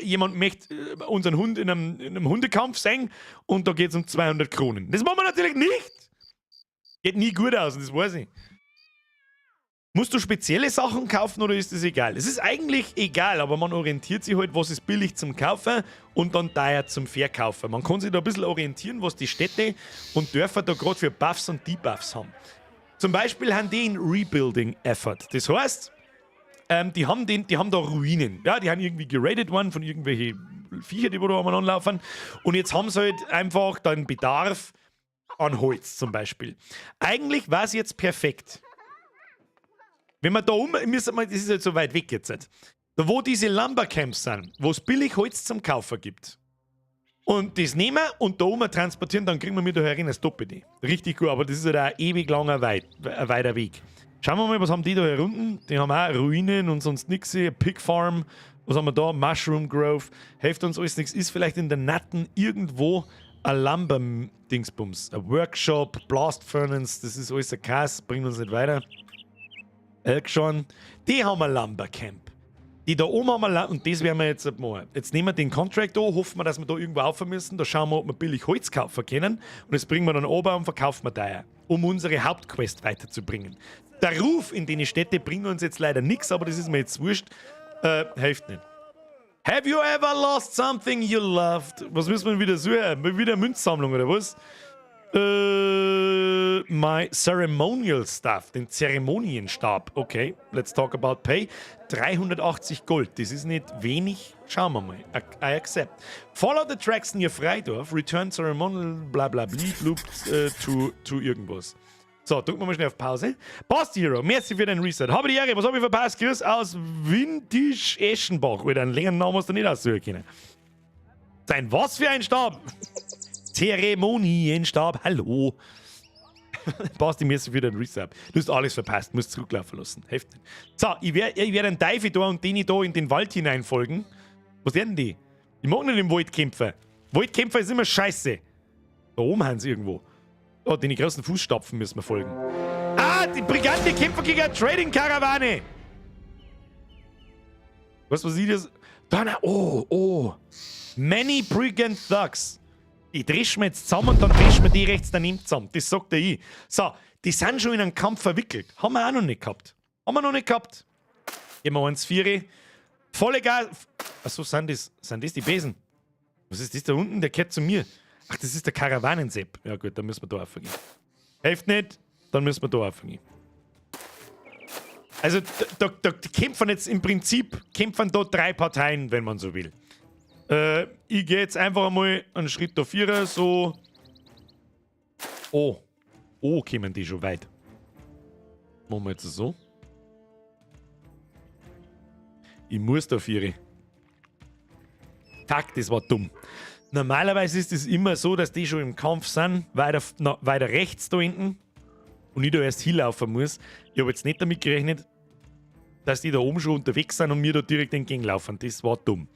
Jemand möchte unseren Hund in einem Hundekampf sehen und da geht es um 200 Kronen. Das machen wir natürlich nicht. Geht nie gut aus, das weiß ich. Musst du spezielle Sachen kaufen oder ist das egal? Es ist eigentlich egal, aber man orientiert sich halt, was ist billig zum Kaufen und dann teuer zum Verkaufen. Man kann sich da ein bisschen orientieren, was die Städte und Dörfer da gerade für Buffs und Debuffs haben. Zum Beispiel haben die einen Rebuilding Effort. Das heißt, die haben da Ruinen. Ja, die haben irgendwie geraidet worden von irgendwelchen Viecher, die wo da umeinander laufen. Und jetzt haben sie halt einfach dann Bedarf an Holz zum Beispiel. Eigentlich war es jetzt perfekt. Wenn wir da um, müssen wir, das ist halt so weit weg jetzt. Da, wo diese Lumber Camps sind, wo es billig Holz zum Kaufen gibt. Und das nehmen wir und da oben transportieren, dann kriegen wir mit da herin das Doppelte. Richtig gut, aber das ist halt ein ewig langer, ein weiter Weg. Schauen wir mal, was haben die da hier unten? Die haben auch Ruinen und sonst nichts. Pig Farm. Was haben wir da? Mushroom Grove. Hilft uns alles nichts. Ist vielleicht in der Natten irgendwo ein Lumber-Dingsbums. Ein Workshop, Blast Furnace, das ist alles ein Kass, bringt uns nicht weiter. Elkshorn. Die haben ein Lumber Camp. Die da oben haben wir und das werden wir jetzt machen. Jetzt nehmen wir den Contract an, hoffen wir, dass wir da irgendwo rauf müssen. Da schauen wir, ob wir billig Holz kaufen können. Und das bringen wir dann oben und verkaufen wir teuer, um unsere Hauptquest weiterzubringen. Der Ruf in den Städte bringt uns jetzt leider nichts, aber das ist mir jetzt wurscht. Hilft nicht. Have you ever lost something you loved? Was müssen wir wieder suchen? Wieder Münzsammlung oder was? My ceremonial staff, den Zeremonienstab. Okay, let's talk about pay. 380 Gold, das ist nicht wenig. Schauen wir mal. I accept. Follow the tracks near Freidorf, return ceremonial bla bla bli blub to irgendwas. So, drücken wir mal schnell auf Pause. Basti Hero, merci für den Resub. Habe die Ehre, was habe ich verpasst? Grüß aus Windisch-Eschenbach. Alter, einen längeren Namen hast du nicht aussuchen können. Sein was für ein Stab? Zeremonienstab, hallo. Basti, merci für den Resub. Du hast alles verpasst, musst zurücklaufen lassen. Heftig. So, ich werd einen Teufel da und den da in den Wald hineinfolgen. Was werden die? Ich mag nicht im Wald kämpfen. Waldkämpfer ist immer scheiße. Da oben haben sie irgendwo. Oh, den großen Fußstapfen müssen wir folgen. Ah, die Brigante kämpfen gegen eine Trading-Karawane. Weißt du, was ich das? Da, na, oh, oh. Many Brigand Thugs. Die dreschen wir jetzt zusammen und dann dreschen wir die rechts daneben zusammen. Das sagt er ich. So, die sind schon in einen Kampf verwickelt. Haben wir auch noch nicht gehabt. Haben wir noch nicht gehabt. Gehen wir 1, 4. Volle Gas. Achso, sind das die Besen? Was ist das da unten? Der gehört zu mir. Ach, das ist der Karawanensepp. Ja gut, dann müssen wir da aufgehen. Hilft nicht, dann müssen wir da aufgehen. Also da kämpfen jetzt im Prinzip kämpfen da drei Parteien, wenn man so will. Ich gehe jetzt einfach einmal einen Schritt da vierer, so. Oh. Oh, kommen die schon weit. Machen wir jetzt so. Ich muss da viere. Fuck, das war dumm. Normalerweise ist es immer so, dass die schon im Kampf sind, weiter, na, weiter rechts da hinten und ich da erst hinlaufen muss. Ich habe jetzt nicht damit gerechnet, dass die da oben schon unterwegs sind und mir da direkt entgegenlaufen. Das war dumm.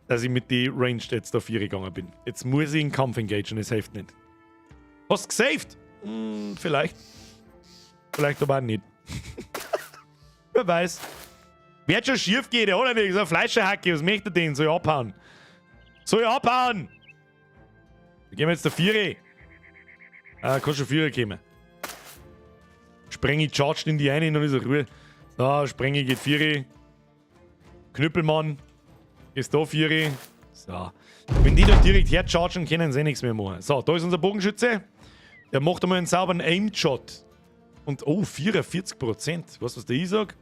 Dass ich mit die Range jetzt da vier gegangen bin. Jetzt muss ich in den Kampf engagen, das hilft nicht. Hast du gesaved? Vielleicht. Vielleicht aber auch nicht. Wer weiß. Wird schon schief gehen, der hat ja nichts. Ein Fleischerhacke, was möchte der denn? Soll ich abhauen? Soll ich abhauen? Da gehen wir jetzt der Viere. Ah, kann schon Vierer kommen. Sprengi chargt in die eine, dann ist er Ruhe. So, Sprengi geht Viere. Knüppelmann ist da Viere. So. Wenn die da direkt herchargen, können sie eh nichts mehr machen. So, da ist unser Bogenschütze. Der macht einmal einen sauberen Aim-Shot. Und oh, 44%. Weißt du, was der ich sag?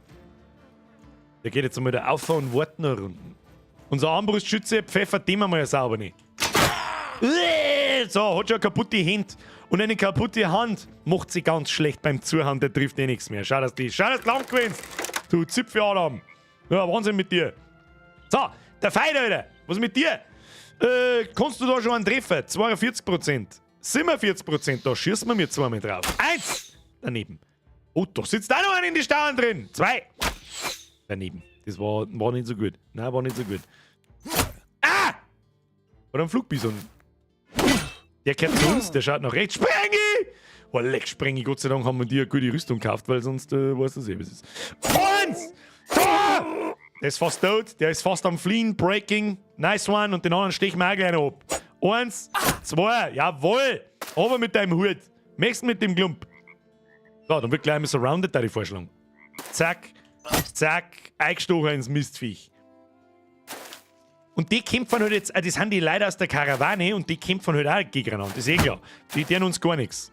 Der geht jetzt einmal da auf und wartet noch Runden. Unser Armbrustschütze pfeffert dem einmal sauber nicht. So, hat schon eine kaputte Hand. Und eine kaputte Hand macht sie ganz schlecht beim Zuhauen, der trifft eh nichts mehr. Schau, dass du lang gewinnst. Du Zipfel-Adam. Ja, Wahnsinn mit dir. So, der Feind, Alter. Was ist mit dir? Kannst du da schon einen treffen? 42%. 47%. Da schießen wir mir zweimal drauf. Eins. Daneben. Oh, da sitzt auch noch einer in die Staunen drin. Zwei. Daneben. Das war nicht so gut. Nein, war nicht so gut. Ah! Oder ein Flugbison. Der kehrt zu uns, der schaut nach rechts. Sprengi! Oh, leck, Sprengi. Gott sei Dank haben wir dir eine gute Rüstung gekauft, weil sonst weißt du eh, was ist. Eins! Zwei! Der ist fast tot. Der ist fast am Fliehen. Breaking. Nice one. Und den anderen stechen wir auch gleich noch ab. Eins, zwei. Jawohl! Aber mit deinem Hut. Möchtest mit dem Klump. So, dann wird gleich einmal surrounded, da die vorschlagen. Zack, zack, eingestochen ins Mistviech. Und die kämpfen halt jetzt, das sind die Leute aus der Karawane und die kämpfen halt auch gegeneinander, das ist eh klar. Die tun uns gar nichts.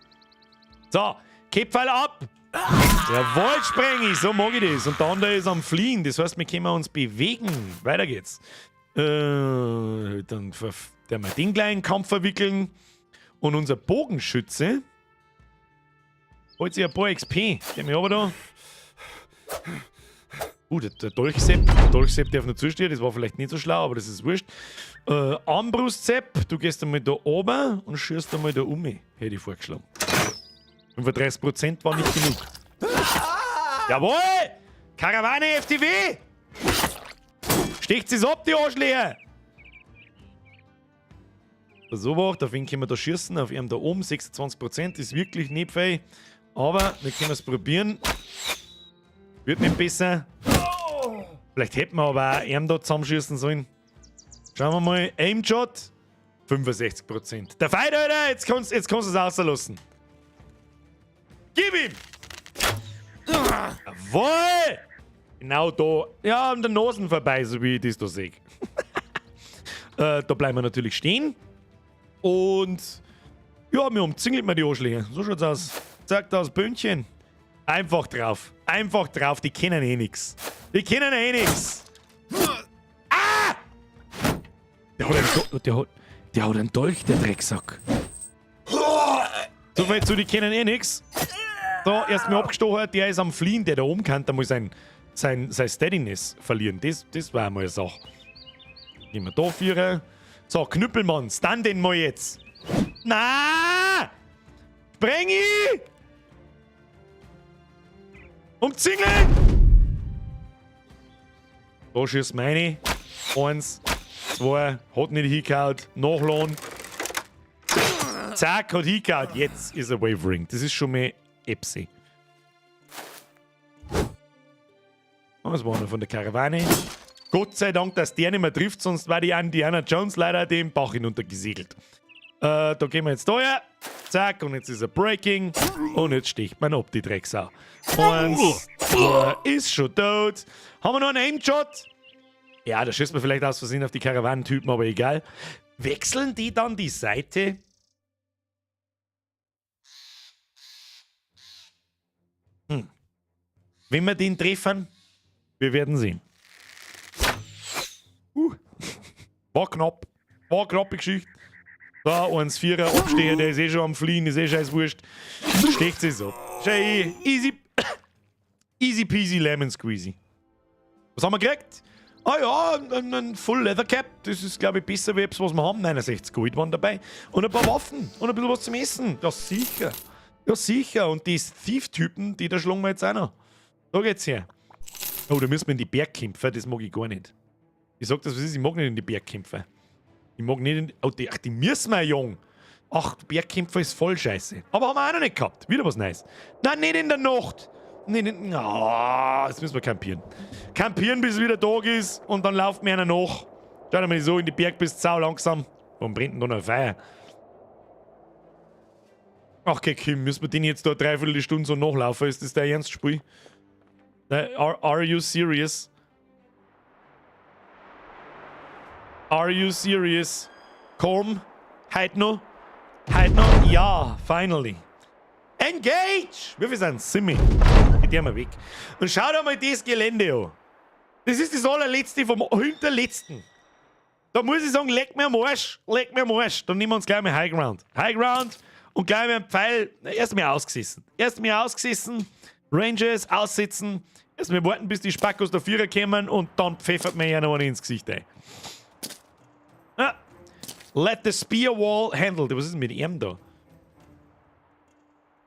So, Köpferl ab! Jawohl, Sprengi, so mag ich das. Und der andere ist am Fliehen, das heißt, wir können uns bewegen. Weiter geht's. Dann der wir den kleinen Kampf verwickeln. Und unser Bogenschütze holt sich ein paar XP. Geh mir aber da. Der Dolchsepp. Der Dolchsepp darf noch zustehen, das war vielleicht nicht so schlau, aber das ist wurscht. Armbrustsepp, du gehst einmal da oben und schießt einmal da um. Hätte ich vorgeschlagen. 35% war nicht genug. Jawohl! Karawane FTW! Sticht sie's ab, die Arschlöcher! So war, auf wen können wir da schießen? Auf ihm da oben, 26% ist wirklich nicht viel. Aber wir können es probieren. Wird nicht besser. Vielleicht hätten wir aber auch ihm da zusammenschießen sollen. Schauen wir mal. Aim-Shot. 65%. Der Feind, Alter! Jetzt kannst du es rauslassen. Gib ihm! Jawohl! Genau da. Ja, an der Nase vorbei, so wie ich das da sehe. Da bleiben wir natürlich stehen. Und ja, wir umzingeln mal die Arschlöcher. So schaut's aus. Zack, das Böhnchen. Einfach drauf. Einfach drauf. Die kennen eh nix. Die kennen eh nix. Ah! Der hat einen Dolch, der Drecksack. So viel zu, die kennen eh nix. So, erst mal abgestochen, der ist am Fliehen, der da oben kann, der muss sein Steadiness verlieren. Das war einmal eine Sache. Gehen wir da vier. So, Knüppelmann, stun den mal jetzt. Na! Sprengi! Umzingeln! Da schießt meine. 1, 2, hat nicht hingehauen. Nachladen. Zack, hat hingehauen. Jetzt ist er wavering. Das ist schon mal Epsi. Oh, das war einer von der Karawane. Gott sei Dank, dass der nicht mehr trifft, sonst war die Indiana Jones leider den Bach hinuntergesegelt. Da gehen wir jetzt da her. Zack, und jetzt ist er Breaking. Und jetzt sticht man ab, die Drecksau. 1, 2, ist schon tot. Haben wir noch einen Aim-Shot? Ja, da schießt man vielleicht aus Versehen auf die Karawanentypen, aber egal. Wechseln die dann die Seite? Wenn wir den treffen, wir werden sehen. War knapp. War knappe Geschichte. Da, 1-4er, Absteher, der ist eh schon am Fliehen, ist eh scheiß wurscht. Stecht sich so. Schei, easy, easy peasy lemon squeezy. Was haben wir gekriegt? Ah ja, ein Full Leather Cap. Das ist, glaub ich, besser wie etwas, was wir haben. 69 Gold waren dabei. Und ein paar Waffen und ein bisschen was zum Essen. Ja, sicher. Ja, sicher. Und die Thief-Typen, die da schlagen wir jetzt auch noch. Da geht's her. Oh, da müssen wir in die Bergkämpfe. Das mag ich gar nicht. Ich sag das, was ist, ich mag nicht in die Bergkämpfe. Ich mag nicht in die, oh, die, ach, die müssen wir jung. Ach, Bergkämpfer ist voll scheiße. Aber haben wir auch noch nicht gehabt. Wieder was Neues. Nein, nicht in der Nacht. Nee, nee, oh, jetzt müssen wir campieren. Campieren, bis es wieder Tag ist und dann lauft mir einer nach. Schau mal so in die Berg bist, sau langsam. Warum brennt denn da noch ein Feuer? Ach, okay, Kim, müssen wir den jetzt da dreiviertel Stunde so nachlaufen? Ist das der Ernstspiel? Are you serious? Are you serious? Komm, halt noch. Halt noch. Ja, finally. Engage! Wie viel sind Simmi? Geht der mal weg. Und schau dir mal das Gelände an. Das ist das allerletzte vom hinterletzten. Da muss ich sagen, leck mir am Arsch. Leck mir am Arsch. Dann nehmen wir uns gleich mal High Ground. High Ground und gleich mal einen Pfeil. Erst mal ausgesessen. Erst mal ausgesessen. Ranges aussitzen. Erst mal warten, bis die Spackos da Vierer kommen und dann pfeffert mir ja noch einen ins Gesicht ein. Ah. Let the spear wall handle. Was ist denn mit ihm da?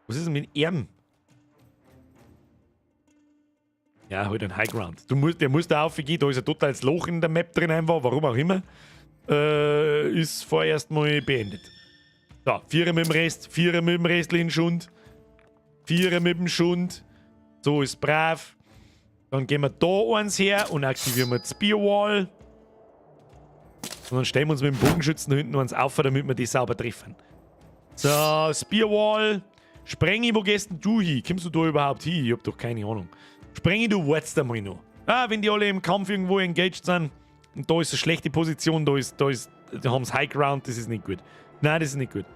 Was ist denn mit ihm? Ja, halt ein High Ground. Der muss da aufgehen, da ist ein totales Loch in der Map drin einfach, warum auch immer. Ist vorerst mal beendet. So, Vierer mit dem Rest, Vierer mit dem restlichen Schund. Vierer mit dem Schund. So ist brav. Dann gehen wir da eins her und aktivieren wir die Spear Wall. Und dann stellen wir uns mit dem Bogenschützen da hinten eins auf, damit wir die sauber treffen. So, Spear Wall. Sprengi, wo gehst denn du hin? Kommst du da überhaupt hin? Ich hab doch keine Ahnung. Sprengi, du wartest einmal noch. Ah, wenn die alle im Kampf irgendwo engaged sind, und da ist eine schlechte Position, da haben's High Ground, das ist nicht gut. Nein, das ist nicht gut.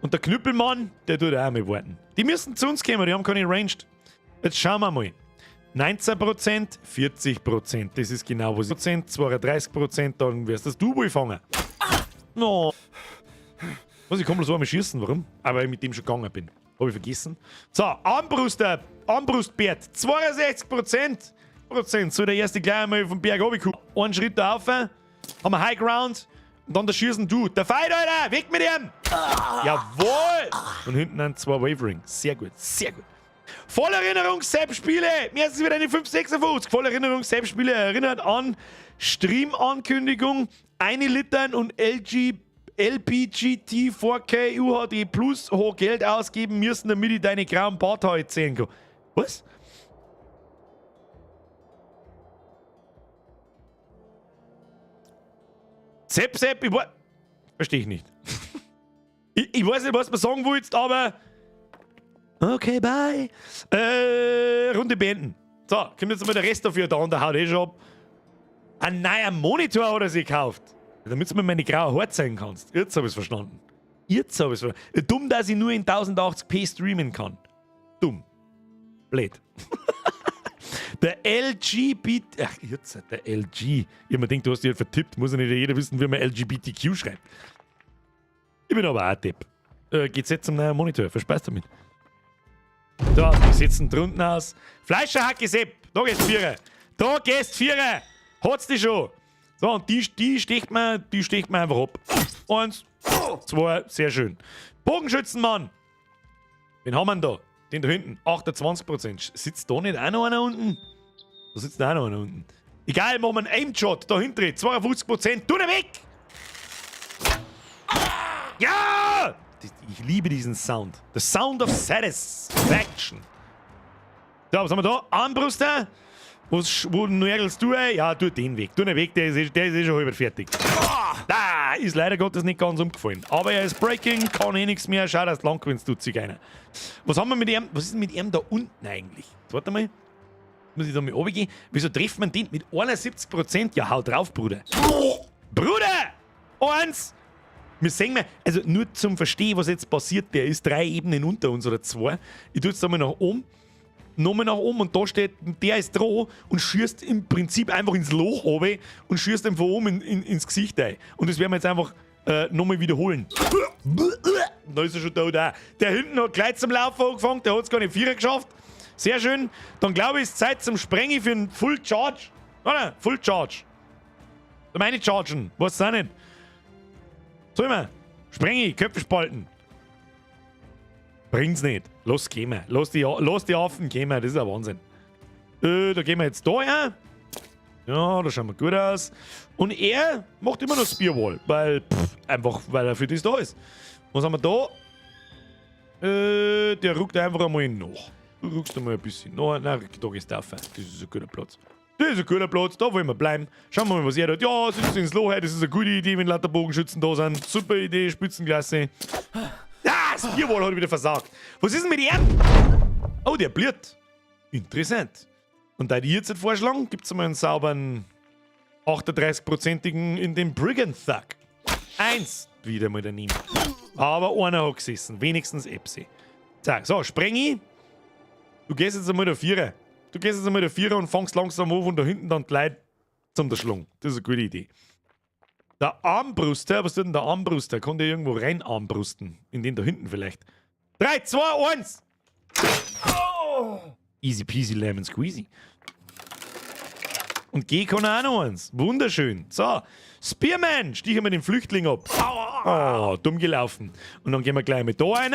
Und der Knüppelmann, der tut auch mal warten. Die müssen zu uns kommen, die haben keine Ranged. Jetzt schauen wir mal. 19%, 40%, das ist genau was ich. Prozent, 32%, dann wirst das du wohl fangen. No. Was, ich kann bloß einmal schießen, warum? Aber ich mit dem schon gegangen bin. Hab ich vergessen. So, Armbrustbert, 62%. Prozent. So, der erste gleich einmal vom Berg runterkommen. Einen Schritt da rauf, haben wir High Ground. Und dann der Schießen du. Der Feind, Alter! Weg mit ihm! Jawohl! Und hinten dann 2 Wavering. Sehr gut, sehr gut. Vollerinnerung, Sepp-Spiele! Mir ist es wieder eine 5,56. Vollerinnerung, Sepp-Spiele erinnert an Stream-Ankündigung, 1 Liter und LPGT 4K UHD Plus hoch Geld ausgeben müssen, damit ich deine grauen Barthaare sehen kann. Was? Sepp, Sepp, ich verstehe ich nicht. Ich weiß nicht, was du sagen willst, aber... Okay, bye. Runde beenden. So, kommt jetzt mal der Rest dafür da und der haut eh schon ab. Ein neuer Monitor hat er sich gekauft. Damit du mir meine grauen Haare zeigen kannst. Jetzt hab ich's verstanden. Jetzt hab ich's verstanden. Dumm, dass ich nur in 1080p streamen kann. Dumm. Blöd. Der LGBT... Ach, jetzt, der LG. Ich hab mir gedacht, du hast dich halt vertippt. Muss ja nicht jeder wissen, wie man LGBTQ schreibt. Ich bin aber auch ein Depp. Geht's jetzt zum neuen Monitor. Viel Spaß damit. Da, die sitzen drunten aus. Fleischerhacke Sepp. Da geht's Vierer. Da geht's Vierer. Hat's die schon. So, und die sticht mir einfach ab. 1, 2, sehr schön. Bogenschützenmann. Wen haben wir denn da? Den da hinten, 28%. Sitzt da nicht auch noch einer unten? Da sitzt auch noch einer unten. Egal, machen wir einen Aim-Shot. Da hinten, 52%. Tu ihn weg! Ja! Ich liebe diesen Sound. The Sound of Satisfaction. So, was haben wir da? Armbruster. Was, wo nörgelst du ein? Ja, tu den Weg. Tu den Weg, der ist eh schon halb fertig. Da ist leider Gottes nicht ganz umgefallen. Aber er ist breaking, kann eh nichts mehr. Schau, dass du lang gewinnst, du Zigeuner. Was haben wir mit ihm? Was ist denn mit ihm da unten eigentlich? Jetzt warte mal. Muss ich da mal runtergehen? Wieso trifft man den mit 71%? Ja, hau drauf, Bruder. Bruder! Eins! Wir sehen mal, also nur zum Verstehen, was jetzt passiert, der ist 3 Ebenen unter uns oder 2. Ich tue jetzt da mal nach oben. Nochmal nach oben und da steht, der ist dran und schießt im Prinzip einfach ins Loch runter und schießt ihm von oben ins Gesicht ein. Und das werden wir jetzt einfach nochmal wiederholen. Da ist er schon da, da. Der hinten hat gleich zum Laufen angefangen, der hat's gar nicht 4 geschafft. Sehr schön. Dann glaube ich, ist Zeit zum Sprengen für einen Full Charge. Oder? Full Charge. Da meine ich Chargen. Was auch nicht. Soll wir? Sprenge, Köpfe spalten. Bringt's nicht. Los, gehen wir. Lass die Affen gehen wir. Das ist ein Wahnsinn. Da gehen wir jetzt da her. Ja, da schauen wir gut aus. Und er macht immer noch Spearwall, weil, pff, einfach, weil er für das da ist. Was haben wir da? Der rückt einfach einmal nach. Du rückst einmal ein bisschen nach. Nein, da gehst du auf. Das ist ein guter Platz. Das ist ein guter Platz, da wollen wir bleiben. Schauen wir mal, was er tut. Ja, sitzt ins Loch, das ist eine gute Idee, wenn lauter Bogenschützen da sind. Super Idee, Spitzenklasse. Ah, Spearwall hat wieder versagt. Was ist denn mit ihm? Oh, der blüht. Interessant. Und da ich jetzt vorschlagen, gibt's einmal einen sauberen 38-prozentigen in den Brigand Thug. 1. Wieder mal daneben. Aber einer hat gesessen. Wenigstens Epsi. So, Sprengi. Du gehst jetzt einmal der Vierer. Du gehst jetzt einmal der Vierer und fängst langsam an, von da hinten dann die Leute zum Schlung. Das ist eine gute Idee. Der Armbruster, was tut denn der Armbruster? Kann der irgendwo rein armbrusten? In den da hinten vielleicht. 3, 2, 1! Oh. Easy peasy lemon squeezy. Und G kann auch noch eins. Wunderschön. So, Spearman, stichen wir den Flüchtling ab. Oh, dumm gelaufen. Und dann gehen wir gleich mit da rein.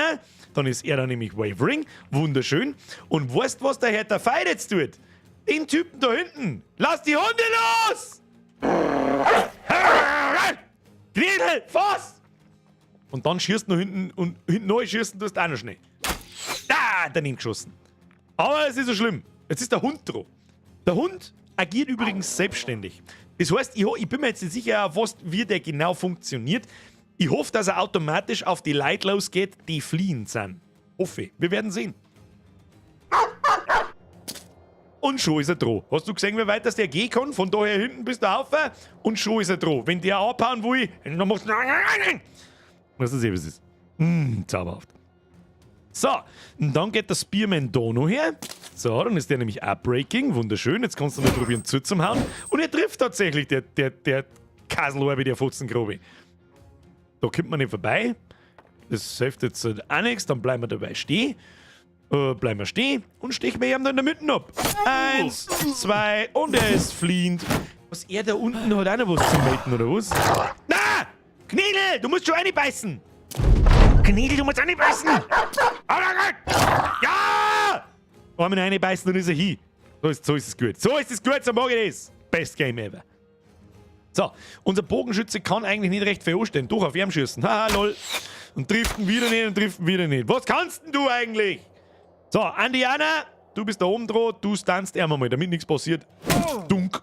Dann ist er dann nämlich wavering. Wunderschön. Und weißt du, was der Herr der Feind jetzt tut? Den Typen da hinten. Lass die Hunde los! Gnädel, fass! Und dann schießt du noch hinten und hinten neu schießen tust du auch noch schnell. Da, daneben geschossen. Aber es ist so schlimm. Jetzt ist der Hund dran. Der Hund agiert übrigens selbstständig. Das heißt, ich bin mir jetzt nicht sicher, auf was, wie der genau funktioniert. Ich hoffe, dass er automatisch auf die Leute losgeht, die fliehend sind. Hoffe ich. Wir werden sehen. Und schon ist er dran. Hast du gesehen, wie weit das der gehen kann? Von daher hinten bis da rauf. Und schon ist er dran. Wenn der abhauen will, dann macht's. Was ist das, was ist? Zauberhaft. So, und dann geht der Spearman da noch her. So, dann ist der nämlich auch breaking. Wunderschön. Jetzt kannst du mal probieren zuzuhauen. Und er trifft tatsächlich der Kasselorbe, der Fotzengrobe. Da kommt man nicht vorbei. Das hilft jetzt auch nichts. Dann bleiben wir dabei stehen. Bleiben wir stehen und stechen wir ihm dann in der Mitte ab. 1, 2 und er ist fliehend. Was, er da unten hat auch noch was zum Melden, oder was? Na! Knädel, du musst schon reinbeißen! Knädel, du musst reinbeißen! Ja! Einmal reinbeißen, dann ist er hin. So ist es gut. So ist es gut, so mag ich das. Best Game ever. So, unser Bogenschütze kann eigentlich nicht recht viel anstellen. Doch auf ihm schießen. Haha, lol. Und trifft ihn wieder nicht und trifft ihn wieder nicht. Was kannst denn du eigentlich? So, Andiana, du bist da oben dran, du stunst einmal mal, damit nichts passiert. Dunk.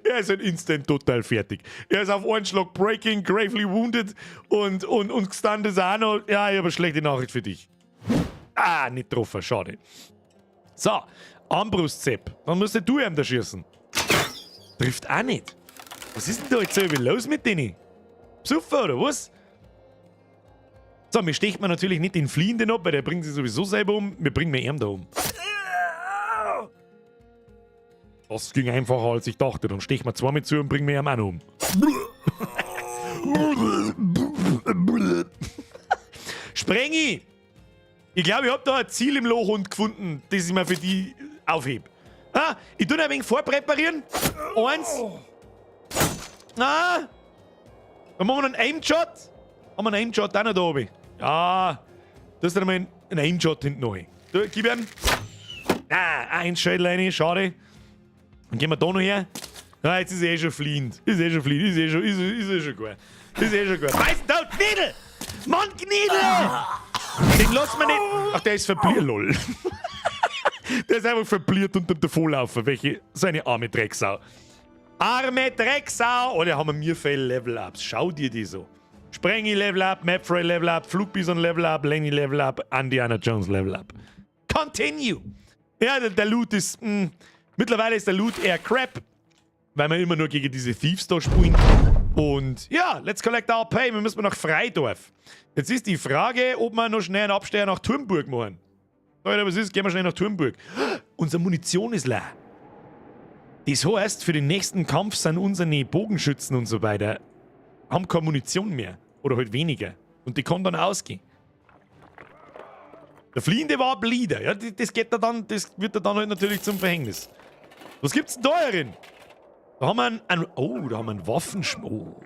Er ist halt instant total fertig. Er ist auf einen Schlag breaking, gravely wounded und gestunt ist er auch noch. Ja, ich habe eine schlechte Nachricht für dich. Ah, nicht getroffen, schade. So, Armbrustsepp. Dann musst du ihm da schießen. Trifft auch nicht. Was ist denn da jetzt so los mit denen? Besoffen oder was? So, wir stechen mir natürlich nicht den Fliehenden ab, weil der bringt sich sowieso selber um. Wir bringen mir ihn da um. Das ging einfacher, als ich dachte. Dann stechen wir zweimal zu und bringen wir ihn auch noch um. Sprengi! Ich glaube, ich hab da ein Ziel im Lochhund gefunden, das ich mir für die aufheb. Ah, ich tu noch ein wenig vorpräparieren. 1. Ah. Dann machen wir noch einen Aim-Shot. Haben wir einen Aim-Shot auch noch da oben? Ja, das ist dann mal ein Aim-Shot hinten noch. Da, gib ihm. Ah, ein Schädel rein, schade. Dann gehen wir da noch her. Ah, jetzt ist er eh schon fliehend. Ist eh schon fliehend. Ist eh schon, ist, ist eh schon gut. Ist eh schon gut. Beißen da, Gnädel! Mann, Gnädel! Den lassen wir nicht. Ach, der ist verblieben, lol. Der ist einfach verbliert unter dem Davonlaufen. Welche, so eine arme Drecksau. Arme Drecksau! Oder haben wir mir viel Level-Ups. Schau dir die so. Sprengi Level Up, Mapfrey Level Up, Flugbison Level Up, Lenny Level Up, Indiana Jones Level Up. Continue! Ja, der Loot ist. Mittlerweile ist der Loot eher crap, weil wir immer nur gegen diese Thieves da spielen. Und ja, let's collect our pay. Wir müssen nach Freidorf. Jetzt ist die Frage, ob wir noch schnell einen Abstecher nach Turmburg machen. Leute, was ist? Gehen wir schnell nach Turmburg. Unsere Munition ist leer. Das heißt, für den nächsten Kampf sind unsere Bogenschützen und so weiter, haben keine Munition mehr. Oder halt weniger. Und die kann dann ausgehen. Der Fliehende war Blieder. Ja, das geht da dann, das wird da dann halt natürlich zum Verhängnis. Was gibt's denn da herin? Da haben wir einen, oh, da haben wir einen Waffenschmied. Oh.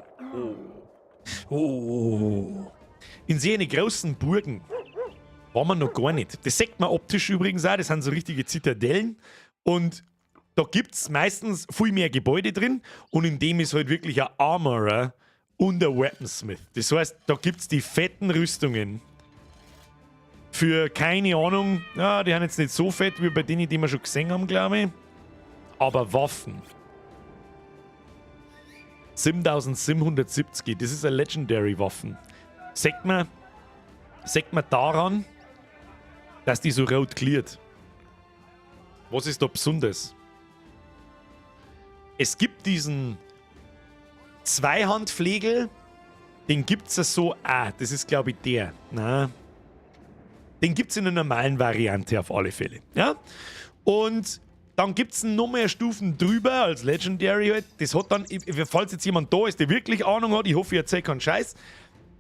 Oh. Oh. In sehr großen Burgen waren wir noch gar nicht. Das sieht man optisch übrigens auch, das sind so richtige Zitadellen. Und da gibt es meistens viel mehr Gebäude drin und in dem ist halt wirklich ein Armorer und ein Weaponsmith. Das heißt, da gibt es die fetten Rüstungen für keine Ahnung, ja, die haben jetzt nicht so fett wie bei denen, die wir schon gesehen haben, glaube ich. Aber Waffen. 7770, das ist eine Legendary Waffen. Sagt man daran, dass die so rot gliert? Was ist da besonders? Es gibt diesen Zweihandflegel, den gibt es ja so. Ah, das ist, glaube ich, der. Na, den gibt es in der normalen Variante auf alle Fälle. Ja? Und dann gibt es noch mehr Stufen drüber als Legendary halt. Das hat dann, falls jetzt jemand da ist, der wirklich Ahnung hat, ich hoffe, ich erzähle keinen Scheiß,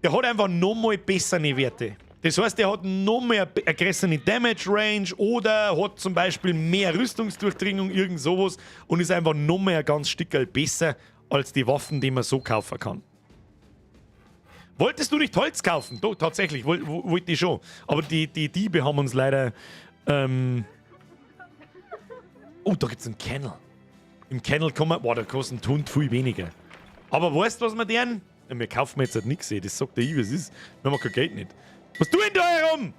der hat einfach nochmal bessere Werte. Das heißt, der hat noch mehr eine größere Damage Range oder hat zum Beispiel mehr Rüstungsdurchdringung, irgend sowas, und ist einfach noch mehr ein ganz Stückerl besser als die Waffen, die man so kaufen kann. Wolltest du nicht Holz kaufen? Doch, tatsächlich, wollte ich schon. Aber die Diebe haben uns leider. Oh, da gibt es einen Kennel. Im Kennel kann man. Boah, da kostet ein Hund viel weniger. Aber weißt du, was wir deren? Ja, wir kaufen jetzt halt nichts, das sagt der ich, wie es ist. Wir haben kein Geld nicht. Was tue ich da herum?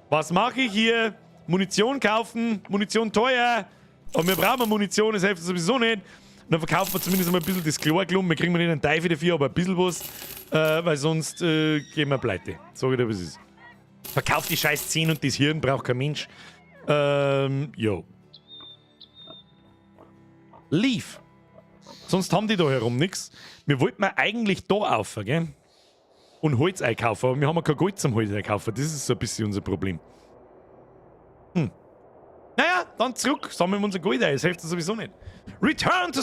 Was mache ich hier? Munition kaufen, Munition teuer. Aber wir brauchen Munition, das hilft sowieso nicht. Und dann verkaufen wir zumindest mal ein bisschen das Chlorklum. Wir kriegen nicht einen Teufel dafür, aber ein bisschen was. Weil sonst gehen wir pleite. Sag ich dir, was ist. Verkauft die scheiß 10 und das Hirn braucht kein Mensch. Jo. Leave. Sonst haben die da herum nichts. Wir wollten eigentlich da auf, gell? Und Holz einkaufen, aber wir haben ja kein Geld zum Holz einkaufen. Das ist so ein bisschen unser Problem. Naja, dann zurück, sammeln wir unser Gold ein. Das hilft sowieso nicht. Return to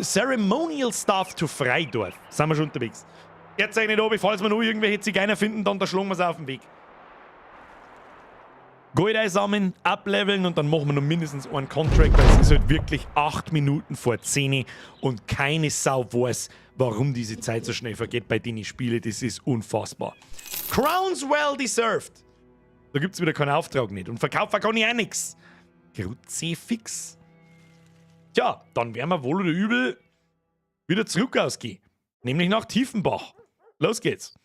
Ceremonial Staff to Freidorf. Sind wir schon unterwegs. Jetzt sag ich nicht ob, falls wir noch irgendwelche Zigeuner finden, dann da schlagen wir sie auf den Weg. Gold einsammeln, upleveln und dann machen wir noch mindestens einen Contract, weil es ist halt wirklich 8 Minuten vor 10 und keine Sau weiß, warum diese Zeit so schnell vergeht bei denen Spiele. Das ist unfassbar. Crowns well deserved. Da gibt es wieder keinen Auftrag nicht. Und verkaufen kann ich auch nichts. Kruzifix. Tja, dann werden wir wohl oder übel wieder zurück ausgehen. Nämlich nach Tiefenbach. Los geht's.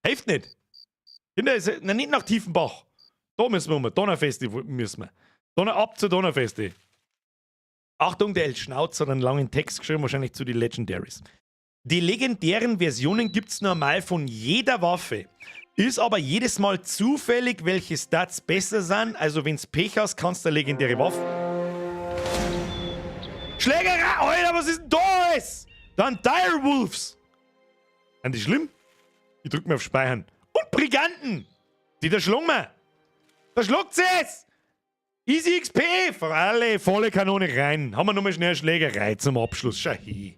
Hilft nicht. Kinder, ist, nein, nicht nach Tiefenbach. Da müssen wir um. Donnerfeste müssen wir. Donner, ab zur Donnerfeste. Achtung, der El Schnauz hat einen langen Text geschrieben, wahrscheinlich zu den Legendaries. Die legendären Versionen gibt es normal von jeder Waffe. Ist aber jedes Mal zufällig, welche Stats besser sind. Also, wenn's Pech hast, kannst du eine legendäre Waffe. Schlägerei! Alter, was ist denn da alles? Dann Direwolves! Sind die schlimm? Ich drück mir auf Speichern. Und Briganten! Die da schlagen wir! Da schlagt sie es! Easy XP! Für alle, volle Kanone rein. Haben wir nochmal schnell eine Schlägerei zum Abschluss. Schau hin.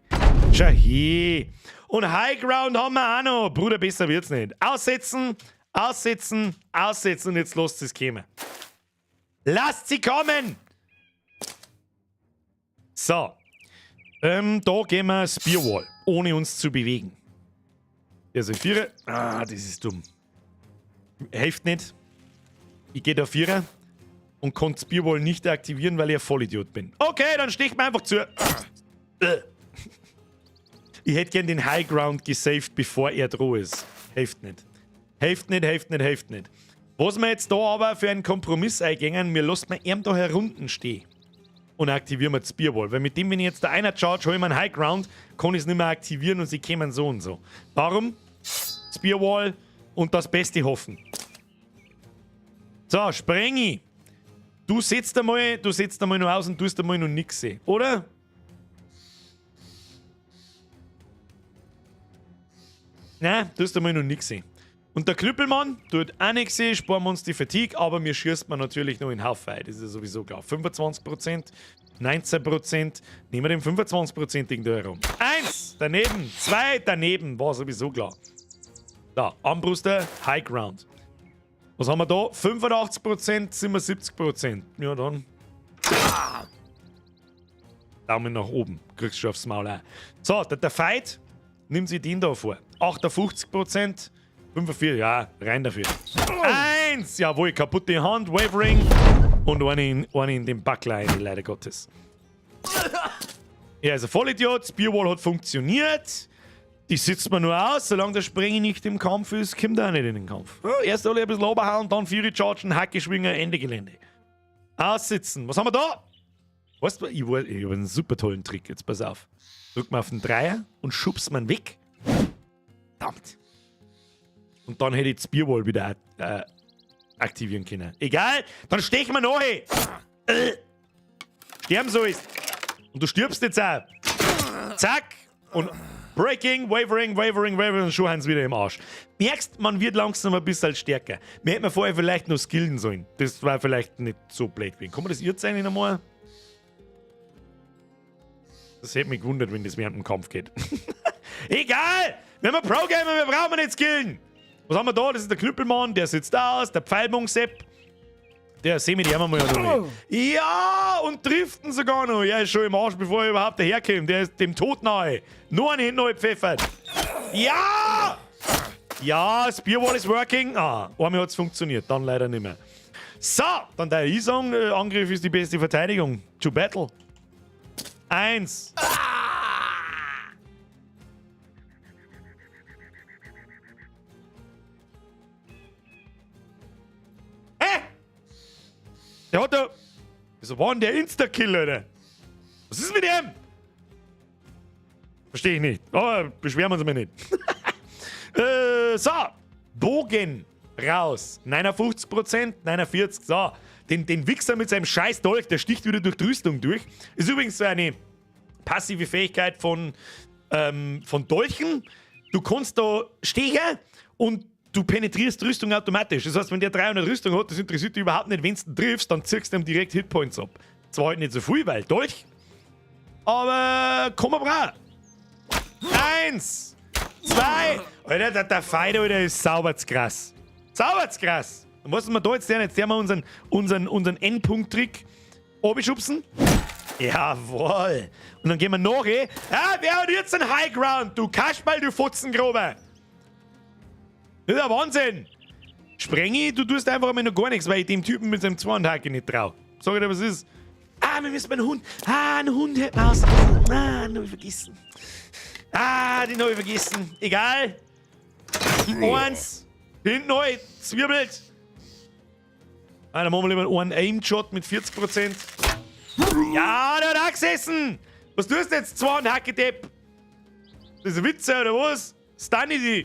Schau hin. Und High Ground haben wir auch noch. Bruder, besser wird's nicht. Aussetzen, aussetzen, aussetzen und jetzt lasst es kommen. Lasst sie kommen! So. Da gehen wir Spearwall, ohne uns zu bewegen. Der ist ein Vierer. Ah, das ist dumm. Hilft nicht. Ich gehe da Vierer und konnte Spearwall nicht aktivieren, weil ich ein Vollidiot bin. Okay, dann sticht mir einfach zu. Ich hätte gern den High Ground gesaved, bevor er dran ist. Hilft nicht. Hilft nicht, hilft nicht, hilft nicht. Was wir jetzt da aber für einen Kompromiss eingehen, wir lassen wir ihn da herunten stehen. Und aktivieren wir die Spearwall. Weil mit dem, wenn ich jetzt da einer charge, hole ich mir einen High Ground, kann ich es nicht mehr aktivieren und sie kämen so und so. Darum, Spearwall und das Beste hoffen. So, Sprengi. Du setzt einmal, du setzt einmal noch aus und tust einmal noch nix, oder? Nein, tust einmal noch nix. Und der Knüppelmann tut auch nichts, sparen wir uns die Fatigue, aber mir schießt man natürlich noch in Haufen ein. Das ist ja sowieso klar. 25%, 19%, nehmen wir den 25%igen da herum. 1, daneben, 2, daneben, war sowieso klar. Da, Armbruster, High Ground. Was haben wir da? 85%, 77%. Ja, dann. Daumen nach oben. Kriegst du schon aufs Maul auch. So, der Fight nimmt sich den da vor. 58%, 45, ja, rein dafür. 1! Jawohl, kaputte Hand, Wavering. Und eine in den Buckler rein, leider Gottes. Er ist ein Vollidiot, Spearwall hat funktioniert. Die sitzt man nur aus, solange der Sprengi nicht im Kampf ist, kommt er auch nicht in den Kampf. Ja, erst alle ein bisschen oberhauen, dann Fury chargen, Hacke schwingen, Ende Gelände. Aussitzen. Was haben wir da? Weißt du, ich habe einen super tollen Trick, jetzt pass auf. Drück mal auf den Dreier und schubst man weg. Verdammt. Und dann hätte ich die Spearwall wieder aktivieren können. Egal, dann stechen wir noch. Hey. Sterben sollst. Und du stirbst jetzt auch. Zack. Und Breaking, Wavering, Wavering, Wavering und schon haben sie wieder im Arsch. Merkst, man wird langsam ein bisschen stärker. Wir hätten vorher vielleicht noch skillen sollen. Das war vielleicht nicht so blöd gewesen. Kann man das jetzt eigentlich nochmal? Das hätte mich gewundert, wenn das während dem Kampf geht. Egal! Wir haben Pro-Gamer, wir brauchen nicht skillen! Was haben wir da? Das ist der Knüppelmann, der sitzt aus, der Pfeilbogen-Sepp. Der sehen wir die einmal ja noch nicht. Ja, und trifft ihn sogar noch. Er ist schon im Arsch, bevor er überhaupt daherkommt. Der ist dem Tod nahe. Nur einen hinten gepfeffert. Ja! Ja, Spearwall is working. Ah, einmal hat's funktioniert, dann leider nicht mehr. So, dann der ich sagen, Angriff ist die beste Verteidigung. To battle. 1. Hä? Der hat da. Wieso war denn der Insta-Kill, Alter? Was ist mit ihm? Verstehe ich nicht. Aber beschweren wir uns mal nicht. So. Bogen raus. 59%, 49%. So. Den Wichser mit seinem scheiß Dolch, der sticht wieder durch die Rüstung durch. Ist übrigens so eine passive Fähigkeit von Dolchen. Du kannst da stechen und du penetrierst Rüstung automatisch. Das heißt, wenn der 300 Rüstung hat, das interessiert dich überhaupt nicht. Wenn du ihn triffst, dann ziehst du ihm direkt Hitpoints ab. Zwar halt nicht so viel, weil Dolch, aber komm mal brav. 1, 2. Alter, der Fight, Alter, ist sauber zu krass. Sauber zu krass. Und was wir da jetzt lernen? Jetzt lernen wir unseren Endpunkt-Trick obenschubsen. Jawohl. Und dann gehen wir nach, eh. Ah, wer hat jetzt einen High Ground? Du Kasperl, du Fotzengrober. Das ist ja Wahnsinn. Sprengi, du tust einfach einmal noch gar nichts, weil ich dem Typen mit seinem Zweihandhacke nicht trau. Sag ich dir, was ist? Ah, wir müssen einen Hund. Ah, einen Hund hätten wir aus. Ah, den hab ich vergessen. Ah, den hab ich vergessen. Egal. 1. Hinten neu. Zwirbelt. Ah, dann machen wir lieber einen Aim-Shot mit 40%. Ja, der hat auch gesessen. Was tust du jetzt? Zweihandhacke-Depp. Das ist ein Witz, oder was? Stun ich die.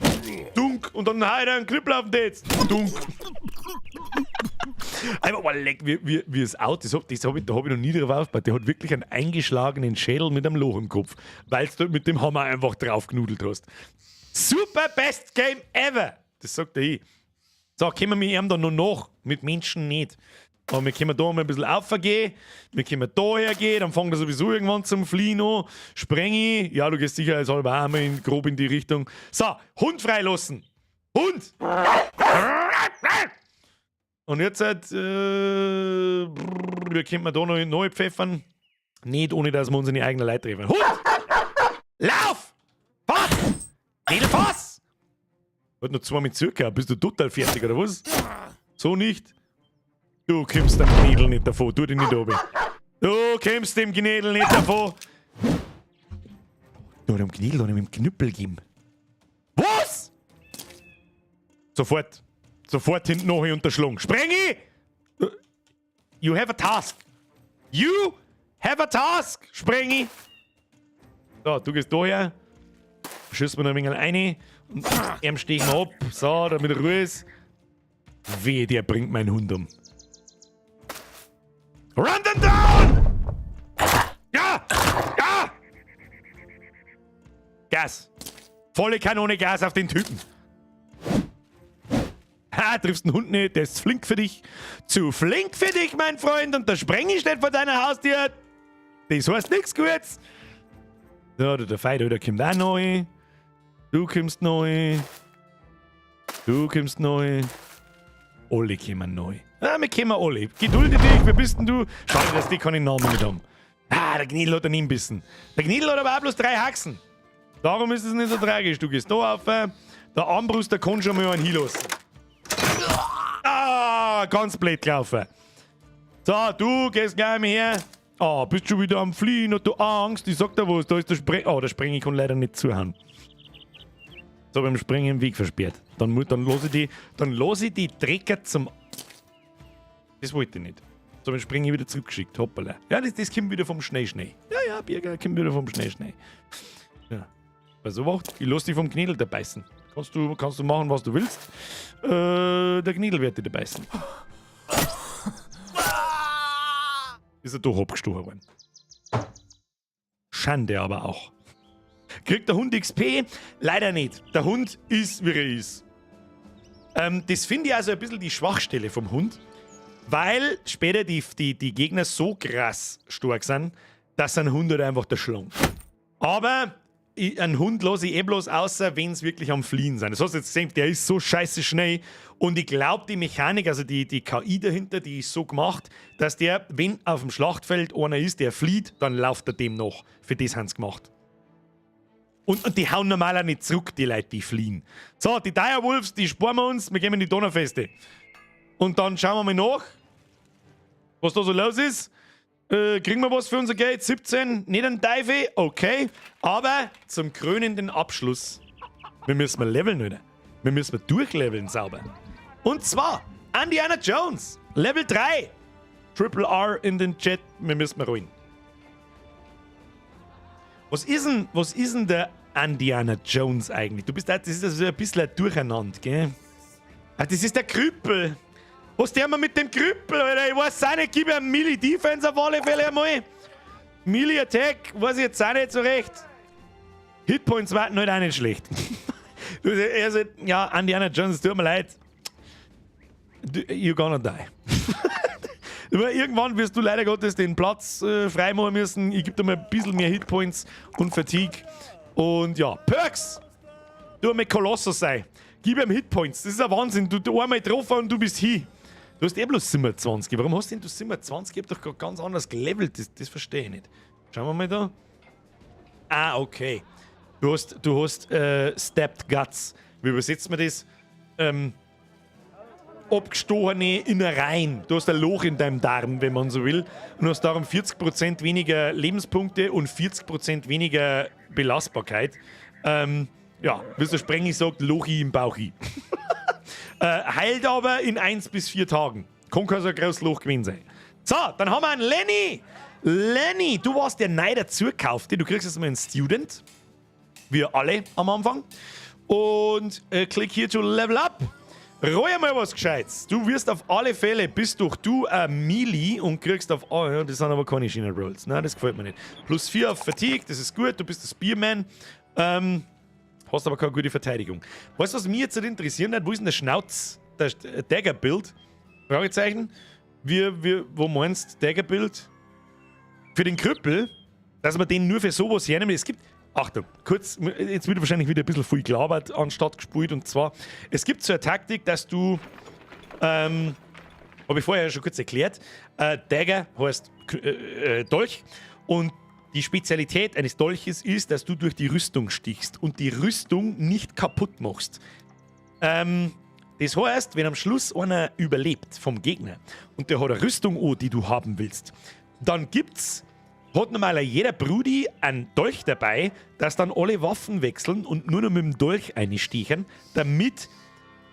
Dunk. Und dann hau ich da einen Knüppel auf den Titz. Dunk. Einfach mal leck, wie es out. Da hab ich noch nie drauf aufgepasst. Der hat wirklich einen eingeschlagenen Schädel mit einem Loch im Kopf, weil du mit dem Hammer einfach drauf genudelt hast. Super best game ever! Das sagt er ich. So, kommen wir mit ihm dann noch nach. Mit Menschen nicht. Aber wir können da mal ein bisschen aufgehen. Wir können da hergehen. Dann fangen wir sowieso irgendwann zum Fliehen an. Sprengi. Ja, du gehst sicherheitshalber auch einmal grob in die Richtung. So, Hund freilassen. Hund! Und jetzt halt, wir können da noch neu pfeffern. Nicht, ohne dass wir uns in die eigene Leute treffen. Hund! Lauf! Fass! Mädel, fass! Hat noch 2 mit Zirka. Bist du total fertig, oder was? So nicht. Du kommst dem Knädel nicht davon. Tu dich nicht oben. Du kommst dem Knädel nicht davon. Du, dem Knädel hat ihm mit dem Knüppel gegeben. Was? Sofort. Sofort hinten noch unterschlungen. Sprengi! You have a task. You have a task, Sprengi! So, du gehst da her. Schießt mir noch ein wenig rein. Und ihm stechen wir ab. So, damit Ruhe ist. Wehe, der bringt meinen Hund um. Run them down! Ja! Ja! Gas! Volle Kanone Gas auf den Typen. Ha, triffst den Hund nicht, der ist zu flink für dich. Zu flink für dich, mein Freund. Und der Sprengi steht vor deiner Haustür. Das heißt nichts Gutes. So, der Fight, der kommt auch neu. Du kommst neu. Du kommst neu. Alle kommen neu. Ah, wir kommen alle. Gedulde dich, wer bist denn du? Schade, dass die keinen Namen mit haben. Ah, der Gnidl hat einen bissen. Der Gnidl hat aber auch bloß drei Haxen. Darum ist es nicht so tragisch. Du gehst da auf. Der Armbrust, der kann schon mal einen hinlassen. Ah, ganz blöd gelaufen. So, du gehst gleich mal her. Ah, bist schon wieder am Fliehen, hast du Angst? Ich sag dir was, da ist der Spreng. Oh, der Sprengi kann leider nicht zuhauen. So, beim Sprengen im Weg versperrt. Dann lass ich die Drecker zum. Das wollte ich nicht. So, beim Sprengi wieder zurückgeschickt. Hoppala. Ja, das kommt wieder vom Schnee, Schnee. Ja, Birger, kommt wieder vom Schnee, Schnee. Ja. Bei so was, ich lass dich vom Knädel da beißen. Kannst du machen, was du willst. Der Knädel wird dich da beißen. Ist er doch abgestochen worden. Schande aber auch. Kriegt der Hund XP? Leider nicht. Der Hund ist, wie er ist. Das finde ich also ein bisschen die Schwachstelle vom Hund, weil später die Gegner so krass stark sind, dass ein Hund halt einfach der Schlong. Aber einen Hund lasse ich eh bloß außer, wenn es wirklich am Fliehen sind. Das hast du jetzt gesehen, der ist so scheiße schnell. Und ich glaube, die Mechanik, also die KI dahinter, die ist so gemacht, dass der, wenn auf dem Schlachtfeld einer ist, der flieht, dann läuft er dem noch. Für das haben sie gemacht. Und die hauen normal auch nicht zurück, die Leute, die fliehen. So, die Direwolves, die sparen wir uns, wir gehen in die Donnerfeste. Und dann schauen wir mal nach, was da so los ist. Kriegen wir was für unser Geld? 17, nicht ein Teufel, okay. Aber zum krönenden Abschluss, wir müssen mal leveln, oder? Wir müssen mal durchleveln sauber. Und zwar Indiana Jones, Level 3. Triple R in den Chat, wir müssen mal rollen. Was ist denn der Indiana Jones eigentlich? Du bist da, das ist also ein bisschen ein Durcheinander, gell? Ah, das ist der Krüppel. Was der mal mit dem Krüppel, Alter? Ich weiß auch nicht, gib ihm Melee Defense auf alle Fälle einmal. Melee Attack, weiß ich jetzt auch nicht so recht. Hitpoints warten halt auch nicht schlecht. Also, ja, Indiana Jones, es tut mir leid. You're gonna die. Irgendwann wirst du leider Gottes den Platz freimachen müssen. Ich gebe dir mal ein bisschen mehr Hitpoints und Fatigue. Und ja, Perks! Du mit Colossus sein. Gib ihm Hitpoints. Das ist ein Wahnsinn. Du einmal getroffen und du bist hin. Du hast eh bloß 27. Warum hast du denn du 27? Ich hab doch gerade ganz anders gelevelt. Das verstehe ich nicht. Schauen wir mal da. Ah, okay. Du hast Stabbed Guts. Wie übersetzt man das? Abgestochene Innereien. Du hast ein Loch in deinem Darm, wenn man so will. Und hast darum 40% weniger Lebenspunkte und 40% weniger Belastbarkeit. Ja, wie es der Sprengi sagt, Lochi im Bauchi. Heilt aber in 1 bis 4 Tagen. Kann kein so großes Loch gewesen sein. So, dann haben wir einen Lenny. Lenny, du warst der neu dazugekaufte. Du kriegst jetzt mal einen Student. Wir alle am Anfang. Und click here to level up. Roll mal was Gescheites. Du wirst auf alle Fälle, bist doch du ein Melee und kriegst auf. Oh ja, das sind aber keine schönen Rolls. Nein, das gefällt mir nicht. Plus 4 auf Fatigue, das ist gut. Du bist der Spearman. Hast aber keine gute Verteidigung. Weißt du, was mich jetzt interessieren hat? Wo ist denn der Schnauz? Der Dagger-Build? Fragezeichen. Wo meinst du Dagger-Build? Für den Krüppel, dass man den nur für sowas hernimmt. Es gibt, Achtung, kurz, jetzt wird wahrscheinlich wieder ein bisschen viel gelabert anstatt gespielt. Und zwar, es gibt so eine Taktik, dass du, habe ich vorher schon kurz erklärt, Dagger heißt Dolch und die Spezialität eines Dolches ist, dass du durch die Rüstung stichst und die Rüstung nicht kaputt machst. Das heißt, wenn am Schluss einer überlebt vom Gegner und der hat eine Rüstung an, die du haben willst, dann hat normal jeder Brudi einen Dolch dabei, dass dann alle Waffen wechseln und nur noch mit dem Dolch einstichen, damit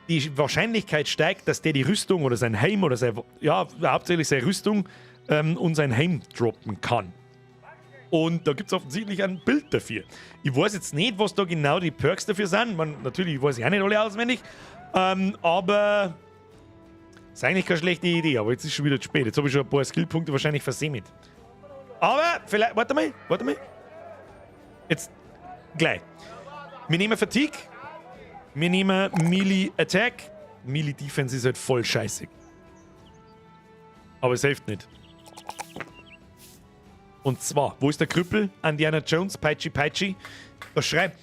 Die Wahrscheinlichkeit steigt, dass der die Rüstung oder sein Helm oder sein, ja, hauptsächlich seine Rüstung und sein Helm droppen kann. Und da gibt es offensichtlich ein Build dafür. Ich weiß jetzt nicht, was da genau die Perks dafür sind. Man, natürlich weiß ich auch nicht alle auswendig. Aber ist eigentlich keine schlechte Idee, aber jetzt ist schon wieder zu spät. Jetzt habe ich schon ein paar Skillpunkte wahrscheinlich versemmelt. Aber vielleicht, warte mal, warte mal. Jetzt gleich. Wir nehmen Fatigue. Wir nehmen Melee Attack. Melee Defense ist halt voll scheiße. Aber es hilft nicht. Und zwar, wo ist der Krüppel? Indiana Jones, Peitschi Peitschi. Da schreib,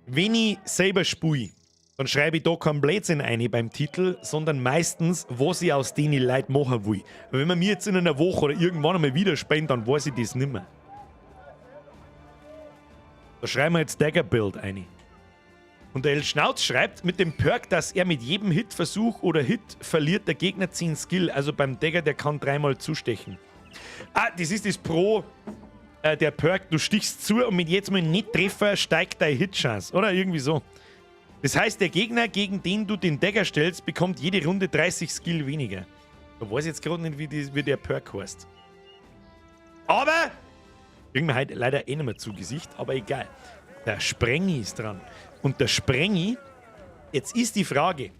wenn ich selber spiele, dann schreibe ich da keinen Blödsinn ein beim Titel, sondern meistens, was ich aus denen Leuten machen will. Weil wenn man mir jetzt in einer Woche oder irgendwann einmal wieder spielen, dann weiß ich das nimmer. Da schreiben wir jetzt Dagger Build ein. Und der El Schnauz schreibt mit dem Perk, dass er mit jedem Hit-Versuch oder Hit verliert der Gegner 10 Skill. Also beim Dagger, der kann dreimal zustechen. Ah, das ist das Pro, der Perk, du stichst zu und mit jedem Mal nicht Treffer steigt deine Hit-Chance. Oder irgendwie so. Das heißt, der Gegner, gegen den du den Dagger stellst, bekommt jede Runde 30 Skill weniger. Da weiß ich jetzt gerade nicht, wie der Perk heißt. Aber, kriegen wir heute leider eh nicht mehr zu Gesicht, aber egal. Der Sprengi ist dran. Und der Sprengi, jetzt ist die Frage,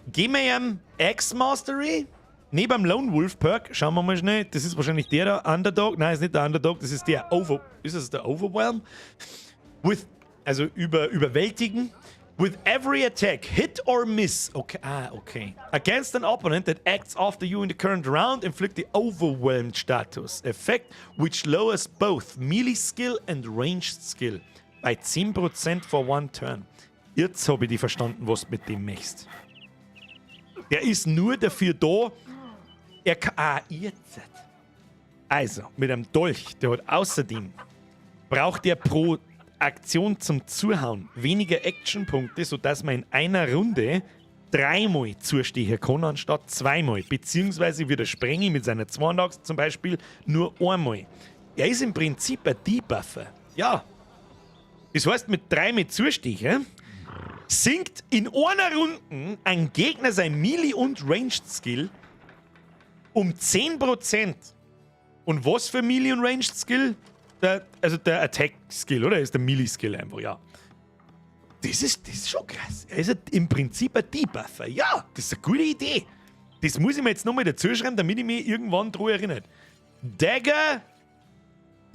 geben wir ihm Axe Mastery? Neben dem Lone Wolf Perk, schauen wir mal schnell, das ist wahrscheinlich der da, Underdog. Nein, ist nicht der Underdog, das ist der Over. Ist das der Overwhelm? With, also überwältigen. With every attack, hit or miss, okay, ah, okay, against an opponent that acts after you in the current round, inflict the Overwhelmed status effect, which lowers both melee skill and ranged skill by 10% for one turn. Jetzt habe ich die verstanden, was du mit dem möchtest. Der ist nur dafür da, er kann, ah, jetzt. Also, mit einem Dolch, der hat außerdem, braucht er pro Aktion zum Zuhauen weniger Actionpunkte, sodass man in einer Runde dreimal zustechen kann, anstatt zweimal. Beziehungsweise wie der Sprengi mit seiner Zweihandaxt zum Beispiel nur einmal. Er ist im Prinzip ein Debuffer. Ja. Das heißt, mit dreimal Zustechen sinkt in einer Runde ein Gegner sein Melee- und Ranged Skill um 10%. Und was für Melee- und Ranged Skill? Also der Attack Skill, oder? Ist der Melee Skill einfach, ja. Das ist schon krass. Er ist im Prinzip ein Debuffer. Ja, das ist eine gute Idee. Das muss ich mir jetzt nochmal dazu schreiben, damit ich mich irgendwann dran erinnere. Dagger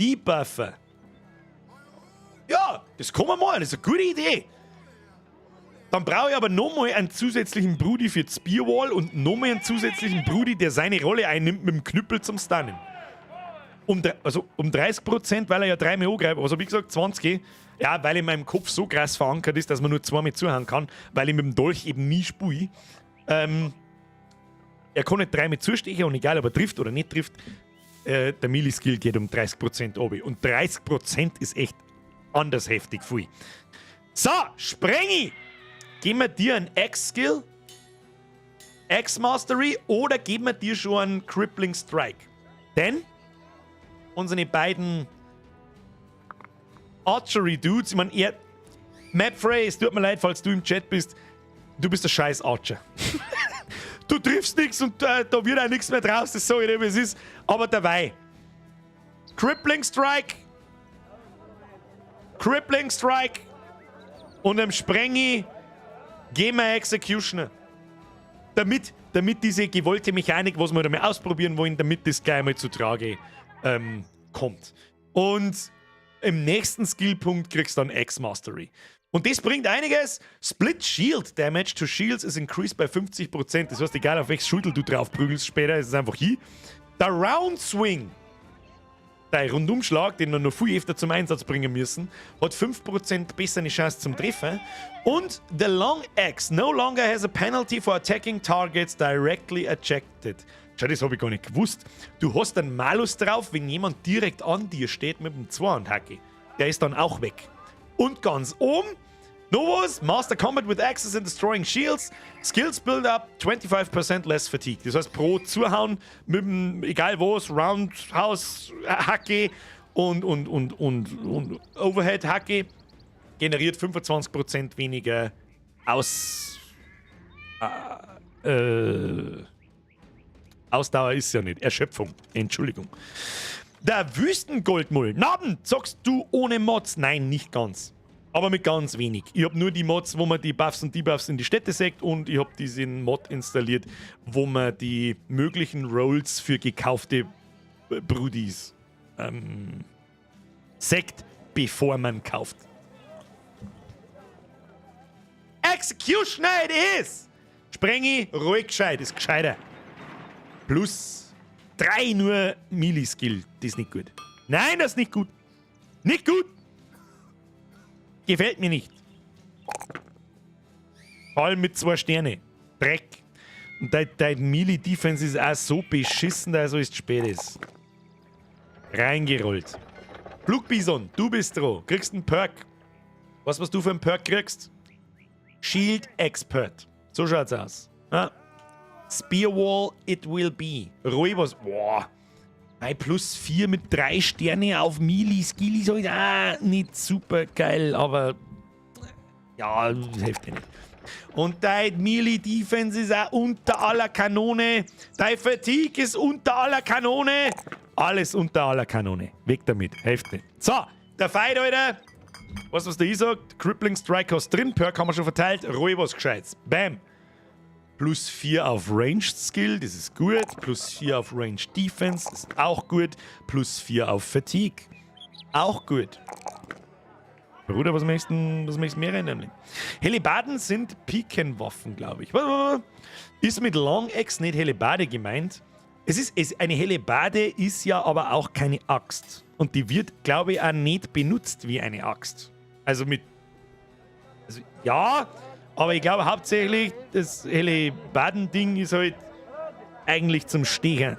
Debuffer. Ja, das kann man machen. Das ist eine gute Idee. Dann brauche ich aber nochmal einen zusätzlichen Brudi für die Spearwall und nochmal einen zusätzlichen Brudi, der seine Rolle einnimmt mit dem Knüppel zum Stunnen. Also um 30%, weil er ja dreimal angreift. Was habe ich gesagt? 20? Ja, weil in meinem Kopf so krass verankert ist, dass man nur zweimal zuhauen kann, weil ich mit dem Dolch eben nie spiele. Er kann nicht dreimal zustechen und egal, ob er trifft oder nicht trifft, der Melee-Skill geht um 30% obi. Und 30% ist echt anders heftig viel. So, Sprengi! Geben wir dir einen Axe-Skill, Axe Mastery oder geben wir dir schon einen Crippling Strike? Denn unsere beiden Archery Dudes, ich meine, er. Mapfrey, es tut mir leid, falls du im Chat bist, du bist der scheiß Archer. Du triffst nichts und da wird auch nichts mehr draus, das sag ich dir, wie es ist. Aber dabei. Crippling Strike. Crippling Strike. Und dem Sprengi geben wir Executioner. Damit diese gewollte Mechanik, was wir da mal ausprobieren wollen, damit das gleich mal zu Trage kommt. Und im nächsten Skillpunkt kriegst du dann Axe Mastery. Und das bringt einiges. Split Shield Damage to Shields is increased by 50%. Das heißt, egal, auf welches Schildl du drauf prügelst später, ist es einfach hier. Der Round Swing, der Rundumschlag, den wir noch viel öfter zum Einsatz bringen müssen, hat 5% bessere Chance zum Treffen. Und the Long Axe no longer has a penalty for attacking targets directly ejected. Schau, das habe ich gar nicht gewusst. Du hast einen Malus drauf, wenn jemand direkt an dir steht mit dem Zweihandhacke. Der ist dann auch weg. Und ganz oben, noch was? Master Combat with Axes and Destroying Shields. Skills build up 25% less fatigue. Das heißt, pro Zuhauen mit dem, egal was, Roundhouse Hacke und Overhead Hacke generiert 25% weniger Aus. Ausdauer ist ja nicht. Erschöpfung. Entschuldigung. Der Wüstengoldmull. Naben, zockst du ohne Mods? Nein, nicht ganz. Aber mit ganz wenig. Ich habe nur die Mods, wo man die Buffs und Debuffs in die Städte sägt, und ich habe diesen Mod installiert, wo man die möglichen Rolls für gekaufte Brudis sägt, bevor man kauft. Executioner it is! Sprengi, ruhig gescheit, ist gescheiter. Plus 3 nur Melee-Skill, das ist nicht gut. Nein, das ist nicht gut. Nicht gut! Gefällt mir nicht. Vor allem mit 2 Sterne. Dreck. Und dein Melee-Defense ist auch so beschissen, dass es spät ist. Reingerollt. Flugbison, du bist dran. Kriegst einen Perk. Weißt du, was du für einen Perk kriegst? Shield Expert. So schaut's aus. Ja. Spearwall it will be. Ruhig was. Boah. Bei plus 4 mit 3 Sterne auf Melee Skill ist halt auch nicht super geil, aber ja, das hilft mir nicht. Und dein Melee Defense ist auch unter aller Kanone. Dein Fatigue ist unter aller Kanone. Alles unter aller Kanone. Weg damit. Hilft nicht. So, der Fight, Alter. Weißt du, was der ich sagt? Crippling Strike hast drin. Perk haben wir schon verteilt. Ruhig was Gescheites. Bam. Plus 4 auf Ranged Skill, das ist gut. Plus 4 auf Ranged Defense, das ist auch gut. Plus 4 auf Fatigue. Auch gut. Bruder, was möchtest du mehr reinnehmen? Hellebarden sind Pikenwaffen, glaube ich. Ist mit Long Axe nicht Hellebarde gemeint? Eine Hellebarde ist ja aber auch keine Axt. Und die wird, glaube ich, auch nicht benutzt wie eine Axt. Also mit. Also, ja, aber ich glaube hauptsächlich, das Hellebarden-Ding ist halt eigentlich zum Stechen.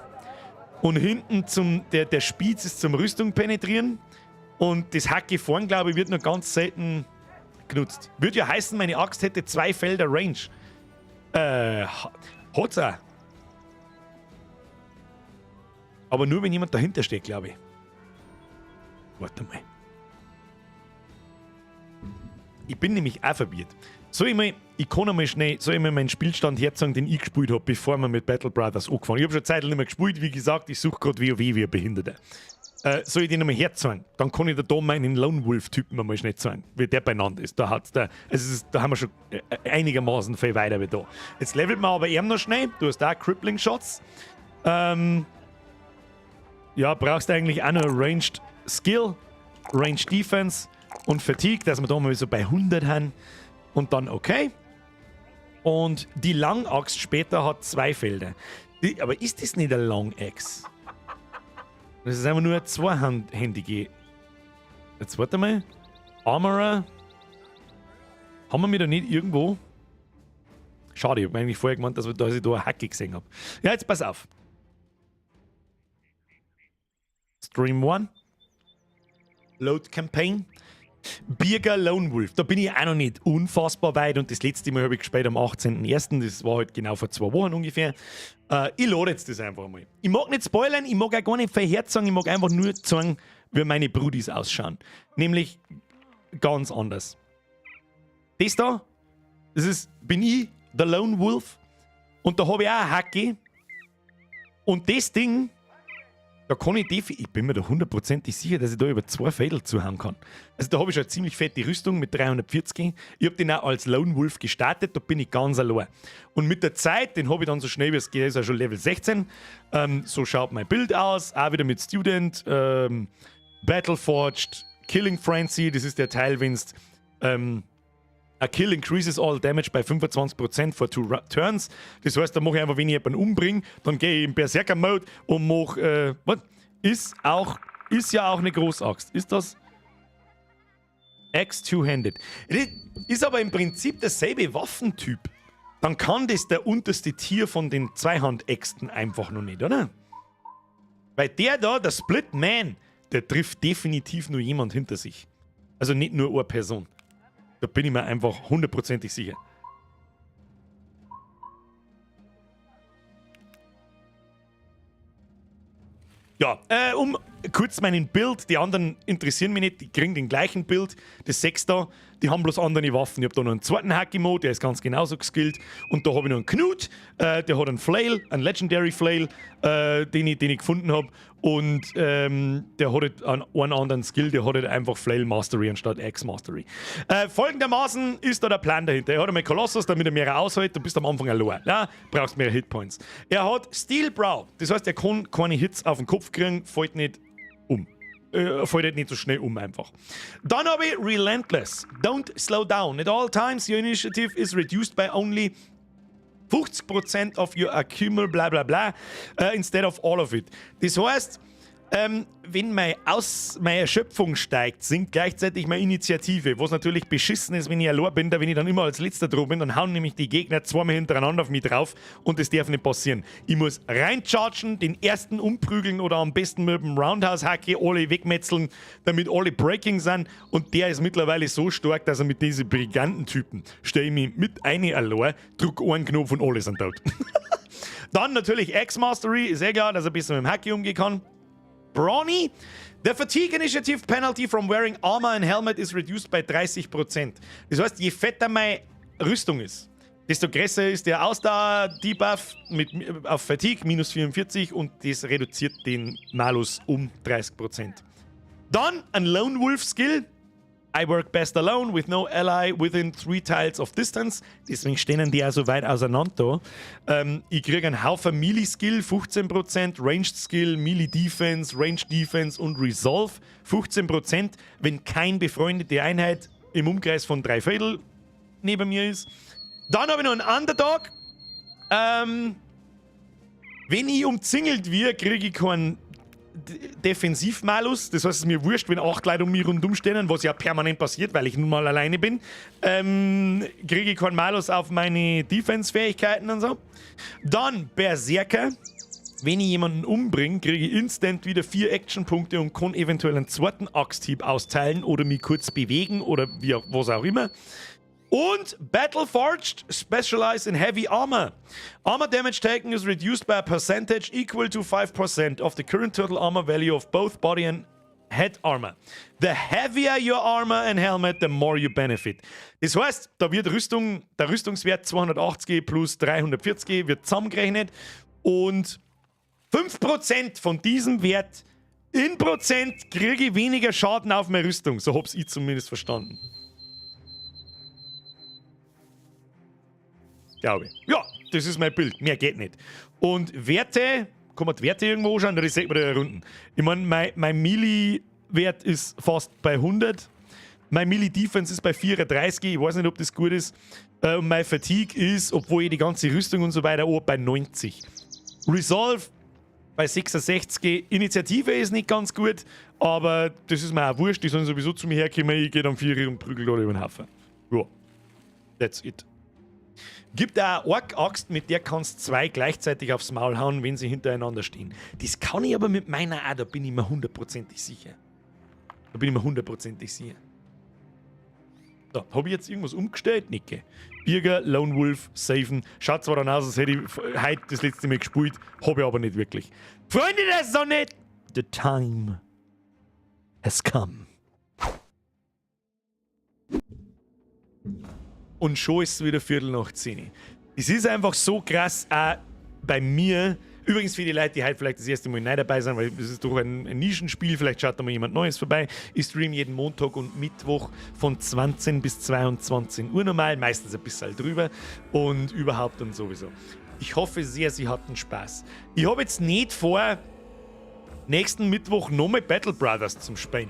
Und hinten der Spitz ist zum Rüstung penetrieren. Und das Hacke vorn, glaube ich, wird nur ganz selten genutzt. Würde ja heißen, meine Axt hätte 2 Felder Range. Hat's auch. Aber nur, wenn jemand dahinter steht, glaube ich. Warte mal. Ich bin nämlich auch verwirrt. Soll ich mal, ich kann einmal schnell, soll ich mal meinen Spielstand herzeigen, den ich gespielt hab, bevor wir mit Battle Brothers angefangen. Ich hab schon Zeit nicht mehr gespielt, wie gesagt, ich suche grad WoW wie ein Behinderter. Soll ich den einmal herzeigen? Dann kann ich da meinen Lone Wolf-Typen einmal schnell zeigen, wie der beieinander ist. Da hat's der, also es ist, da haben wir schon einigermaßen viel weiter wie da. Jetzt levelt man aber eben noch schnell. Du hast da Crippling Shots. Ja, brauchst eigentlich auch noch Ranged Skill, Ranged Defense und Fatigue, dass wir da mal so bei 100 haben. Und dann okay. Und die Langaxt später hat 2 Felder. Aber ist das nicht eine Long Axe? Das ist einfach nur eine zweihändige. Jetzt warte mal. Armorer. Haben wir mir da nicht irgendwo? Schade, ich hab eigentlich vorher gemeint, dass ich da eine Hacke gesehen hab. Ja, jetzt pass auf. Stream 1. Load Campaign. Birger Lone Wolf. Da bin ich auch noch nicht unfassbar weit und das letzte Mal habe ich gespielt am 18.01. Das war halt genau vor 2 Wochen ungefähr. Ich lade jetzt das einfach mal. Ich mag nicht spoilern, ich mag auch gar nicht viel herzagen, ich mag einfach nur zeigen, wie meine Brudis ausschauen. Nämlich ganz anders. Das da, das ist, bin ich, der Lone Wolf. Und da habe ich auch eine Hacke. Und das Ding, da kann ich definitiv, ich bin mir da hundertprozentig sicher, dass ich da über 2 Fädel zuhauen kann. Also da habe ich schon eine ziemlich fette Rüstung mit 340. Ich hab den auch als Lone Wolf gestartet, da bin ich ganz allein. Und mit der Zeit, den hab ich dann so schnell wie es geht, ist auch schon Level 16. So schaut mein Build aus, auch wieder mit Student, Battleforged, Killing Frenzy, das ist der Teil, wenn's, a kill increases all damage by 25% for 2 turns. Das heißt, da mache ich einfach, wenn ich jemanden umbringe, dann gehe ich in Berserker-Mode und mach, was? Ist ja auch eine Großaxt. Ist das? Axe Two-Handed. Das ist aber im Prinzip derselbe Waffentyp. Dann kann das der unterste Tier von den Zweihand-Äxten einfach noch nicht, oder? Weil der da, der Split Man, der trifft definitiv nur jemand hinter sich. Also nicht nur eine Person. Da bin ich mir einfach hundertprozentig sicher. Ja, um Kurz meinen Build, die anderen interessieren mich nicht, die kriegen den gleichen Build, das sechs da, die haben bloß andere Waffen. Ich habe da noch einen zweiten Hakimo, der ist ganz genauso geskillt. Und da habe ich noch einen Knut, der hat einen Flail, einen Legendary Flail, den ich gefunden habe. Und der hat halt einen anderen Skill, der hat halt einfach Flail Mastery anstatt Axe Mastery. Folgendermaßen ist da der Plan dahinter. Er hat einmal Colossus, damit er mehr aushält, du bist am Anfang allein. Ja? Brauchst mehr Hitpoints. Er hat Steel Brow, das heißt, er kann keine Hits auf den Kopf kriegen, fällt nicht um. Fällt halt nicht so schnell um einfach. Dann habe ich Relentless. Don't slow down. At all times, your initiative is reduced by only 50% of your accumul bla bla bla instead of all of it. Das heißt, wenn meine Erschöpfung steigt, sinkt gleichzeitig meine Initiative, was natürlich beschissen ist, wenn ich allein bin, da wenn ich dann immer als Letzter dran bin, dann hauen nämlich die Gegner zweimal hintereinander auf mich drauf und das darf nicht passieren. Ich muss reinchargen, den ersten umprügeln oder am besten mit dem Roundhouse-Hacke alle wegmetzeln, damit alle breaking sind, und der ist mittlerweile so stark, dass er mit diesen Brigantentypen, stelle ich mich mit eine allein, druck einen Knopf und alle sind tot. Dann natürlich Axe Mastery, ist eh klar, dass er besser mit dem Hacke umgehen kann. Brawny. The Fatigue Initiative Penalty from wearing armor and helmet is reduced by 30%. Das heißt, je fetter meine Rüstung ist, desto größer ist der Ausdauer-Debuff auf Fatigue, minus 44, und das reduziert den Malus um 30%. Dann ein Lone Wolf Skill. I work best alone with no ally within three tiles of distance. Deswegen stehen die auch so weit auseinander da. Ich kriege einen Haufen Melee-Skill, 15%, Ranged Skill, Melee Defense, Ranged Defense und Resolve, 15%, wenn kein befreundete Einheit im Umkreis von 3 Viertel neben mir ist. Dann habe ich noch einen Underdog. Wenn ich umzingelt wird, kriege ich keinen Defensivmalus. Das heißt, es ist mir wurscht, wenn acht Leute um mich rundum stehen, was ja permanent passiert, weil ich nun mal alleine bin. Kriege ich keinen Malus auf meine Defense-Fähigkeiten und so. Dann Berserker. Wenn ich jemanden umbringe, kriege ich instant wieder vier Actionpunkte und kann eventuell einen zweiten Axthieb austeilen oder mich kurz bewegen oder was auch immer. Und Battleforged, specialized in heavy armor. Armor damage taken is reduced by a percentage equal to 5% of the current total armor value of both body and head armor. The heavier your armor and helmet, the more you benefit. Das heißt, da wird der Rüstungswert 280 plus 340 wird zusammengerechnet und 5% von diesem Wert in Prozent kriege ich weniger Schaden auf meine Rüstung. So hab's ich zumindest verstanden. Glaube ich. Ja, das ist mein Build. Mehr geht nicht. Und Werte, kann man die Werte irgendwo anschauen? Das sieht man da unten. Ich meine, mein Melee-Wert ist fast bei 100. Mein Melee Defense ist bei 34. Ich weiß nicht, ob das gut ist. Und mein Fatigue ist, obwohl ich die ganze Rüstung und so weiter auch bei 90. Resolve bei 66. Initiative ist nicht ganz gut, aber das ist mir auch wurscht. Die sollen sowieso zu mir herkommen. Ich gehe dann vier und prügel da über den Haufen. Ja. That's it. Gibt auch Ork-Axt, mit der kannst du zwei gleichzeitig aufs Maul hauen, wenn sie hintereinander stehen. Das kann ich aber mit meiner auch, da bin ich mir hundertprozentig sicher. Da bin ich mir hundertprozentig sicher. So, habe ich jetzt irgendwas umgestellt? Nicke. Birger, Lone Wolf, Saven. Schaut zwar dann aus, als hätte ich heute das letzte Mal gespielt, habe ich aber nicht wirklich. Freunde der Sonne, the time has come. Und schon ist es wieder 10:15. Es ist einfach so krass, auch bei mir. Übrigens für die Leute, die heute vielleicht das erste Mal nicht dabei sind, weil es ist doch ein Nischenspiel, vielleicht schaut da mal jemand Neues vorbei. Ich stream jeden Montag und Mittwoch von 20 bis 22 Uhr normal, meistens ein bisschen drüber und überhaupt und sowieso. Ich hoffe sehr, Sie hatten Spaß. Ich habe jetzt nicht vor, nächsten Mittwoch nochmal Battle Brothers zum Spielen.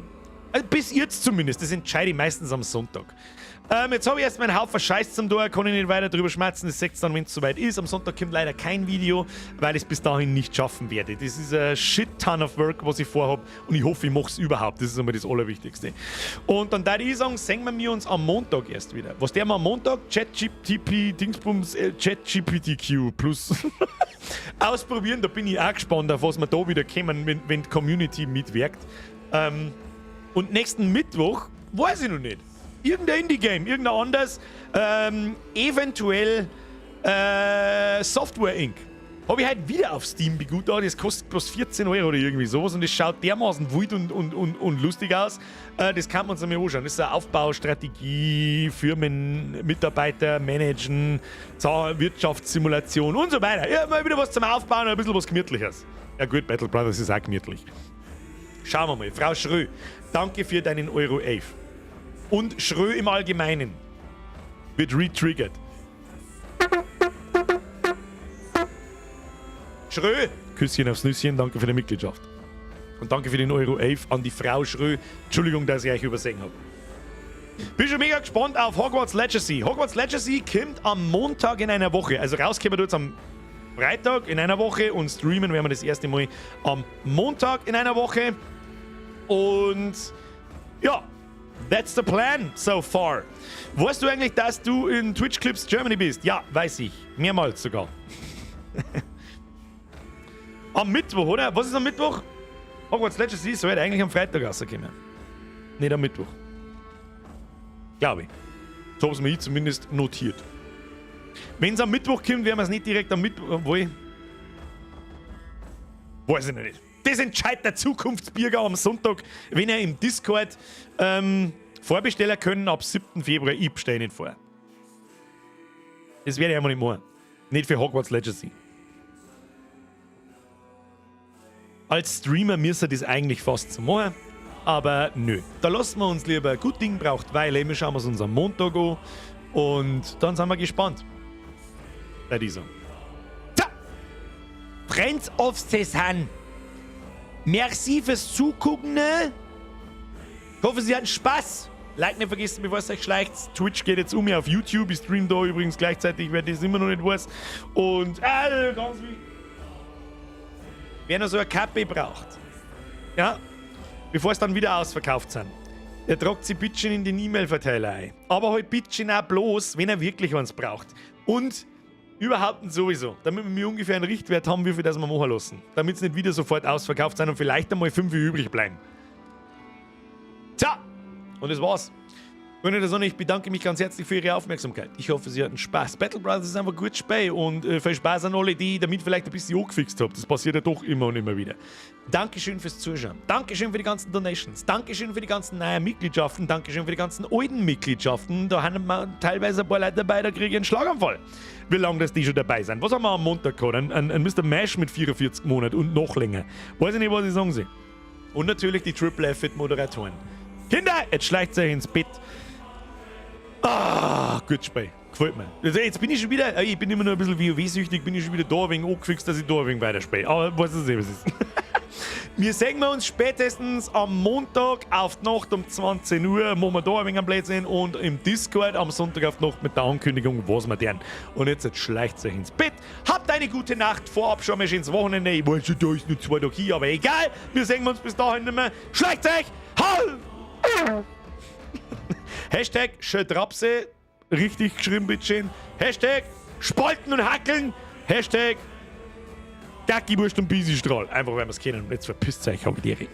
Also bis jetzt zumindest, das entscheide ich meistens am Sonntag. Jetzt habe ich erstmal einen Haufen Scheiß zum Tor, kann ich nicht weiter drüber schmatzen, das seht ihr dann, wenn es soweit ist. Am Sonntag kommt leider kein Video, weil ich es bis dahin nicht schaffen werde. Das ist a shit ton of work, was ich vorhabe, und ich hoffe, ich mache es überhaupt. Das ist einmal das Allerwichtigste. Und dann würde ich sagen, sehen wir uns am Montag erst wieder. Was der wir am Montag? ChatGPT, Dingsbums, ChatGPTQ plus ausprobieren. Da bin ich auch gespannt, auf was wir da wieder kommen, wenn die Community mitwirkt. Und nächsten Mittwoch weiß ich noch nicht. Irgendein Indie-Game, irgendein anderes. Eventuell Software Inc. Habe ich heute wieder auf Steam begutachtet. Das kostet bloß 14 Euro oder irgendwie sowas und es schaut dermaßen wild und lustig aus. Das kann man uns einmal anschauen. Das ist eine Aufbaustrategie, Firmen, Mitarbeiter managen, Wirtschaftssimulation und so weiter. Ja, mal wieder was zum Aufbauen, ein bisschen was Gemütliches. Ja gut, Battle Brothers ist auch gemütlich. Schauen wir mal. Frau Schrö, danke für deinen Euro 11. Und Schrö im Allgemeinen wird retriggert. Schrö, Küsschen aufs Nüsschen, danke für die Mitgliedschaft. Und danke für den Euro 11 an die Frau Schrö. Entschuldigung, dass ich euch übersehen habe. Bin schon mega gespannt auf Hogwarts Legacy. Hogwarts Legacy kommt am Montag in einer Woche. Also rauskommen tut's am Freitag in einer Woche und streamen werden wir das erste Mal am Montag in einer Woche. Und ja, that's the plan so far. Weißt du eigentlich, dass du in Twitch Clips Germany bist? Ja, weiß ich. Mehrmals sogar. Am Mittwoch, oder? Was ist am Mittwoch? Hogwarts Legacy soll eigentlich am Freitag rauskommen. Nicht am Mittwoch. Glaube ich. So habe ich zumindest notiert. Wenn es am Mittwoch kommt, werden wir es nicht direkt am Mittwoch. Obwohl. Weiß ich noch nicht. Das entscheidet der Zukunftsbürger am Sonntag, wenn er im Discord Vorbesteller können ab 7. Februar. Ich bestelle nicht vor. Das werde ich einfach nicht machen. Nicht für Hogwarts Legacy. Als Streamer müsste das eigentlich fast so machen, aber nö. Da lassen wir uns lieber, gut Ding braucht Weile, wir schauen uns am Montag an und dann sind wir gespannt. Bei dieser. So! Friends of the Sun. Merci fürs Zugucken. Ne? Ich hoffe, Sie hatten Spaß. Like nicht vergessen, bevor es euch schleicht. Twitch geht jetzt um mir auf YouTube. Ich stream da übrigens gleichzeitig, wer das immer noch nicht weiß. Und ganz wichtig. Wer noch so eine Kappe braucht, ja, bevor es dann wieder ausverkauft sind, der tragt sie bitte in den E-Mail-Verteiler ein. Aber halt bitte auch bloß, wenn er wirklich eins braucht. Und überhaupt sowieso, damit wir ungefähr einen Richtwert haben, wie viel das wir machen lassen. Damit es nicht wieder sofort ausverkauft sind und vielleicht einmal 5 übrig bleiben. Tja, und das war's. Freunde der Sonne, ich bedanke mich ganz herzlich für Ihre Aufmerksamkeit. Ich hoffe, Sie hatten Spaß. Battle Brothers ist einfach ein gutes Spiel und viel Spaß an alle, die ich damit vielleicht ein bisschen angefixt habe. Das passiert ja doch immer und immer wieder. Dankeschön fürs Zuschauen. Dankeschön für die ganzen Donations. Dankeschön für die ganzen neuen Mitgliedschaften. Dankeschön für die ganzen alten Mitgliedschaften. Da haben wir teilweise ein paar Leute dabei, da kriege ich einen Schlaganfall. Wie lange das die schon dabei sind. Was haben wir am Montag gehabt? Ein Mr. Mash mit 44 Monaten und noch länger. Weiß ich nicht, was ich sagen soll. Und natürlich die Triple F Moderatoren. Kinder, jetzt schleicht euch ins Bett. Ah, gut Spiel. Gefällt mir. Also jetzt bin ich schon wieder, ich bin immer noch ein bisschen WoW-süchtig, bin ich schon wieder da wegen angefixt, dass ich da wegen weiterspiele. Aber weiß ich nicht, was ist. Wir sehen wir uns spätestens am Montag auf die Nacht um 20 Uhr, machen wir da ein wenig am Blödsinn und im Discord am Sonntag auf die Nacht mit der Ankündigung, was wir tun. Und jetzt schleicht euch ins Bett. Habt eine gute Nacht, vorab schon mal schönes Wochenende. Ich weiß schon, da ist nur 2 Tage hier, aber egal. Wir sehen uns bis dahin nicht mehr. Schleicht euch! Hau! Hashtag Schödrapse, richtig geschrieben, bitteschön. Hashtag Spalten und Hackeln. Hashtag Dacki-Wurst und Bisistrahl. Einfach, weil wir es kennen. Und jetzt verpisst euch, hab ich die.